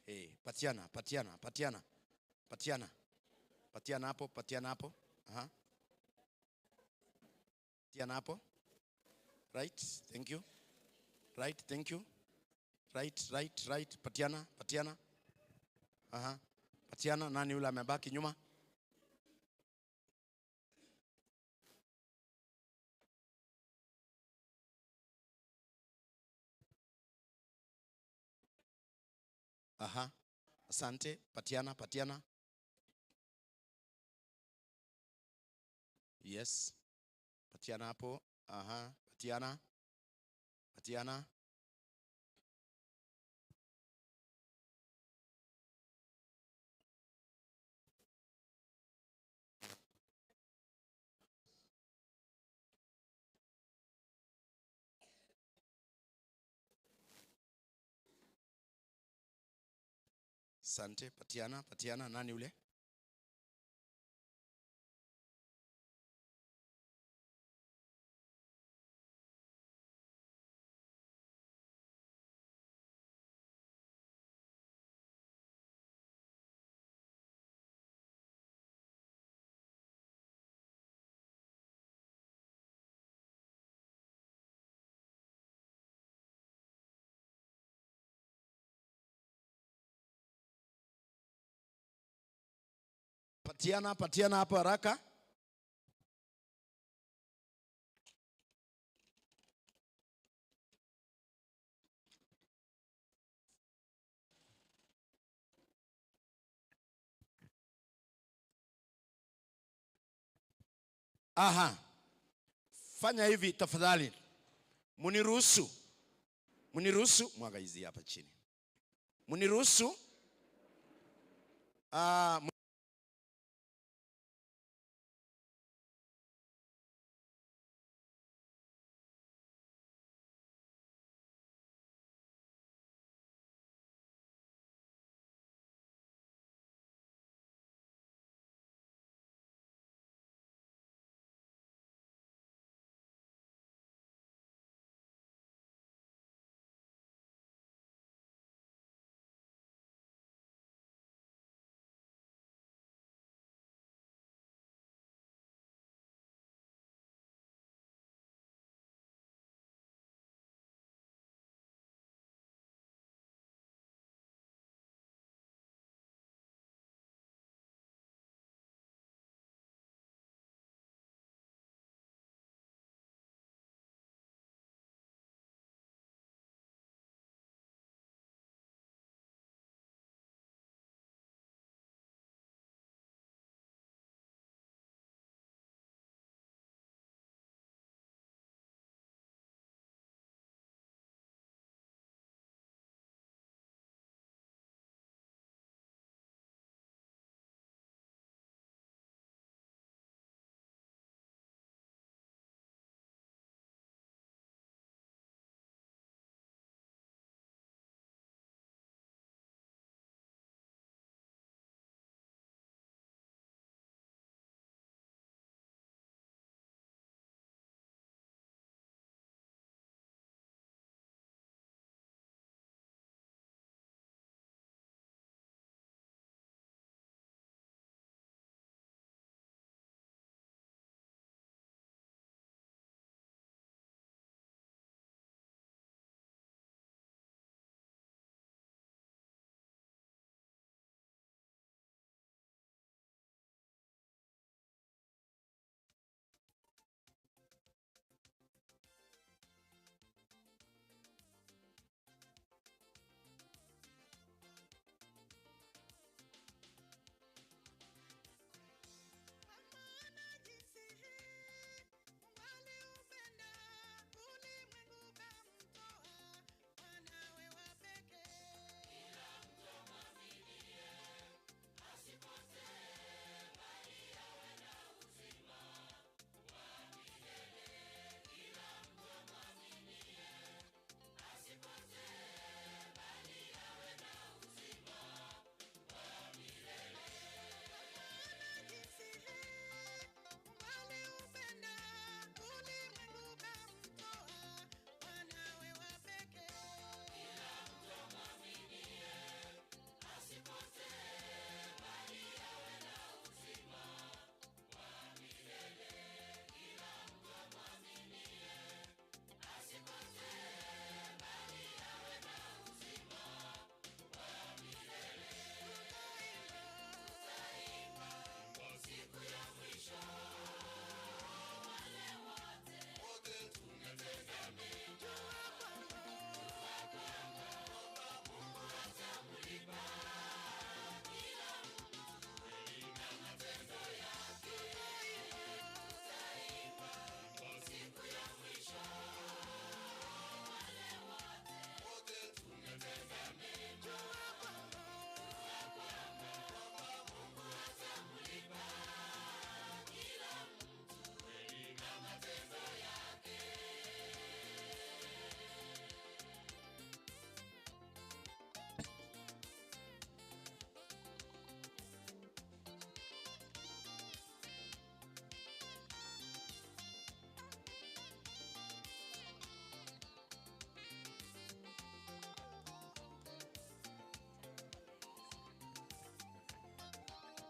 Hey, patiana, patiana, patiana. Patiana. Patiana hapo, patiana hapo. Aha. Patiana hapo. Right, thank you. Right, thank you. Right, right, right. Patiana, patiana. Aha. Patiana, nani yule amebaki nyuma? Aha. Asante. Patiana, patiana. Yes. Patiana hapo. Aha. Patiana. Patiana. Asante. Patiana, patiana. Nani ule? Patiana, patiana hapo haraka. Aha. Fanya hivi tafadhali. Muniruhusu. Muniruhusu, mwaga hizi hapa chini. Muniruhusu.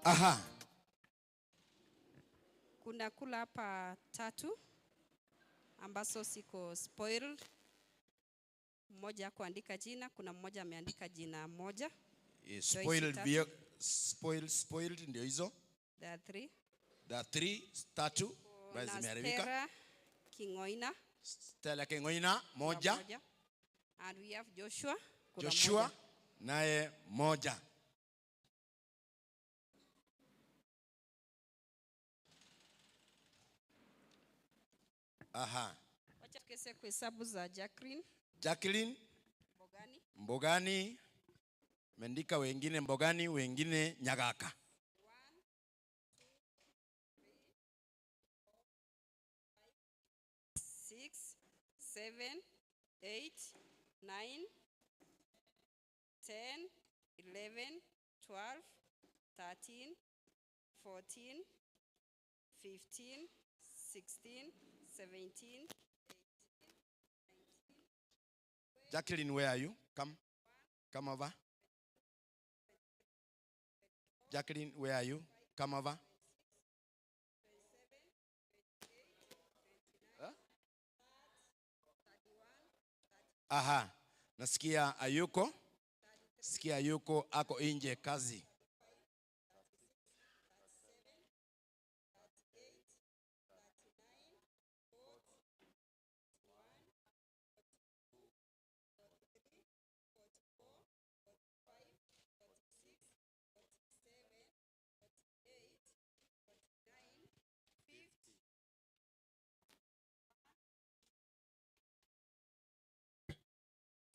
Aha. Kuna kula hapa tatu ambazo siko spoiled. Mmoja kuandika jina, kuna mmoja ameandika jina moja. Spoiled, spoiled ndio hizo. There are three. There are three, tatu ambazo zimeharibika. Stella Kingoina. Stella Kingoina moja. And we have Joshua. Joshua naye moja. Aha. Wacha tukese kuhesabu za Jacqueline. Jacqueline Mbogani. Mbogani. Mendika wengine Mbogani, wengine Nyagaka. 1 2 3 4 5 6 7 8 9 10 11 12 13 14 15 16 17 18 19. Jacqueline, where are you? Come. Come over. Jacqueline, where are you? Come over. Huh? Aha. Nasikia ayuko. Sikia ayuko ako nje kazi.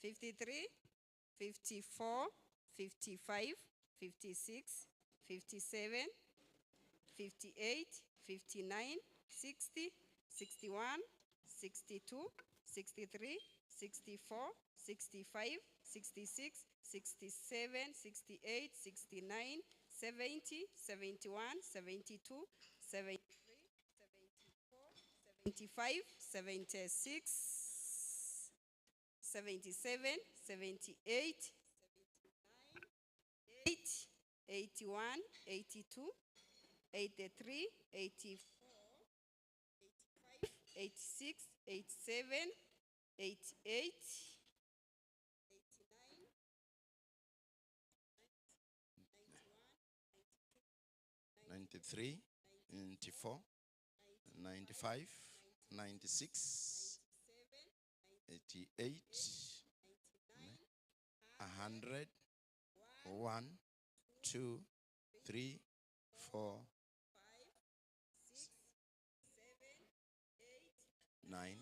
53, 54, 55, 56, 57, 58, 59, 60, 61, 62, 63, 64, 65, 66, 67, 68, 69, 70, 71, 72, 73, 74, 75, 76, 77, 78, 79, 8, 81, 82, 83, 84, 85, 86, 87, 88, 89, 93, 94, 95, 96, 88, 100, 1, 2, 3, 4, 9,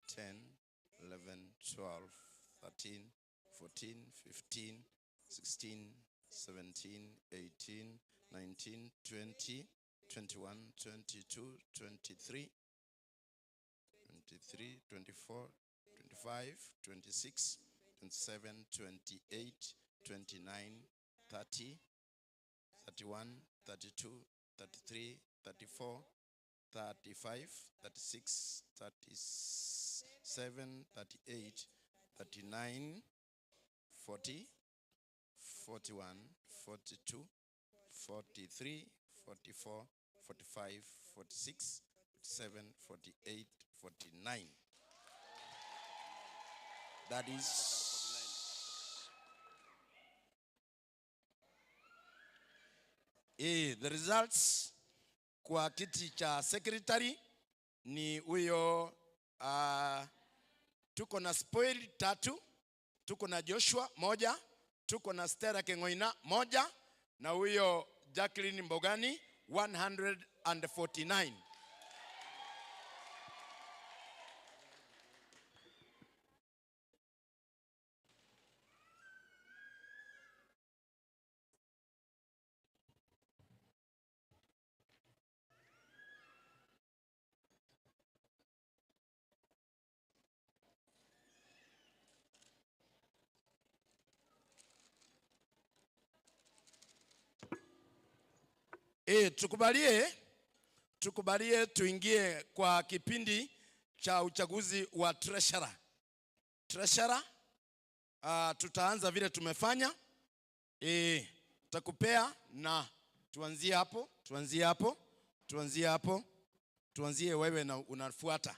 10, 11, 12, 13, 14, 15, 16, 17, 18, 19, 20, 21, 22, 23, 23, 24, 25, 26, 27, 28, 29, 30, 31, 32, 33, 34, 35, 36, 37, 38, 39, 40, 41, 42, 43, 44, 45, 46, 47, 48, 49. That is the results kwa kiti cha secretary ni huyo. Tuko na spoil 3, tuko na Joshua 1, tuko na Stella Kengoina 1, na huyo Jacqueline Mbogani 149. Tukubalie tuingie kwa kipindi cha uchaguzi wa treasurer. Treasurer, tutaanza vile tumefanya. Tutakupea na Tuanzie hapo, tuanzie hapo, tuanzie hapo. Tuanzie wewe na unafuata.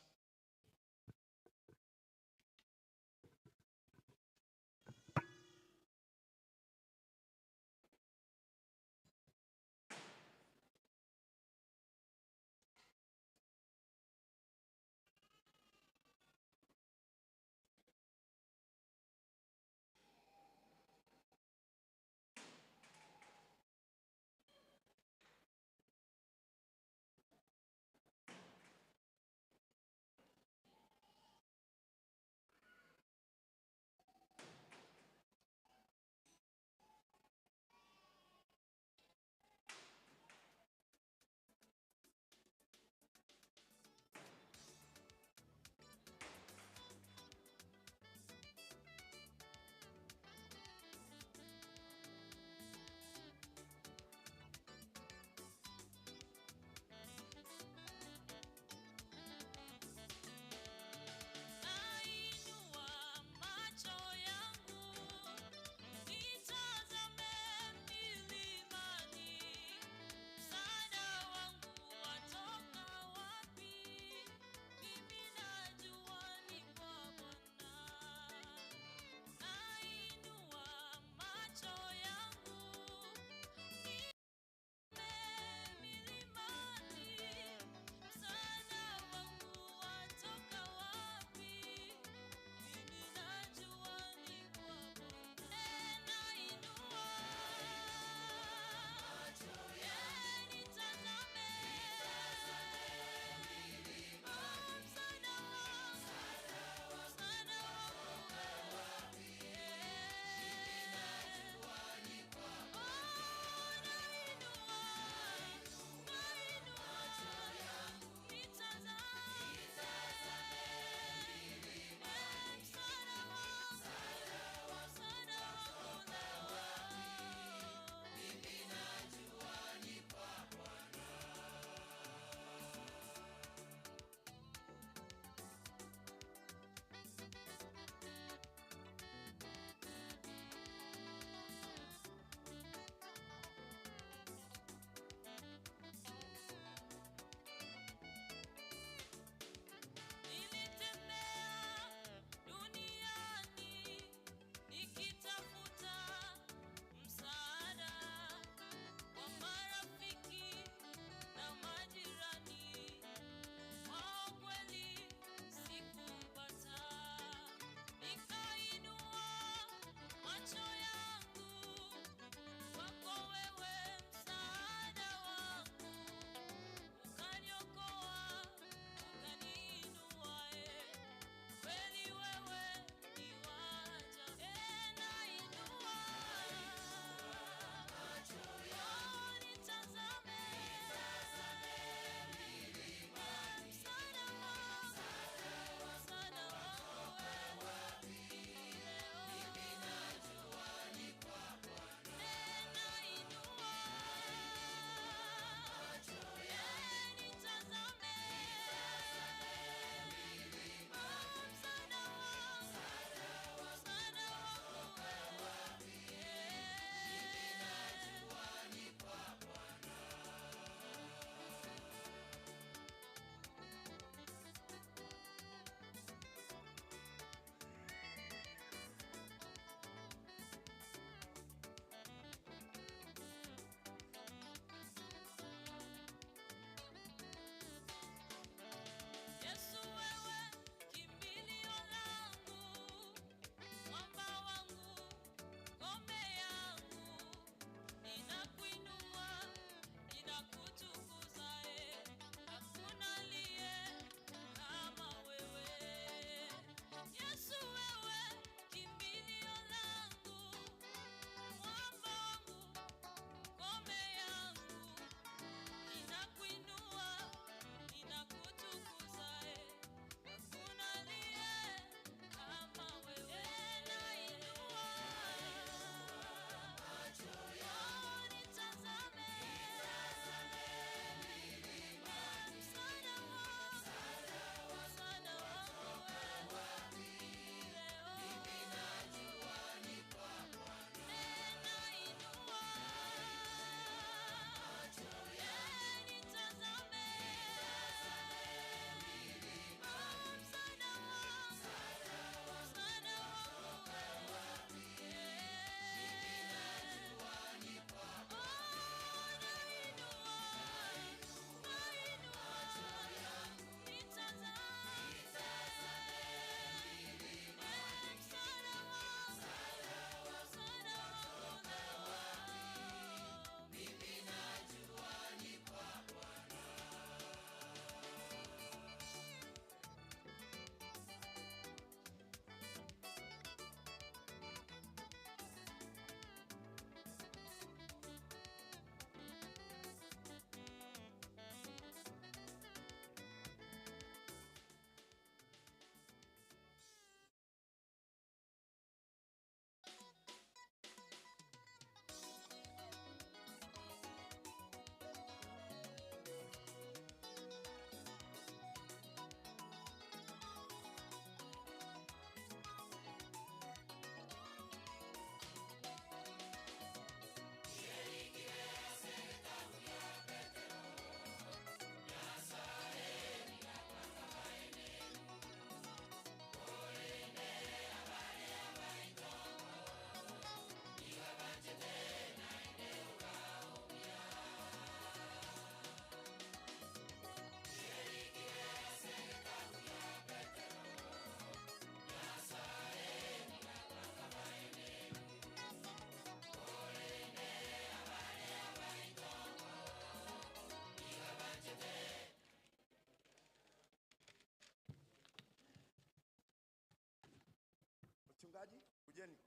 Kujeni.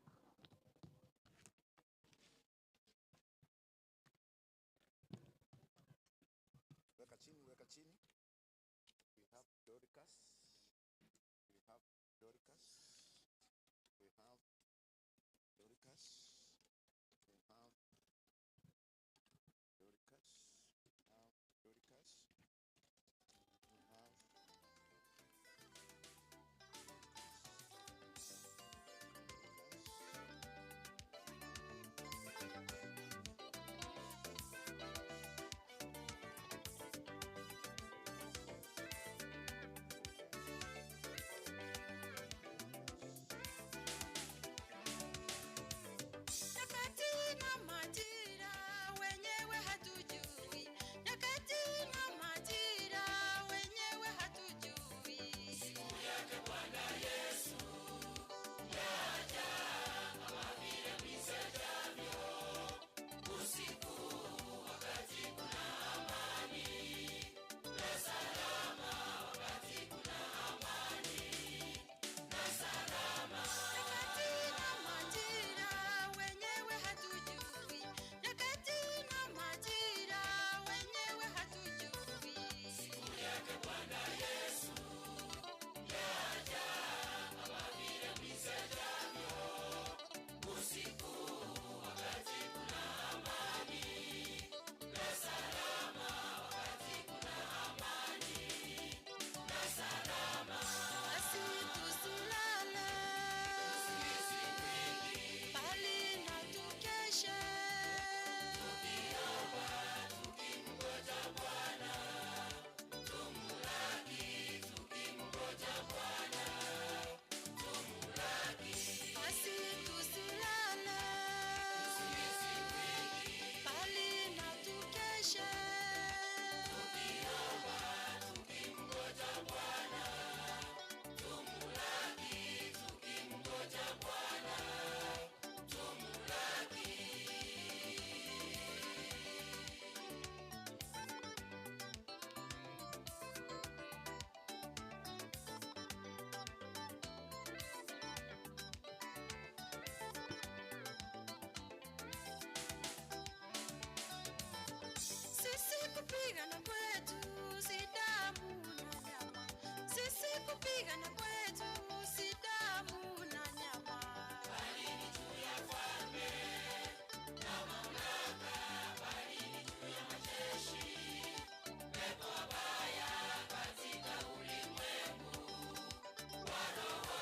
Weka chini, weka chini. We have Dorcas. We have Dorcas. We have Dorcas. We have Dorcas. We have Dorcas. We have Nyakati na majira wenyewe hatujui, nyakati na majira wenyewe hatujui. Siku yake Bwana Yesu yaja kama vile mizajavyo usiku, wakati kuna amani na salama, wakati kuna amani na salama. Nyakati na majira wenyewe hatujui, nyakati na majira wenyewe hatujui. Siku yake Bwana Yesu yaja kama vile mizajavyo usiku, wakati kuna amani na salama, wakati kuna amani na salama. Basi tusilale bali na tukeshe, tukiomba tukimngoja Bwana, tumlaki tukimngoja Bwana, tumlaki. Basi tusilale bali na tukeshe, tukiomba tukimngoja Bwana, tumlaki tukimngoja Bwana, tumlaki. Sisi kupigana kwetu si damu na nyama, sisi kupigana kwetu si damu na nyama, bali ni juu ya falme na mamlaka, bali ni juu ya majeshi, pepo wabaya katika ulimwengu wa roho,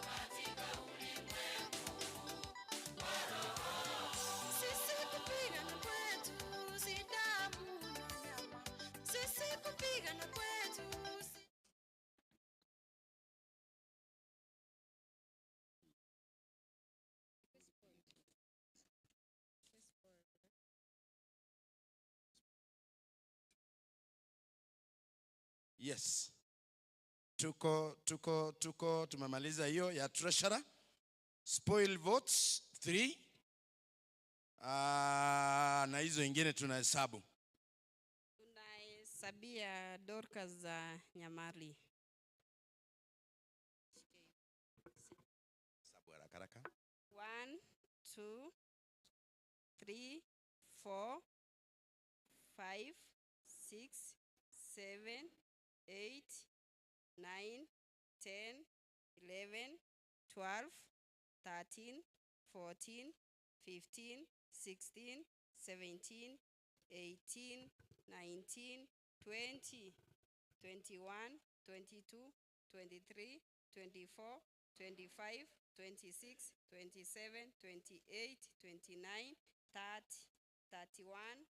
katika ulimwengu wa roho. Sisi kupigana kwetu si damu na nyama, sisi kupigana kwetu si Yes. Tuko tumemaliza hiyo ya treasurer. Spoil votes 3. Na hizo ingine tunahesabu. Tunahesabia Dorcas za Nyamali. Hesabu haraka haraka. 1, 2, 3, 4, 5, 6, 7, 8, 9, 10, 11, 12, 13, 14, 15, 16, 17, 18, 19, 20, 21, 22, 23, 24, 25, 26, 27, 28, 29, 30, 31,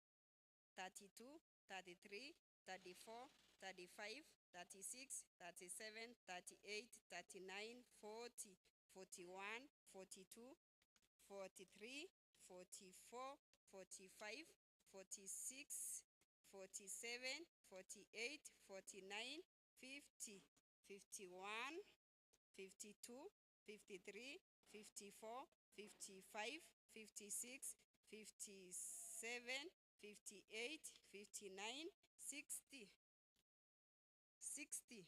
32, 33, 34, 35, 36, 37, 38, 39, 40, 41, 42, 43, 44, 45, 46, 47, 48, 49, 50, 51, 52, 53, 54, 55, 56, 57, 58, 59, 60, 60,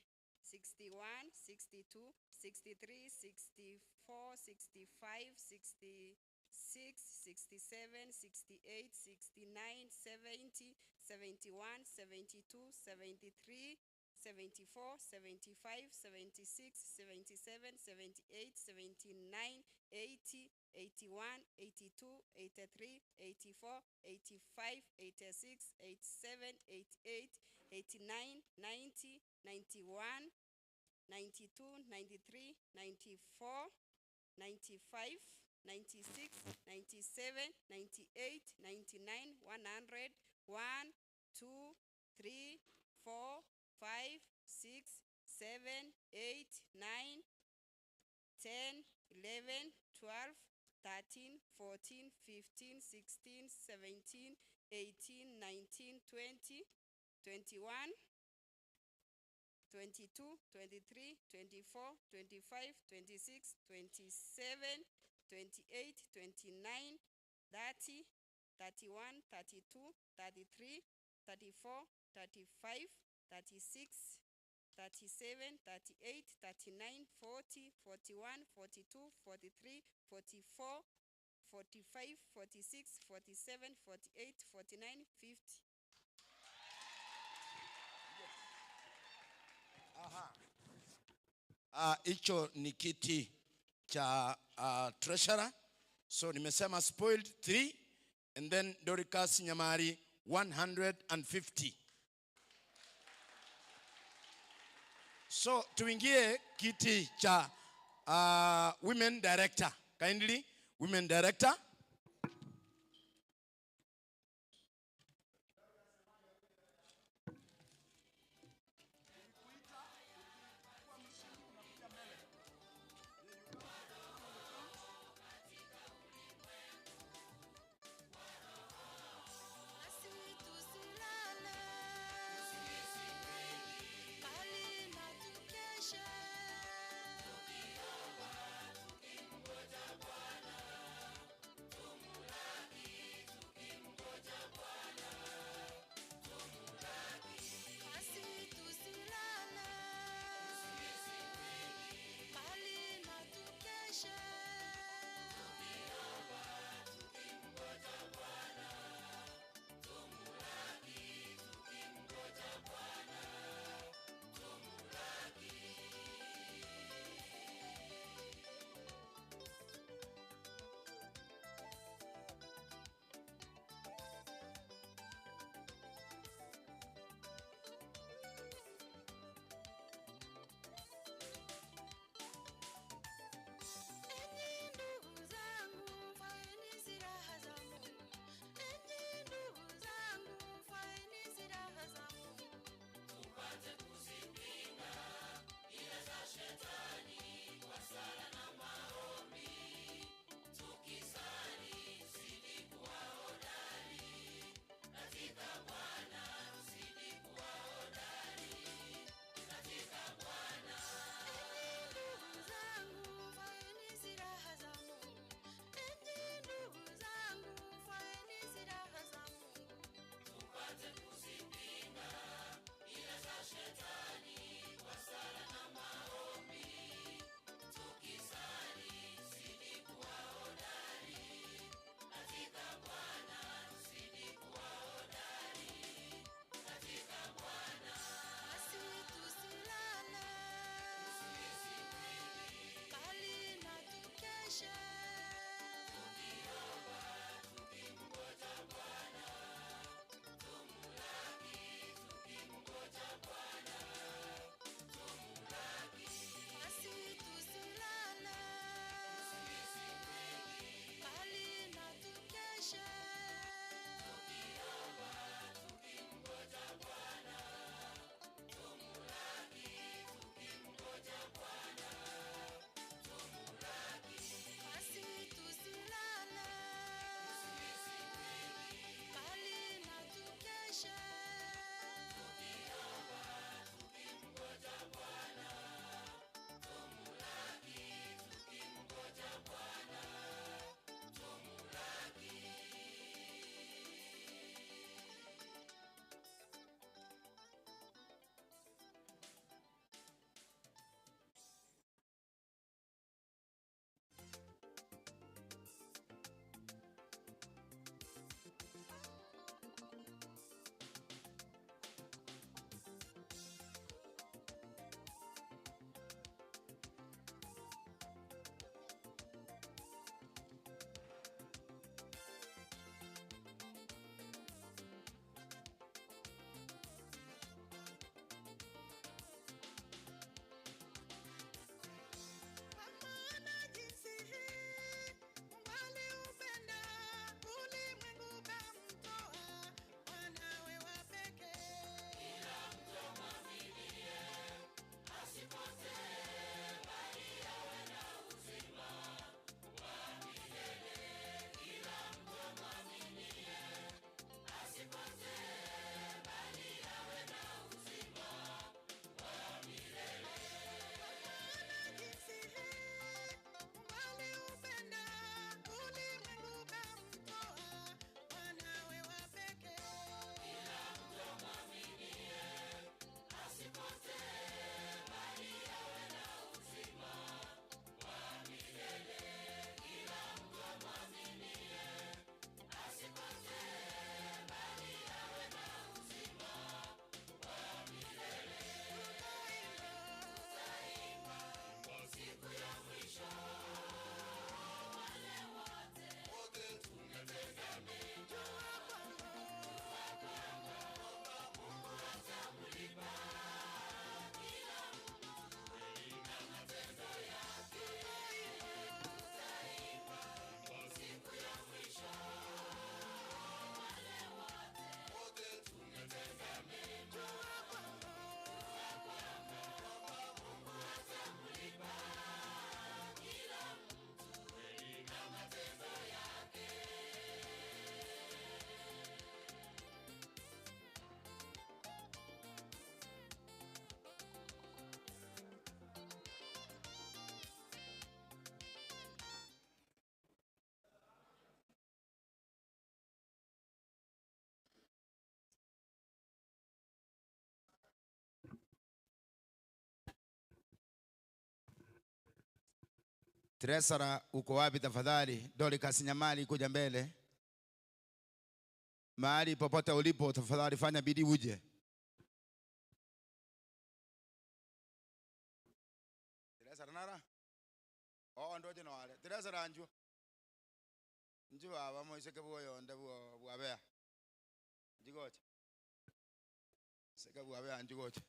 61, 62, 63, 64, 65, 66, 67, 68, 69, 70, 71, 72, 73, 74, 75, 76, 77, 78, 79, 80, 81, 82, 83, 84, 85, 86, 87, 88, 89, 90, 91, 92, 93, 94, 95, 96, 97, 98, 99, 100, 1, 2, 3, 4, 5, 6, 7, 8, 9, 10, 11, 12, 13, 14, 15, 16, 17, 18, 19, 20, 21, 22, 23, 24, 25, 26, 27, 28, 29, 30, 31, 32, 33, 34, 35, 36, 37, 38, 39, 40, 41, 42, 43, 44, 45, 46, 47, 48, 49, 50. Aha. Hicho ni kiti cha treasurer. So nimesema spoiled 3 and then Doricas Nyamari 150. So tuingie kiti cha women director. Kindly, women director. Treasurer uko wapi tafadhali? Dorcas Nyamali kuja mbele. Mahali popote ulipo tafadhali fanya bidii uje. Treasurer nara? Oh, ndoje no wale. Treasurer anju. Nju aba moiseke bwoyo nde bwo bwabea. Njigoche. Seka bwabea njigoche.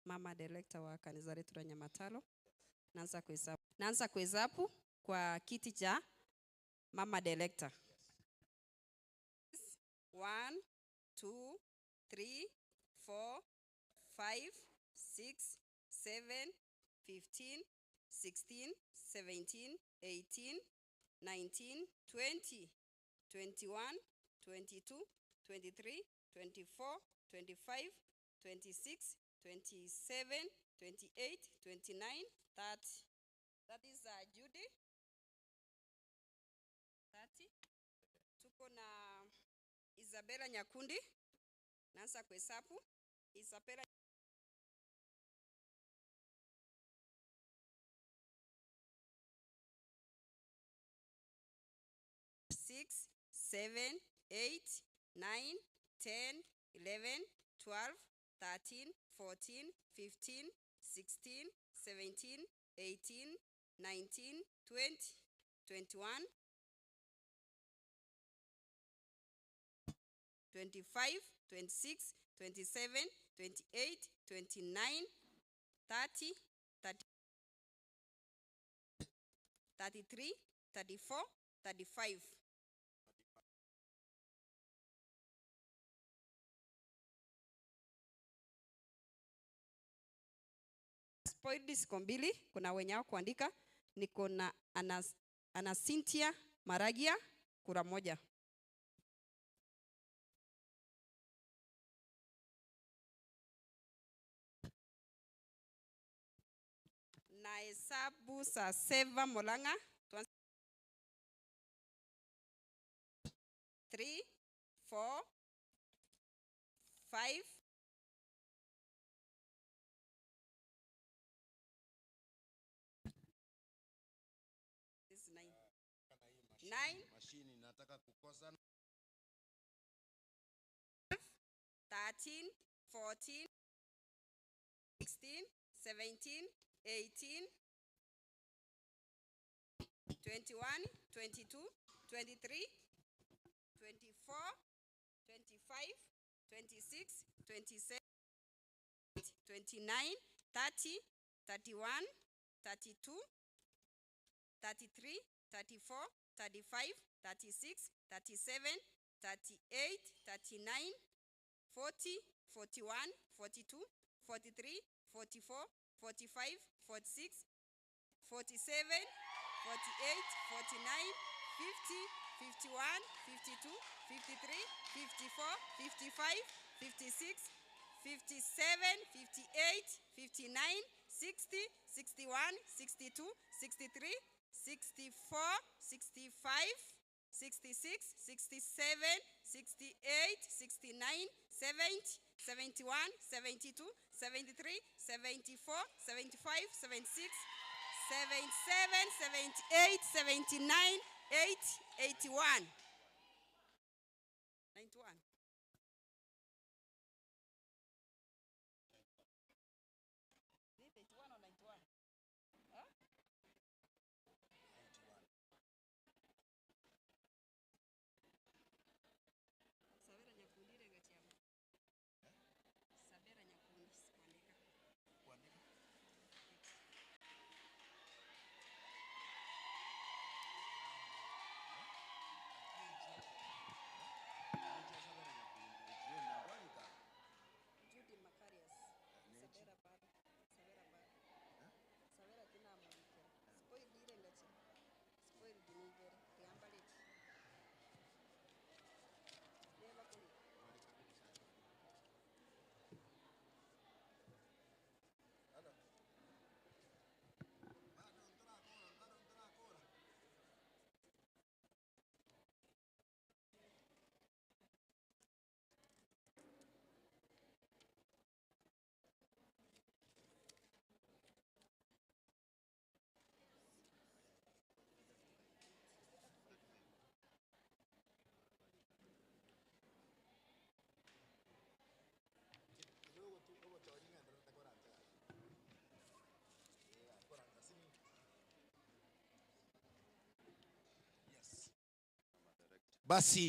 mama director wa kanisa letu la Nyamataro. Naanza kuhesabu. Naanza kuhesabu kwa kiti cha mama director. 1 2 3 4 5 6 7 15 16 17 18 19 20 21 22 23 24 25 26 27 28 29 30. That is Judy. 30. Tuko na Isabella Nyakundi. Naanza kuhesabu. Isabella 6 7 8 9 10 11 12 13 14 15 16 17 18 19 20 21 25 26 27 28 29 30 30 33 34 35. Spoiled siku mbili, kuna wenye hao kuandika. Niko na Ana Cynthia Maragia kura moja. Na hesabu saa Seva Molanga. 3 4 5 9 9 Mashini nataka kukosa. 13 14 16 17 18 21 22 23 24 25 26 27 29 30 31 32 33 34 35 36 37 38 39 40 41 42 43 44 45 46 47 48 49 50 51 52 53 54 55 56 57 58 59 60 61 62 63 64 65 66 67 68 69 70 71 72 73 74 75 76 77 78 79 8 81 91. Is it 81 or 91? Huh? 81. Sabera Nyakundi renga chiama. Sabera Nyakundi sikuandika. Kuandika. Judy Macarius. Sabera bado. Sabera bado. Sabera tina amwandikira. Spoil dire ngachi. Spoil dinigere. Tiambaleti. Neba kuli. Basi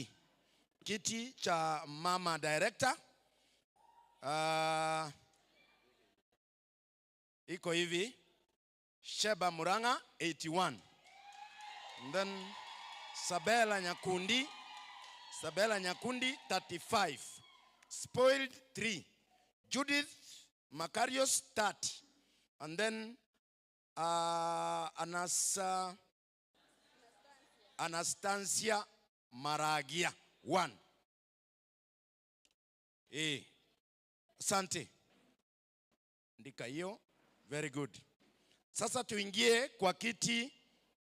kiti cha mama director Iko hivi. Sheba Muranga 81. And then Sabela Nyakundi, Sabela Nyakundi 35. Spoiled 3. Judith Macarius 30. And then Anastasia Maragia 1. Asante. Ndika hiyo. Very good. Sasa tuingie kwa kiti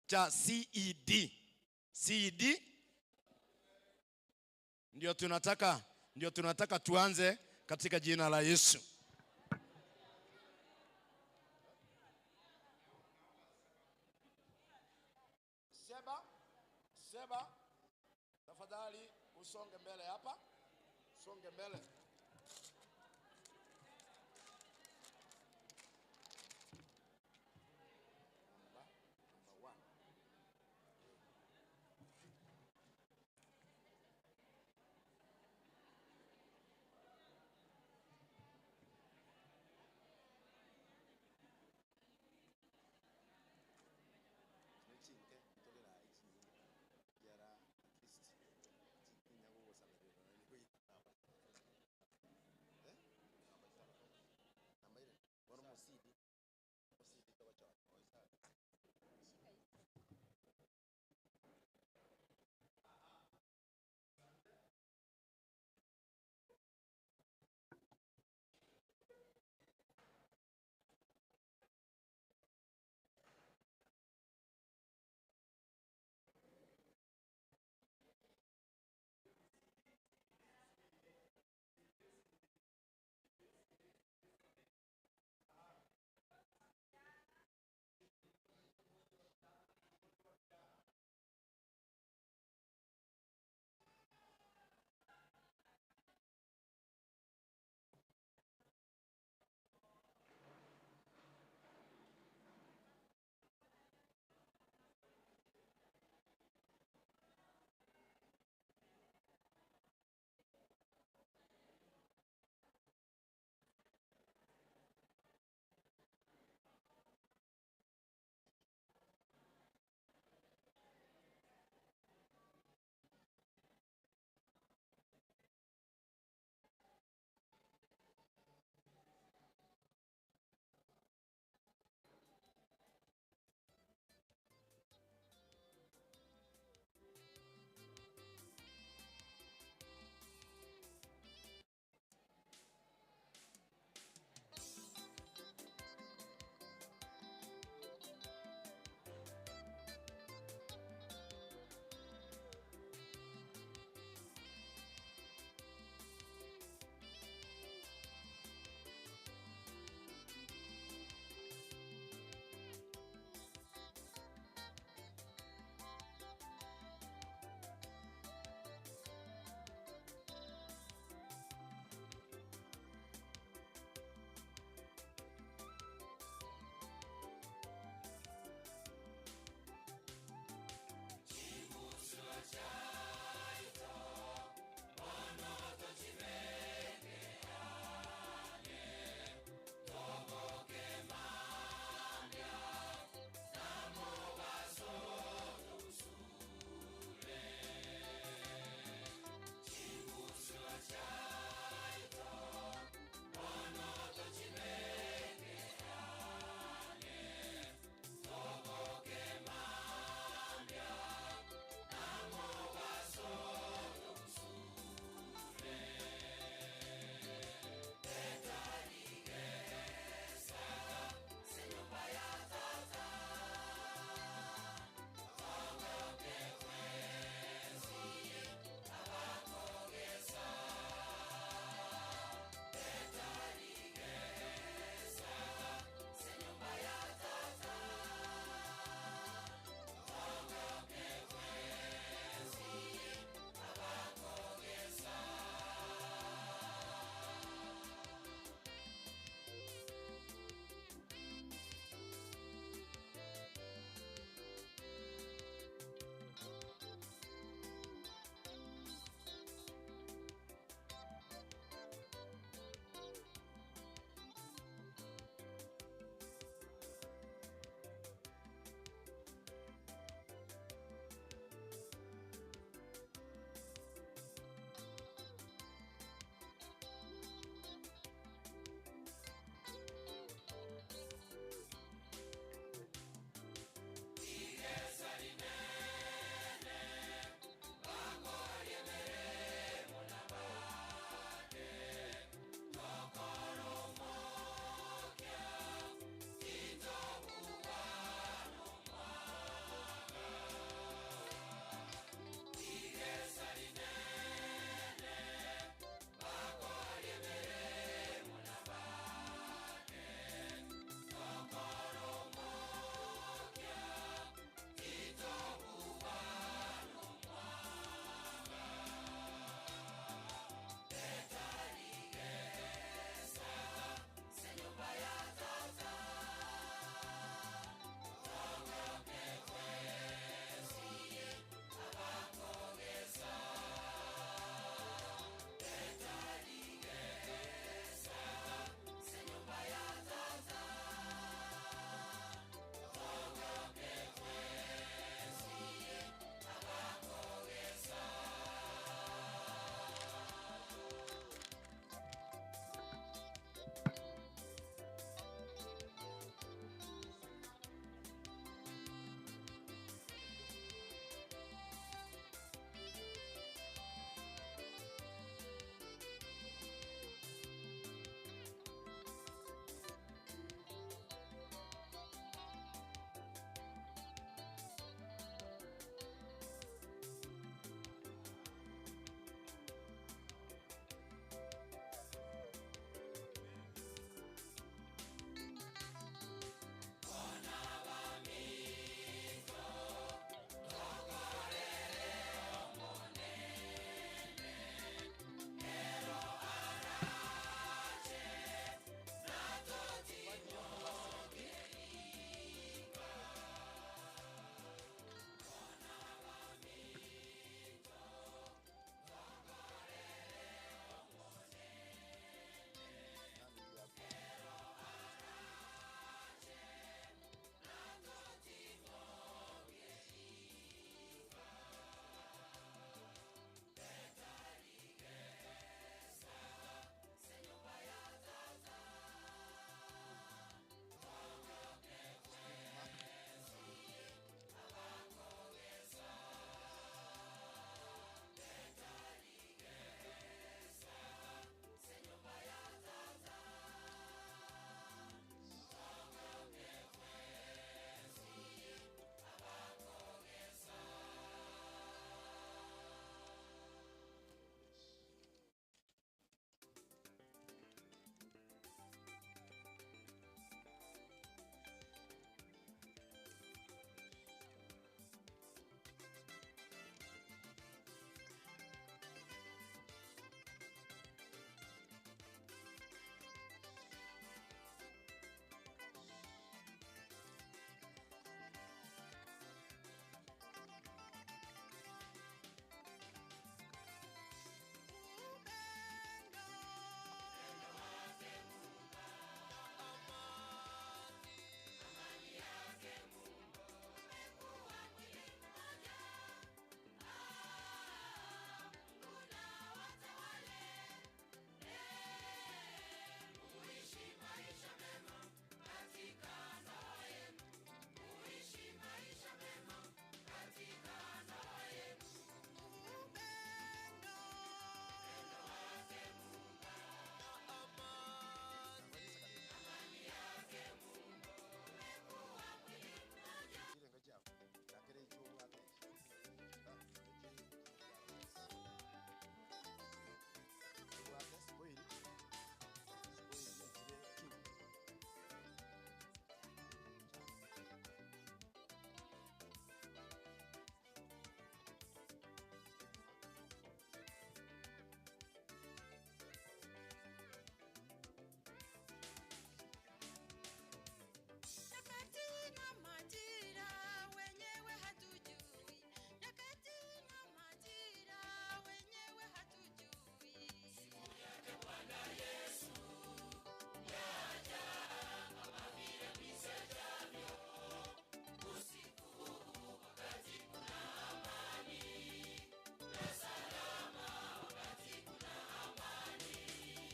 cha CED. CED ndio tunataka tuanze katika jina la Yesu. Seba, tafadhali usonge mbele hapa. Songe mbele.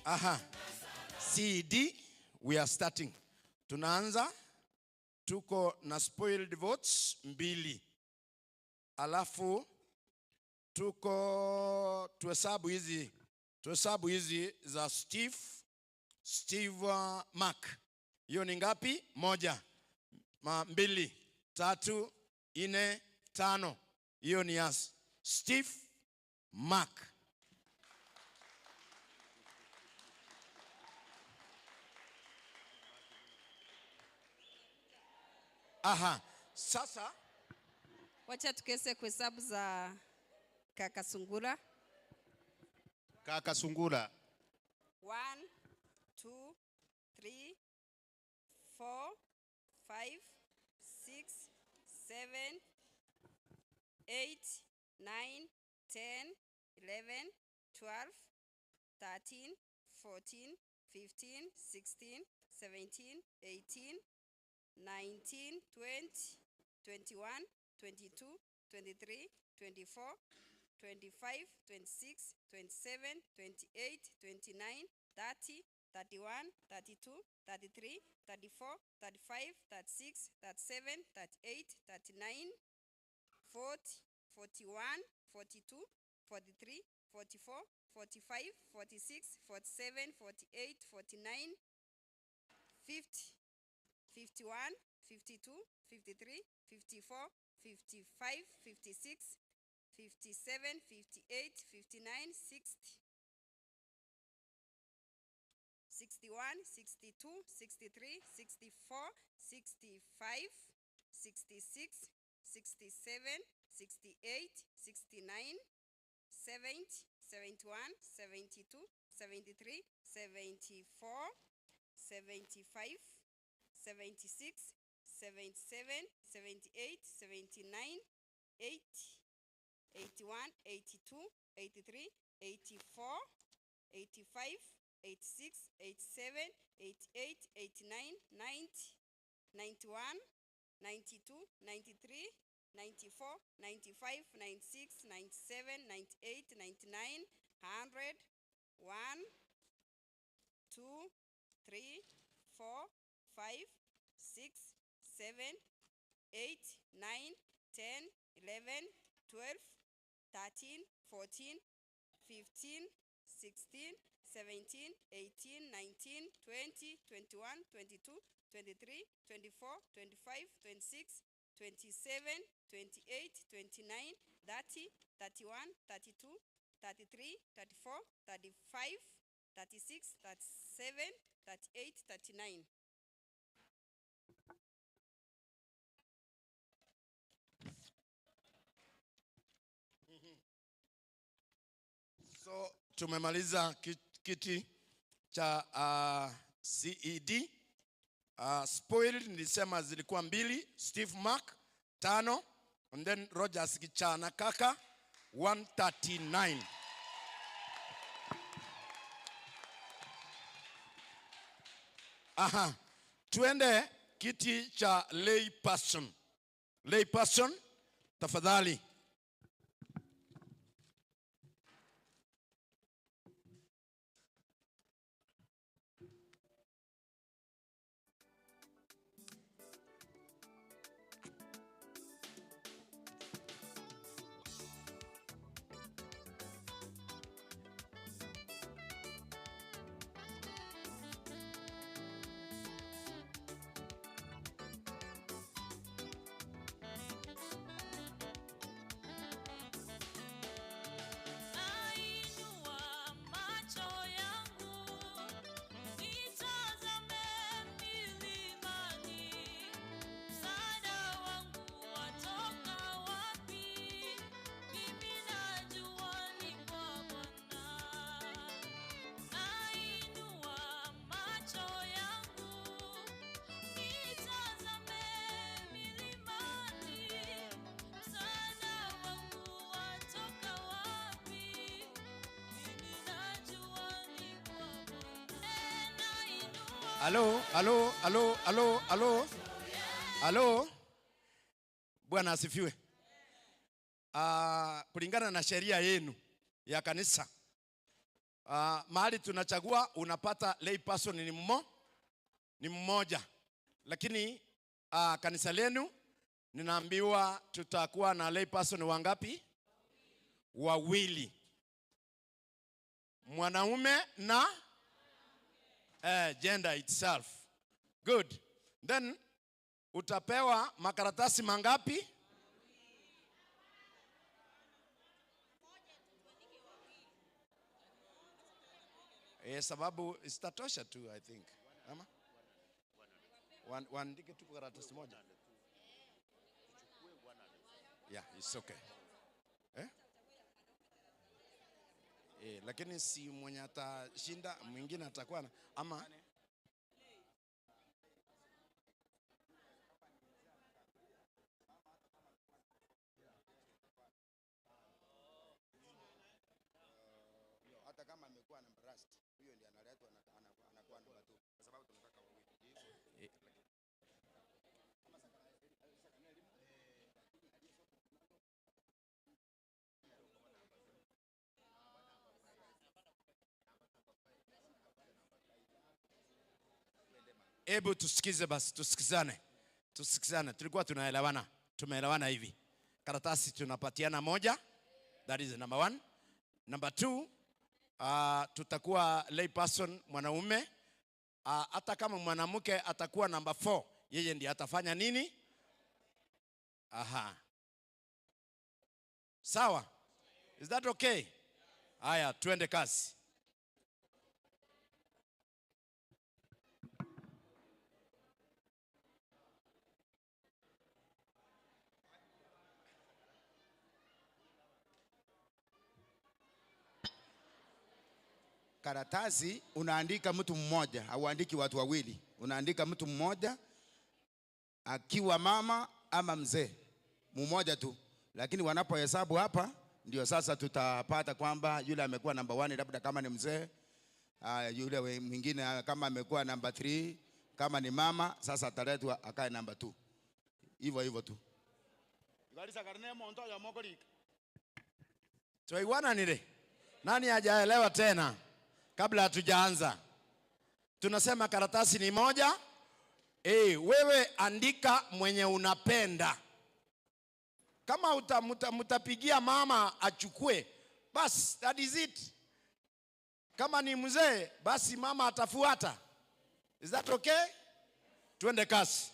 Aha. CD, we are starting. Tunaanza, tuko na spoiled votes 2. Alafu tuko tuhesabu hizi za Steve Mark. Hiyo ni ngapi? 1, 2, 3, 4, 5. Hiyo ni ya Steve Mark. Aha. Sasa wacha tukese kuhesabu za Kaka Sungura. Kaka Sungura. 1, 2, 3, 4, 5, 6, 7, 8, 9, 10, 11, 12, 13, 14, 15, 16, 17, 18, 19, 20, 21, 22, 23, 24, 25, 26, 27, 28, 29, 30, 31, 32, 33, 34, 35, 36, 37, 38, 39, 40, 41, 42, 43, 44, 45, 46, 47, 48, 49, 50, 51, 52, 53, 54, 55, 56, 57, 58, 59, 60, 61, 62, 63, 64, 65, 66, 67, 68, 69, 70, 71, 72, 73, 74, 75, 76, 77, 78, 79, 80, 81, 82, 83, 84, 85, 86, 87, 88, 89, 90, 91, 92, 93, 94, 95, 96, 97, 98, 99, 100, 1, 2, 3, 4, 5, 6, 7, 8, 9, 10, 11, 12, 13, 14, 15, 16, 17, 18, 19, 20, 21, 22, 23, 24, 25, 26, 27, 28, 29, 30, 31, 32, 33, 34, 35, 36, 37, 38, 39. So tumemaliza kiti cha CED. Spoiled nilisema zilikuwa 2, Steve Mark 5, and then Rogers Kichana Kaka 139. Aha. Tuende kiti cha lay person. Lay person, tafadhali. Halo, halo, halo, halo, halo. Halo. Bwana asifiwe. Kulingana na sheria yenu ya kanisa, Mahali tunachagua unapata lay person ni mmoja. Lakini kanisa lenu ninaambiwa tutakuwa na lay person wangapi? Wawili. Mwanaume na gender itself. Good. Then utapewa makaratasi mangapi? Sababu isitatosha tu, I think. Ama? Waandike tu karatasi moja. Yeah, it's okay. Lakini si mwenye atashinda mwingine atakuwa ama hata kama amekuwa na rust, huyo ndiye analetwa na anakuwa namba 2 kwa sababu tunataka wawili. Hebu tusikize basi, tusikizane. Tusikizane. Tulikuwa tunaelewana. Tumeelewana hivi. Karatasi tunapatiana moja. That is number 1. Number 2, tutakuwa lay person mwanaume. Hata kama mwanamke atakuwa number 4, yeye ndiye atafanya nini? Aha. Sawa? Is that okay? Haya, tuende kazi. Karatasi unaandika mtu mmoja, hauandiki watu wawili. Unaandika mtu mmoja akiwa mama ama mzee, mmoja tu. Lakini wanapohesabu hapa ndio sasa tutapata kwamba yule amekuwa namba 1 labda kama ni mzee, yule mwingine kama amekuwa namba 3, kama ni mama sasa ataletwa akae namba 2. Hivyo hivyo tu. Tuiwana nile. Nani hajaelewa tena? Kabla hatujaanza. Tunasema karatasi ni moja. Wewe andika mwenye unapenda. Kama mutapigia mama achukue, bas, that is it. Kama ni mzee, basi mama atafuata. Is that okay? Tuende kasi.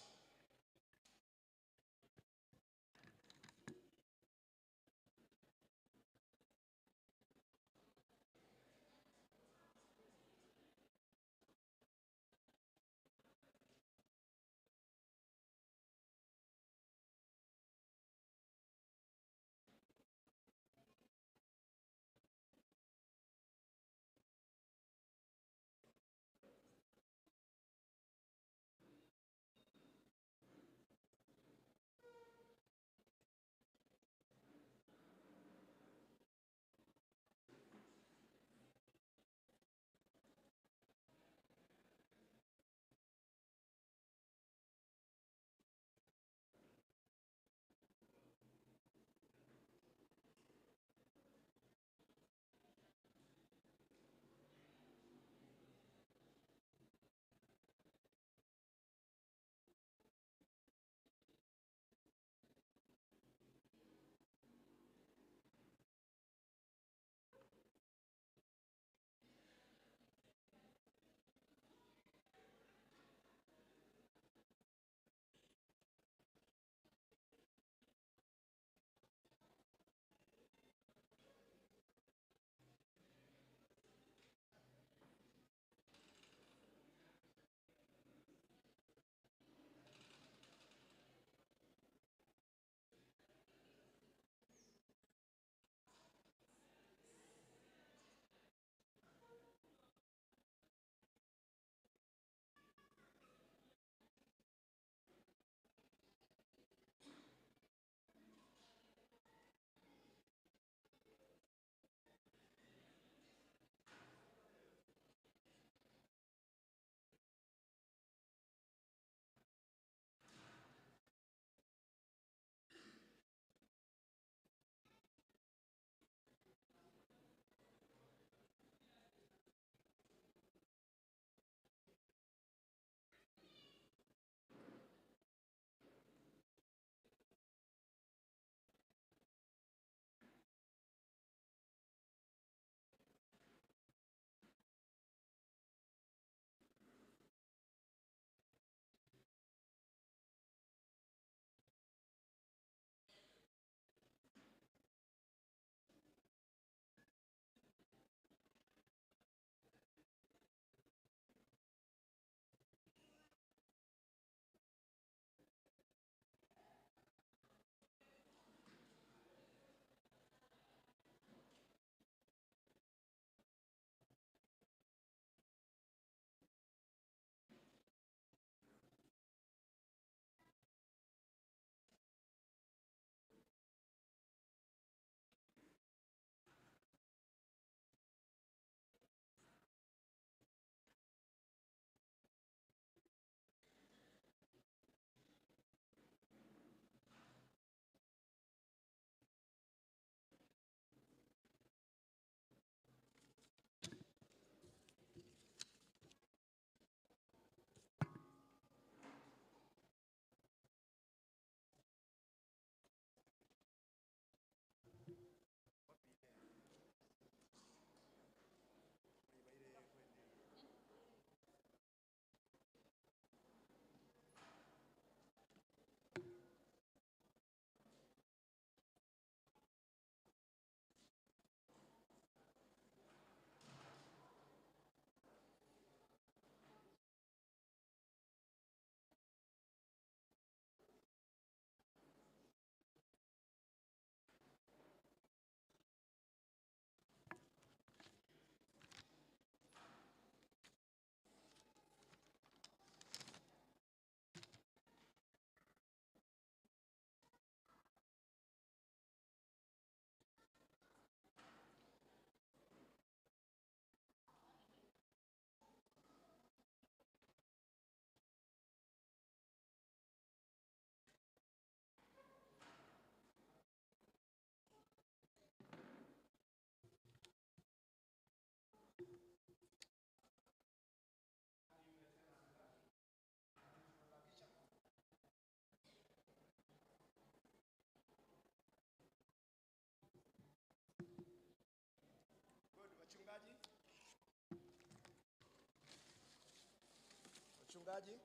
Wachungaji.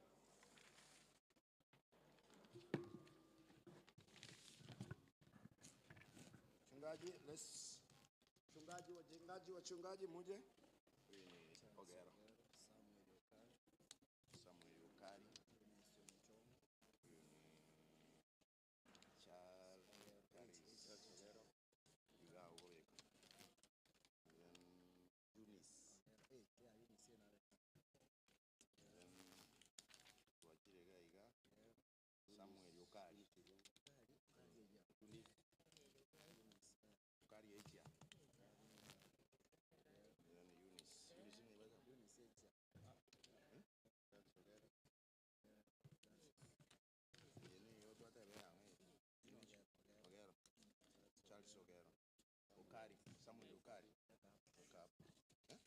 Wachungaji, let's wachungaji, wajengaji, wachungaji muje. Huyu ni Ogero. Samuel Okari. Huyu ni Charles Ogero. Iga Ogobeka. Then Eunice. Then Twachire Gaiga. Samuel Okari. Eunice. Okari Echia. Then Eunice. Eunice ni wapi? Eh? Yene yo twatebe yang'e. Ogero. Charles Ogero. Okari. Samuel Okari. Okapu. Eh?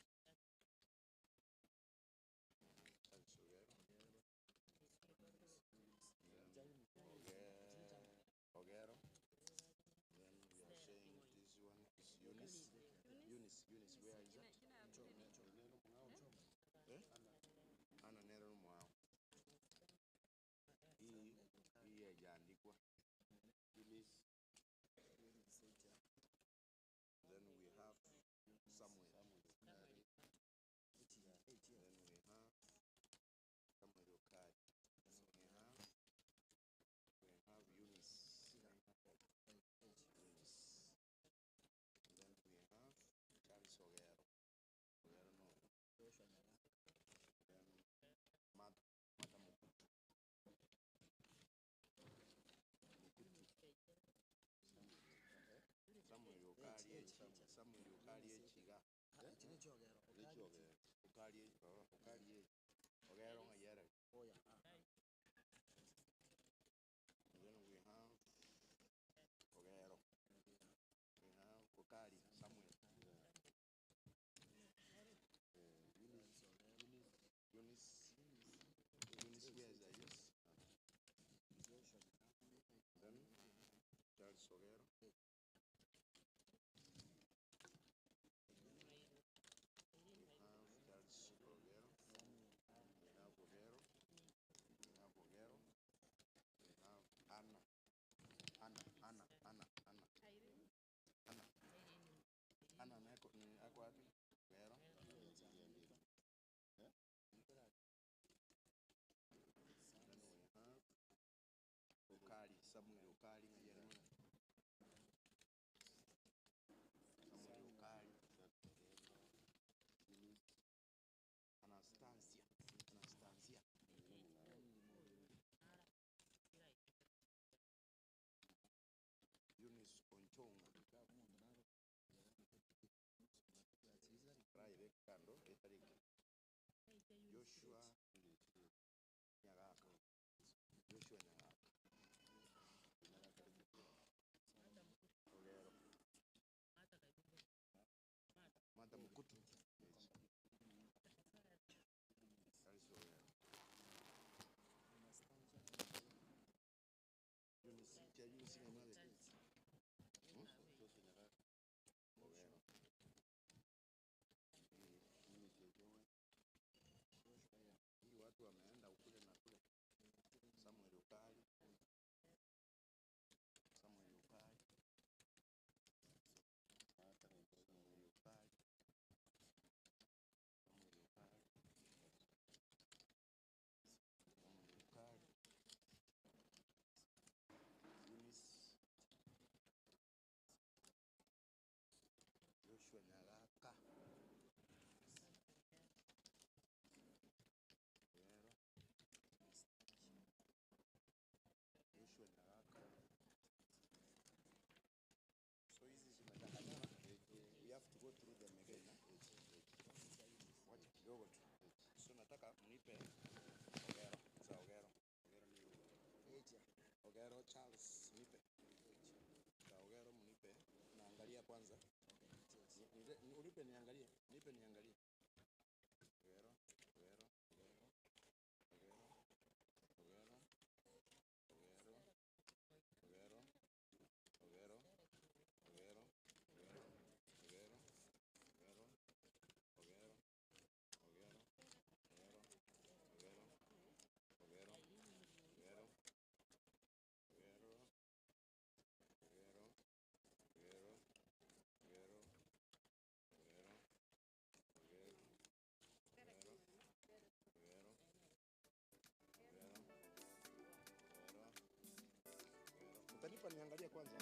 Charles Ogero. Then Ogero. Then we are saying this one is Eunice. Eunice, Eunice, where is that? Eh? Ana nero mwao. Hii hii haijaandikwa. Eunice. Then we have Samuel. Then we have Samuel Okari. Then we have Eunice. Eunice. Then we have Charles Ogero. Ogero no. Then Martha Mukutu. Mukutu. Samuel Okari. Samuel Okari Echiga. Ogero. Okari Okari Ogero ngayere. Then we have Ogero. We have Okari Samuel. Eunice. Eunice. Eunice, where is that? Yes. Then Charles Ogero. We have Charles Ogero. We have Ogero. We have Ogero. We have Anna. Anna, Anna, Anna, Anna. Anna. Anna ni ako wapi? Ogero. Eh? Then we have Okari, Samuel Okari ngayere. Samuel Okari. Anastasia. Anastasia. Eunice Onchonga. Rai kando etariki. Joshua Nyagaka. Joshua Nyagaka. Ogero. Martha Mukutu. Yes. Charles Ogero. Eunice, cha Eunice ni mwana. Ogero. Hii watu wameenda ukule na kule. Samuel Okari. Samuel Okari. Samuel Okari. Samuel Okari. Samuel Okari. Eunice. Joshua Nyagaka. Ogero. Joshua Nyagaka. So hizi zimedanganyana. We have to go through them again. Wacha kidogo tu. So nataka mnipe Ogero. Sa Ogero. Ogero ni huyu. Ogero Charles nipe. Sa Ogero mnipe. Naangalia kwanza. Unipe niangalie. Nipe niangalie. Ogero, Ogero, Ogero. Ogero. Ogero. Ogero. Ogero. Ogero. Ogero. Ogero. Ogero. Ogero. Ogero. Ogero. Ogero. hapa niangalie kwanza.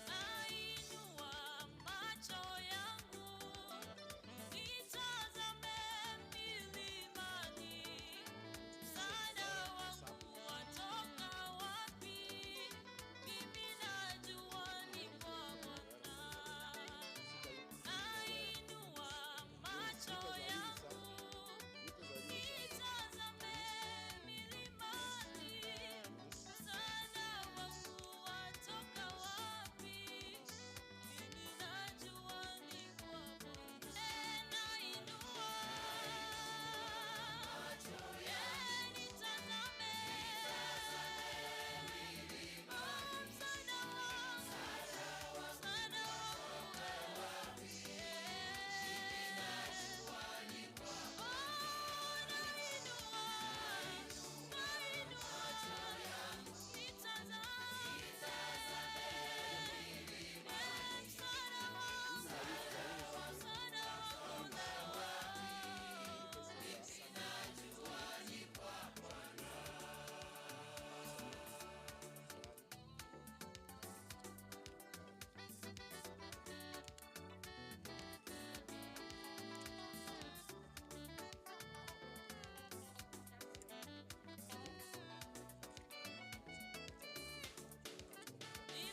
Nainua macho yangu nitazame milimani, msaada wangu watoka wapi? Mimi najua ni kwa Bwana. Nainua macho yangu nitazame milimani, msaada wangu watoka wapi? Mimi najua ni kwa Bwana. Nainua nitazame msaada wangu, msaada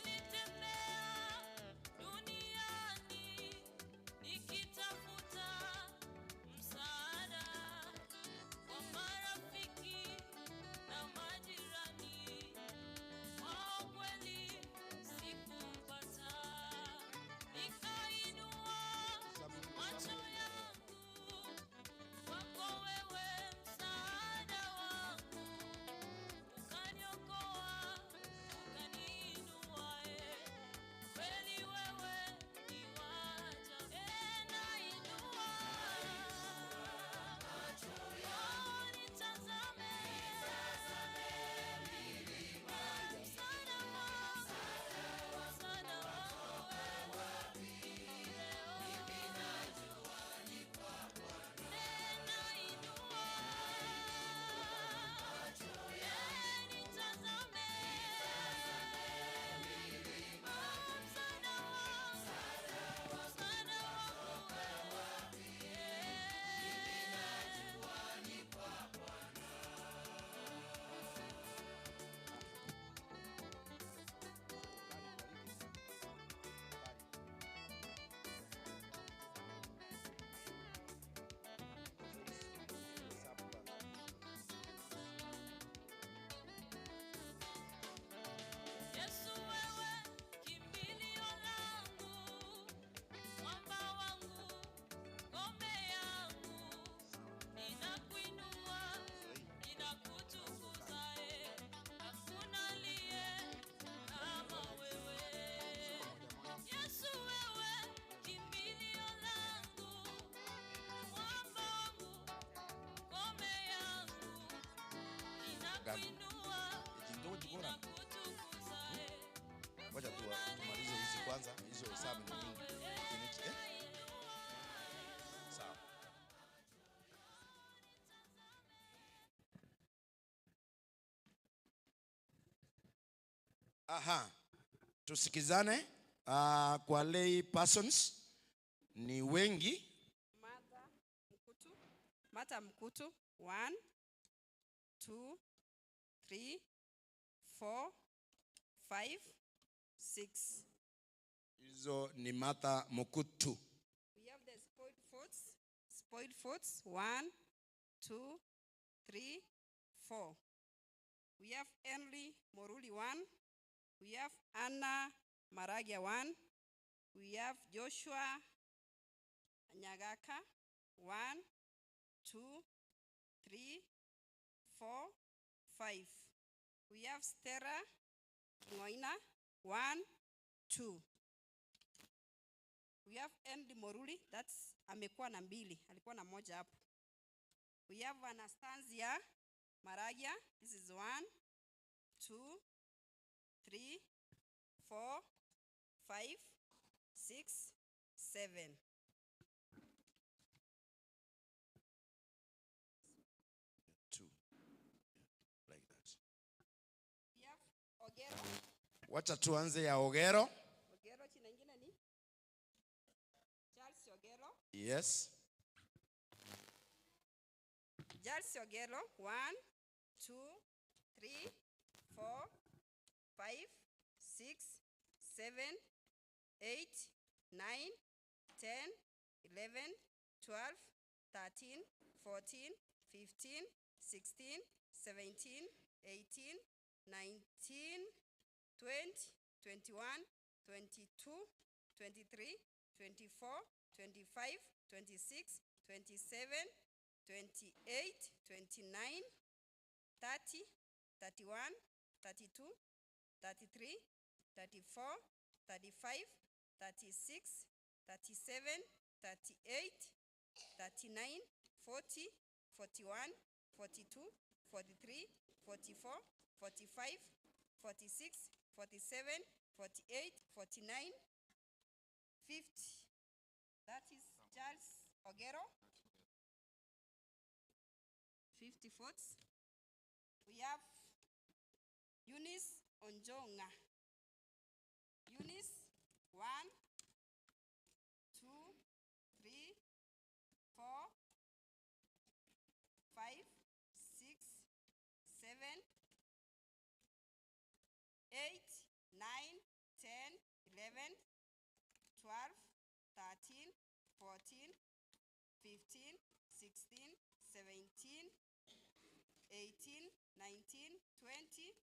Nilitembea duniani nikitafuta msaada wa marafiki na majirani, wao kweli sikupata. Nikainua macho yangu kwako wewe, msaada wangu, ukaniokoa, ukaniinua. Kweli wewe ni wa ajabu. Nainua nitazame msaada wangu, msaada wangu nitazame msaada wangu, msaada Yesu wewe kimbilio langu, mwamba wangu, ngome yangu, ninakuinua, ninakutukuza, hakuna aliye kama wewe. Yesu wewe kimbilio langu, mwamba wangu, ngome yangu, ninakuinua, ninakutukuza, Ngoja tu tumalize hizi kwanza, hizo hesabu ni nyingi. Sawa. Aha. Tusikizane. Kwa lay persons ni wengi. Martha Mkutu. Martha Mkutu. 1, 2, 3, 4, 5, 6. Hizo ni Martha Mkutu. We have the spoiled fruits. Spoiled fruits. 1, 2, 3, 4. We have Henry Moruli 1. We have Anna Maragia 1. We have Joshua Nyagaka 1, 2, 3, 4, 5. We have Stella Ngoina 1, 2. We have Andy Moruli, that's amekuwa na mbili, alikuwa na moja hapo. We have Anastasia Maragia. This is 1, 2, 3, 4, 5, 6, 7. 2. Like that. We have Ogero. Wacha tuanze ya Ogero. Ogero jina ingine ni Charles Ogero. Yes. Charles Ogero, 1, 2, 3, 4, 5, 6, 7, 8, 9, 10, 11, 12, 13, 14, 15, 16, 17, 18, 19, 20, 21, 22, 23, 24, 25, 26, 27, 28, 29, 30, 31, 32, 33, 34, 35, 36, 37, 38, 39, 40, 41, 42, 43, 44, 45, 46, 47, 48, 49, 50. That is Charles Ogero. 50 votes. We have Eunice Onjonga. Eunice, 1, 2, 3, 4, 5, 6, 7, 8, 9, 10, 11, 12, 13, 14, 15, 16, 17, 18, 19, 20,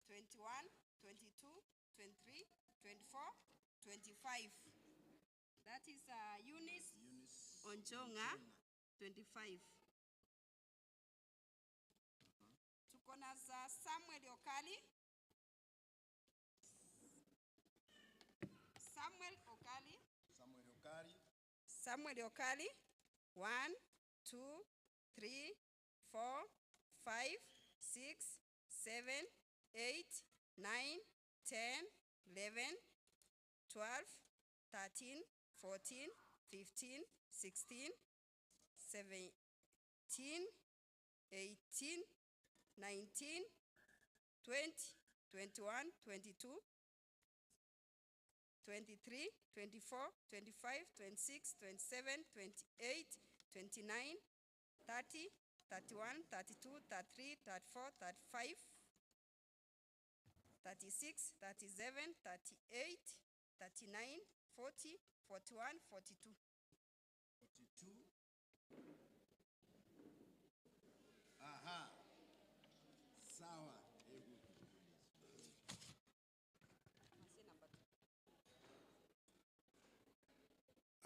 21, 22, 23, 24, 25. That is Eunice Onjonga, 25. Tuko na za Samuel Okali. Samuel Okali. Samuel Okali. Samuel Okali. 1, 2, 3, 4, 5, 6, 7, 8, 9, 10, 11, 12, 13, 14, 15, 16, 17, 18, 19, 20, 21, 22, 23, 24, 25, 26, 27, 28, 29, 30, 31, 32, 33, 34, 35, 36, 37, 38, 39, 40, 41, 42. 42. Aha. Sawa.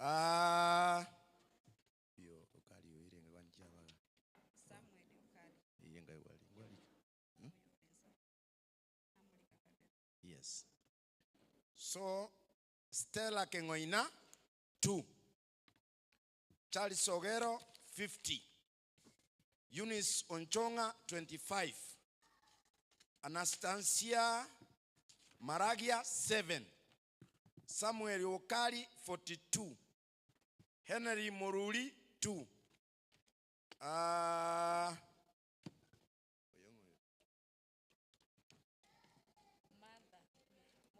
Ah. Yo Okali oirenga kwanjabaga. Samuel Okali. Iyenga wali wali. Yes. So Stella Kengoina 2. Charles Ogero 50. Eunice Onchonga 25. Anastasia Maragia 7. Samuel Okali 42. Henry Moruli 2.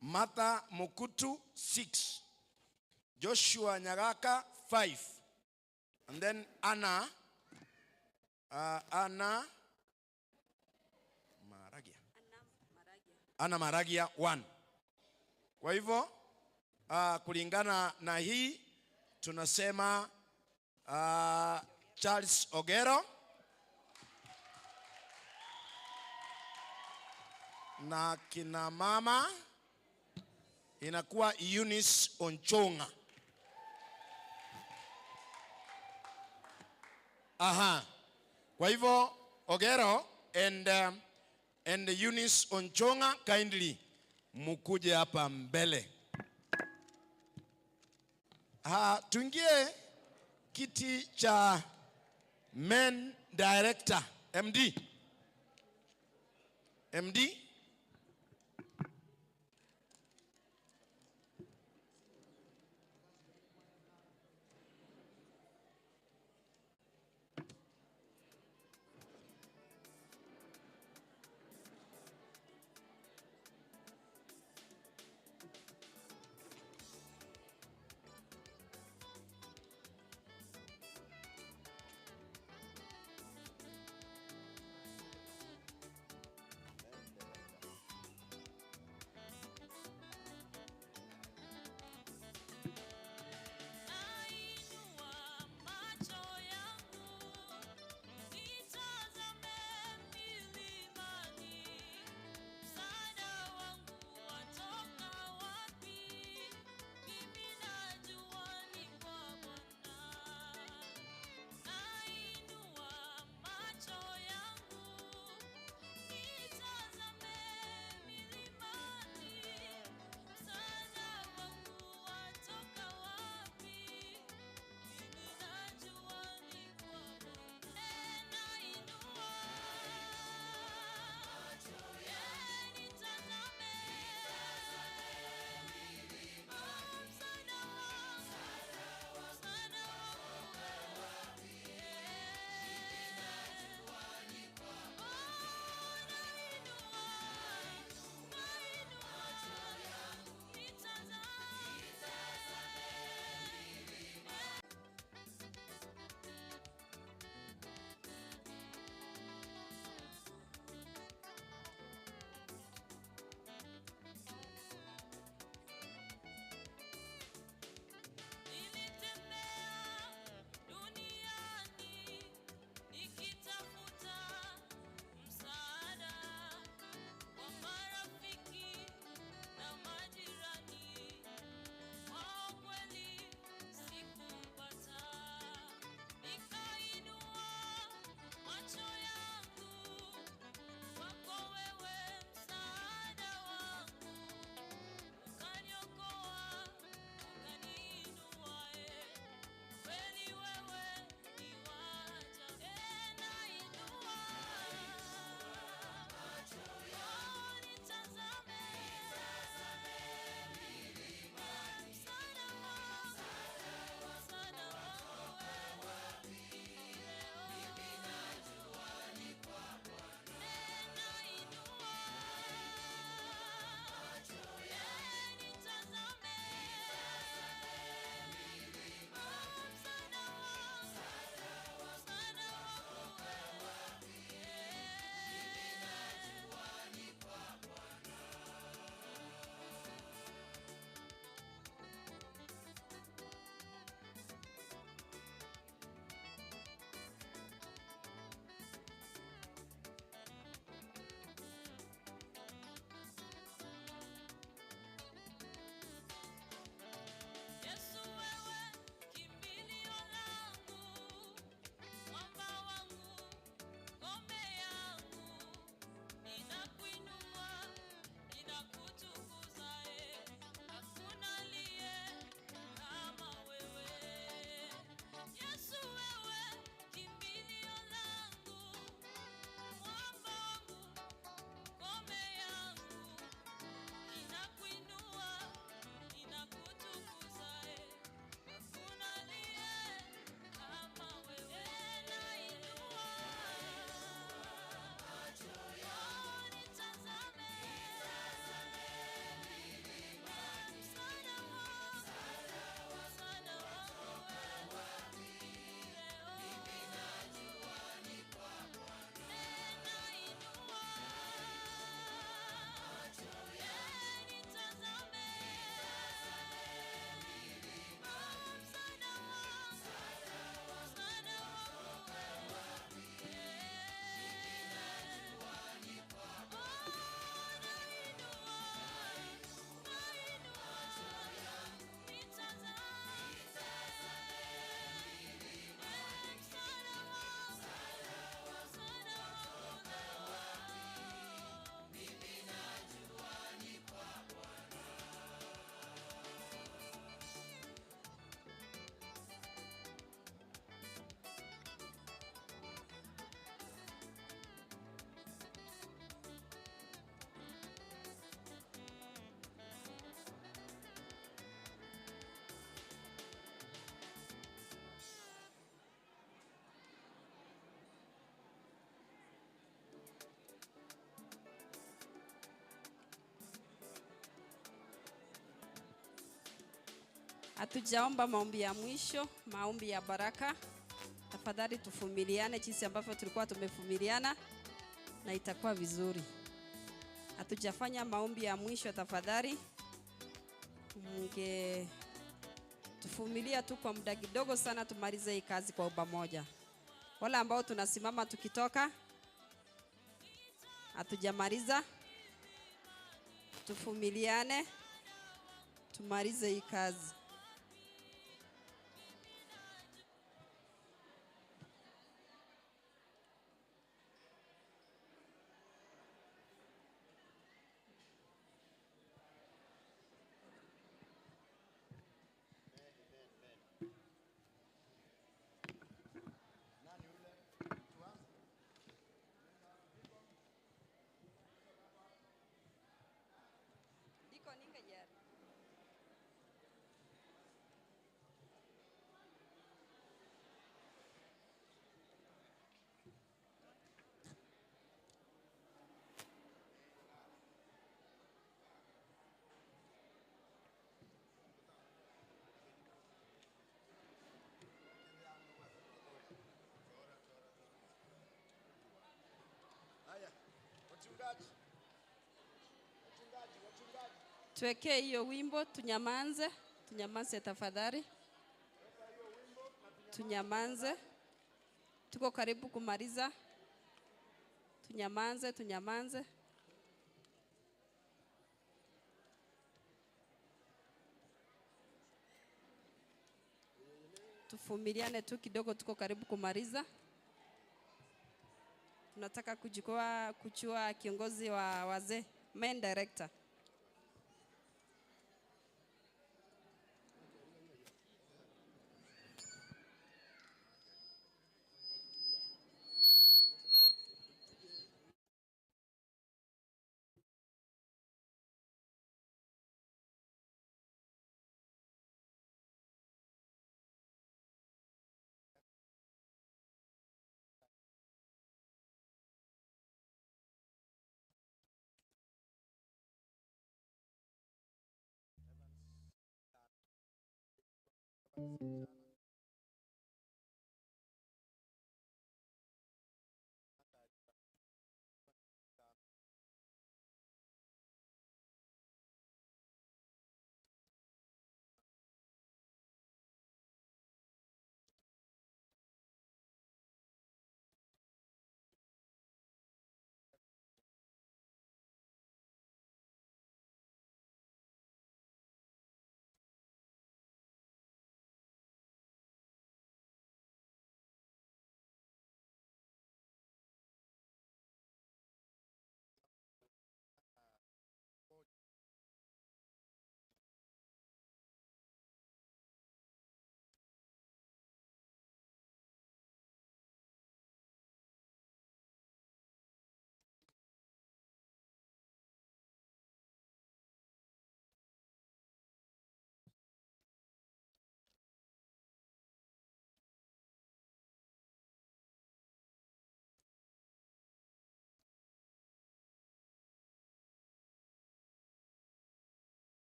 Martha Mukutu 6. Joshua Nyagaka 5. And then Anna Anna Maragia. Anna Maragia 1. Kwa hivyo kulingana na hii tunasema Charles Ogero na kina mama inakuwa Eunice Onchonga. Aha. Kwa hivyo Ogero and Eunice Onchonga, kindly mukuje hapa mbele. Tuingie kiti cha main director MD. MD. Hatujaomba maombi ya mwisho, maombi ya baraka. Tafadhali tuvumiliane jinsi ambavyo tulikuwa tumevumiliana na itakuwa vizuri. Hatujafanya maombi ya mwisho, tafadhali mnge tuvumilia tu kwa muda kidogo sana tumalize hii kazi kwa pamoja. Wale ambao tunasimama tukitoka hatujamaliza, tuvumiliane tumalize hii kazi. Tuwekee hiyo wimbo, tunyamanze, tunyamanze tafadhali. Tunyamanze. Tuko karibu kumaliza. Tunyamanze, tunyamanze. Tuvumiliane tu kidogo, tuko karibu kumaliza. Tunataka kuchukua kiongozi wa wazee, main director.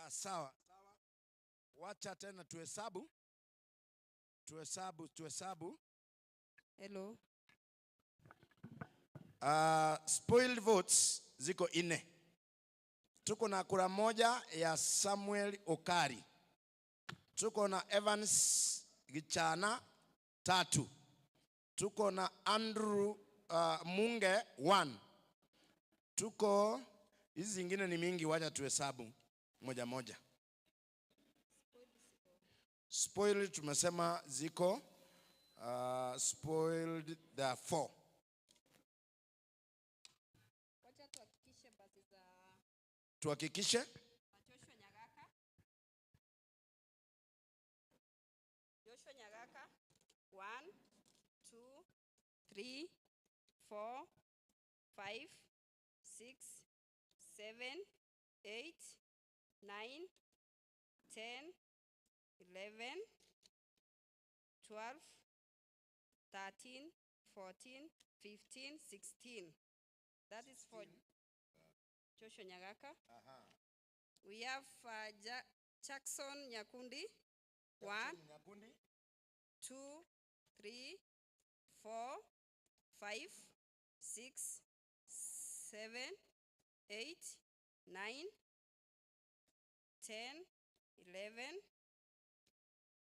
Sawa. Wacha tena tuhesabu. Tuhesabu, tuhesabu. Hello. Spoiled votes ziko 4. Tuko na kura moja ya Samuel Okari. Tuko na Evans Gichana 3. Tuko na Andrew Munge 1. Tuko hizi zingine ni mingi, wacha tuhesabu moja moja. Spoiled tumesema ziko spoiled there are 4. Wacha tuhakikishe basi za Tuhakikishe Joshua Nyagaka. Joshua Nyagaka 1 2 3 4 5 6 7 8 9 10 11 12 13 14 15 16. That is for Joshua Nyagaka. We have Jackson Nyakundi. 1, 2, 3, 4, 5, 6, 7, 8, 9, 10, 11,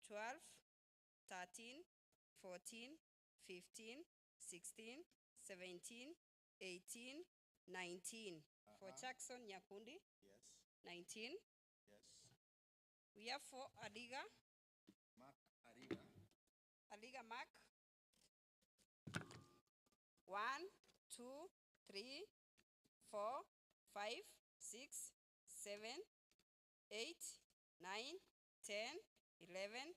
12, 13, 14, 15, 16, 17, 18, 19. For Jackson Nyakundi, Yes. 19. Yes. We have for Adiga. Mark Ariga. Aliga Mark. 1, 2, 3, 4, 5, 6, 7, 8, 9, 10, 11,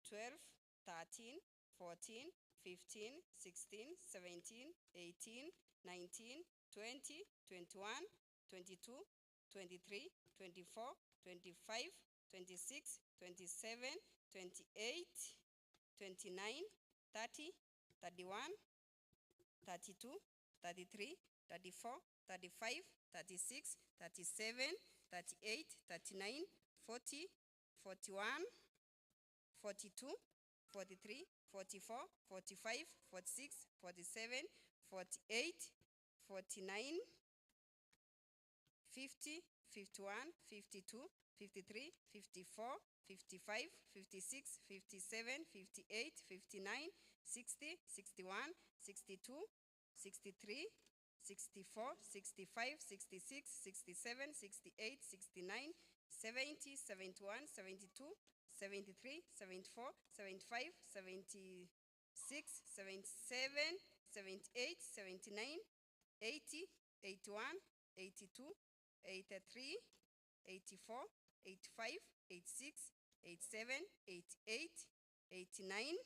12, 13, 14, 15, 16, 17, 18, 19, 20, 21, 22, 23, 24, 25, 26, 27, 28, 29, 30, 31, 32, 33, 34, 35, 36, 37, 38, 39, 40, 41, 42, 43, 44, 45, 46, 47, 48, 49, 50, 51, 52, 53, 54, 55, 56, 57, 58, 59, 60, 61, 62, 63, 64, 65, 66, 67, 68, 69, 70, 71, 72, 73, 74, 75, 76, 77, 78, 79, 80, 81, 82, 83, 84, 85, 86, 87, 88, 89,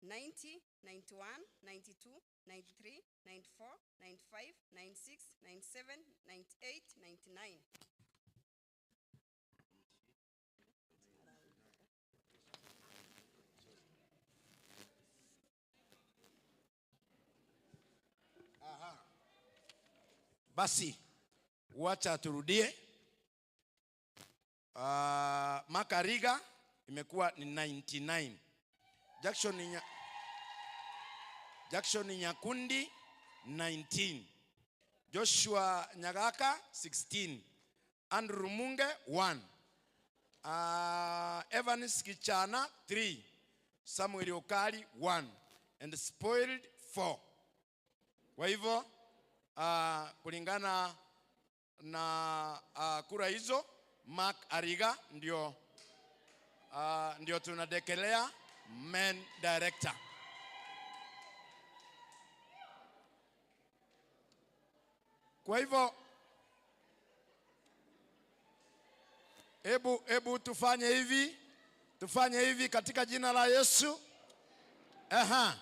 90, 91, 92, 93, 94, 95, 96, 97, 98, 99. Aha. Basi wacha turudie. Makariga imekuwa ni 99. Jackson Nyakundi 19. Joshua Nyagaka 16. Andrew Munge 1. Evans Kichana 3. Samuel Okali 1. And spoiled 4. Kwa hivyo kulingana na kura hizo, Mark Ariga ndio tunadekelea main director. Kwa hivyo hebu tufanye hivi, tufanye hivi katika jina la Yesu. Aha.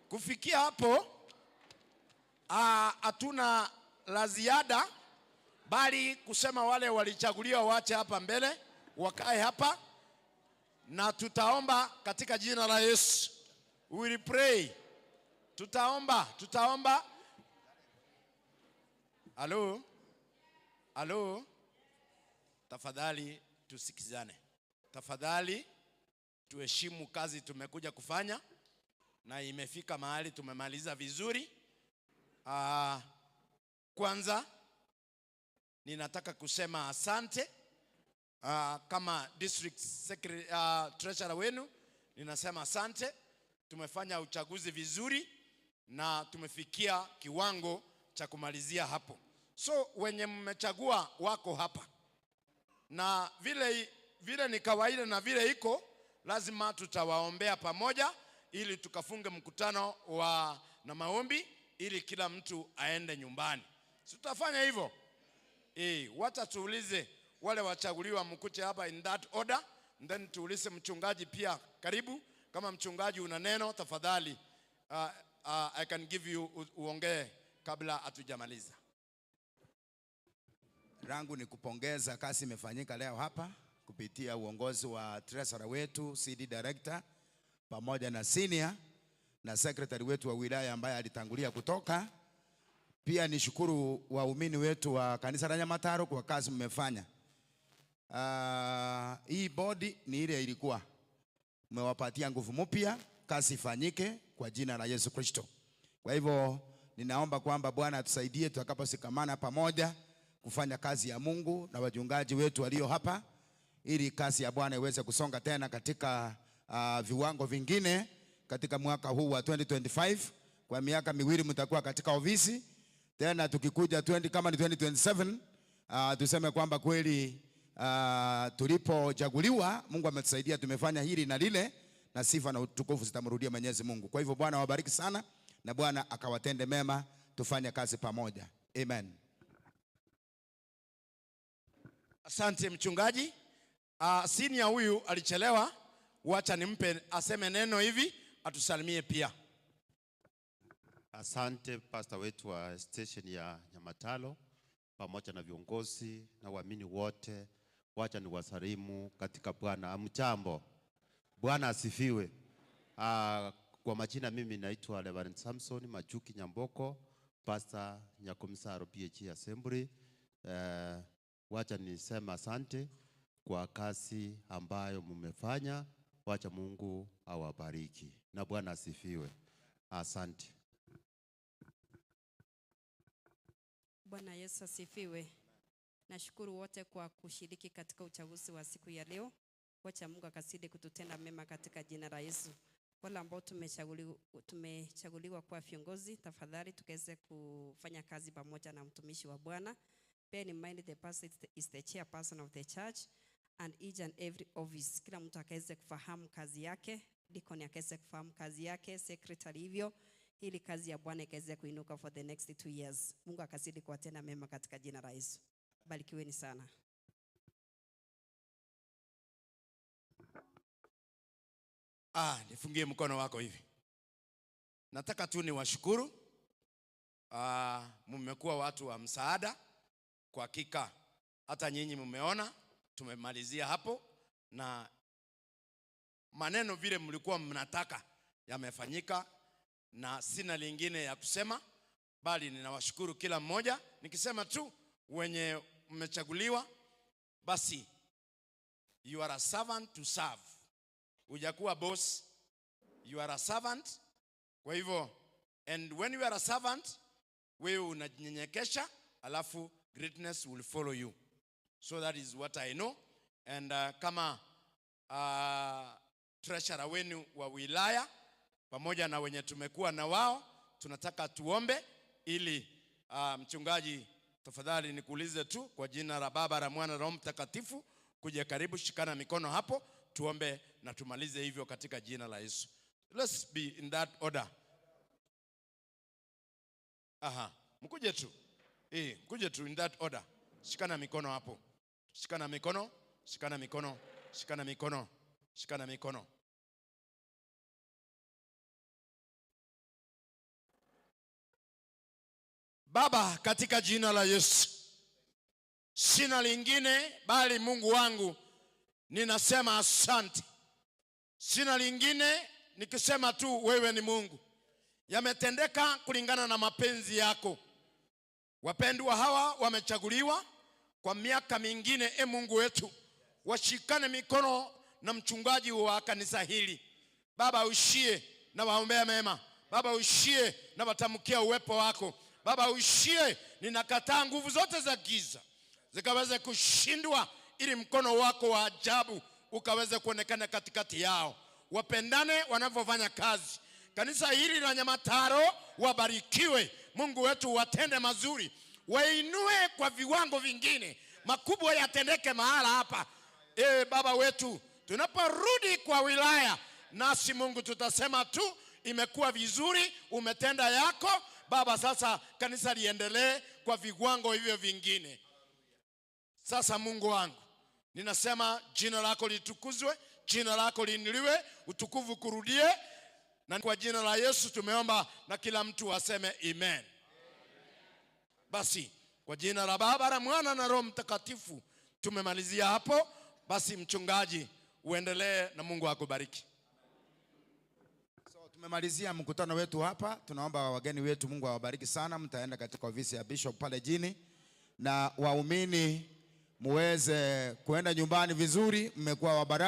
Kufikia hapo hatuna la ziada, bali kusema wale walichaguliwa waache hapa mbele, wakae hapa, na tutaomba katika jina la Yesu. We will pray. Tutaomba, tutaomba. Hello? Hello? Tafadhali tusikizane, tafadhali tuheshimu kazi tumekuja kufanya, na imefika mahali tumemaliza vizuri. Kwanza ninataka kusema asante kama district secretary, treasurer wenu, ninasema asante. Tumefanya uchaguzi vizuri na tumefikia kiwango cha kumalizia hapo. So wenye mmechagua wako hapa, na vile vile ni kawaida na vile iko, lazima tutawaombea pamoja ili tukafunge mkutano wa na maombi ili kila mtu aende nyumbani. Si tutafanya hivyo? Wacha tuulize wale wachaguliwa mkuje hapa in that order, and then tuulize mchungaji pia. Karibu, kama mchungaji una neno tafadhali, I can give you uongee kabla hatujamaliza. Rangu ni kupongeza kazi imefanyika leo hapa kupitia uongozi wa treasurer wetu, CD director, pamoja na senior na secretary wetu wa wilaya ambaye alitangulia kutoka. Pia nishukuru waumini wetu wa kanisa la Nyamataro kwa kazi mmefanya. Hii bodi ni ile ilikuwa mmewapatia nguvu mpya, kazi ifanyike kwa jina la Yesu Kristo. Kwa hivyo ninaomba kwamba Bwana atusaidie tutakaposikamana pamoja kufanya kazi ya Mungu na wachungaji wetu walio hapa, ili kazi ya Bwana iweze kusonga tena katika viwango vingine katika mwaka huu wa 2025. Kwa miaka miwili mtakuwa katika ofisi tena, tukikuja 20 kama ni 2027, tuseme kwamba kweli tulipochaguliwa Mungu ametusaidia, tumefanya hili na lile, na sifa na utukufu zitamrudia Mwenyezi Mungu. Kwa hivyo Bwana awabariki sana na Bwana akawatende mema, tufanye kazi pamoja. Amen. Asante mchungaji. Senior huyu alichelewa, wacha nimpe aseme neno hivi atusalimie pia. Asante pastor wetu wa station ya Nyamatalo pamoja na viongozi na waamini wote, wacha niwasalimu katika Bwana. Amjambo. Bwana asifiwe. Kwa majina mimi naitwa Reverend Samson Machuki Nyamboko, pastor Nyakomisaro PH Assembly. Wacha nisema asante kwa kazi ambayo mmefanya. Wacha Mungu awabariki na Bwana asifiwe. Asante. Bwana Yesu asifiwe. Nashukuru wote kwa kushiriki katika uchaguzi wa siku ya leo. Wacha Mungu akazidi kututenda mema katika jina la Yesu. Wale ambao tumechaguliwa kuwa viongozi, tafadhali tukaweze kufanya kazi pamoja na mtumishi wa Bwana. Bear in mind the pastor is the chairperson of the church and each and every office. Kila mtu akaweze kufahamu kazi yake, deacon akaweze kufahamu kazi yake, secretary hivyo, ili kazi ya Bwana ikaweze kuinuka for the next 2 years. Mungu akazidi kuwatenda mema katika jina la Yesu. Barikiweni sana. Nifungie mkono wako hivi. Nataka tu niwashukuru. Mmekuwa watu wa msaada. Kwa hakika hata nyinyi mmeona tumemalizia hapo, na maneno vile mlikuwa mnataka yamefanyika, na sina lingine ya kusema bali ninawashukuru kila mmoja. Nikisema tu wenye mmechaguliwa, basi you are a servant to serve. Hujakuwa boss, you are a servant. Kwa hivyo, and when you are a servant, wewe unajinyenyekesha, alafu greatness will follow you. So that is what I know. And kama treasurer wenu wa wilaya pamoja na wenye tumekuwa na wao, tunataka tuombe ili mchungaji, tafadhali nikuulize tu kwa jina la Baba la Mwana Roho Mtakatifu, kuja karibu, shikana mikono hapo, tuombe na tumalize hivyo katika jina la Yesu. Let's be in that order. Aha, mkuje tu. Mkuje tu in that order. Shikana mikono hapo. Shikana mikono, shikana mikono, shikana mikono, shikana mikono. Baba, katika jina la Yesu, sina lingine bali Mungu wangu ninasema asante. Sina lingine nikisema tu wewe ni Mungu. Yametendeka kulingana na mapenzi yako. Wapendwa hawa wamechaguliwa kwa miaka mingine. E Mungu wetu, washikane mikono na mchungaji wa kanisa hili. Baba, ushie na waombea mema. Baba, ushie na watamkia uwepo wako. Baba, ushie, ninakataa nguvu zote za giza zikaweze kushindwa, ili mkono wako wa ajabu ukaweze kuonekana katikati yao. Wapendane wanavyofanya kazi. Kanisa hili la Nyamataro wabarikiwe. Mungu wetu watende mazuri, wainue kwa viwango vingine, makubwa yatendeke mahala hapa. E Baba wetu, tunaporudi kwa wilaya, nasi Mungu tutasema tu imekuwa vizuri, umetenda yako Baba. Sasa kanisa liendelee kwa viwango hivyo vingine. Sasa Mungu wangu, ninasema jina lako litukuzwe, jina lako liinuliwe, utukufu kurudie, na kwa jina la Yesu tumeomba, na kila mtu aseme amen. Basi kwa jina la Baba la Mwana na Roho Mtakatifu tumemalizia hapo. Basi mchungaji, uendelee na Mungu akubariki. So, tumemalizia mkutano wetu hapa. Tunaomba wageni wetu, Mungu awabariki sana. Mtaenda katika ofisi ya bishop pale jini, na waumini muweze kuenda nyumbani vizuri. Mmekuwa wa baraka.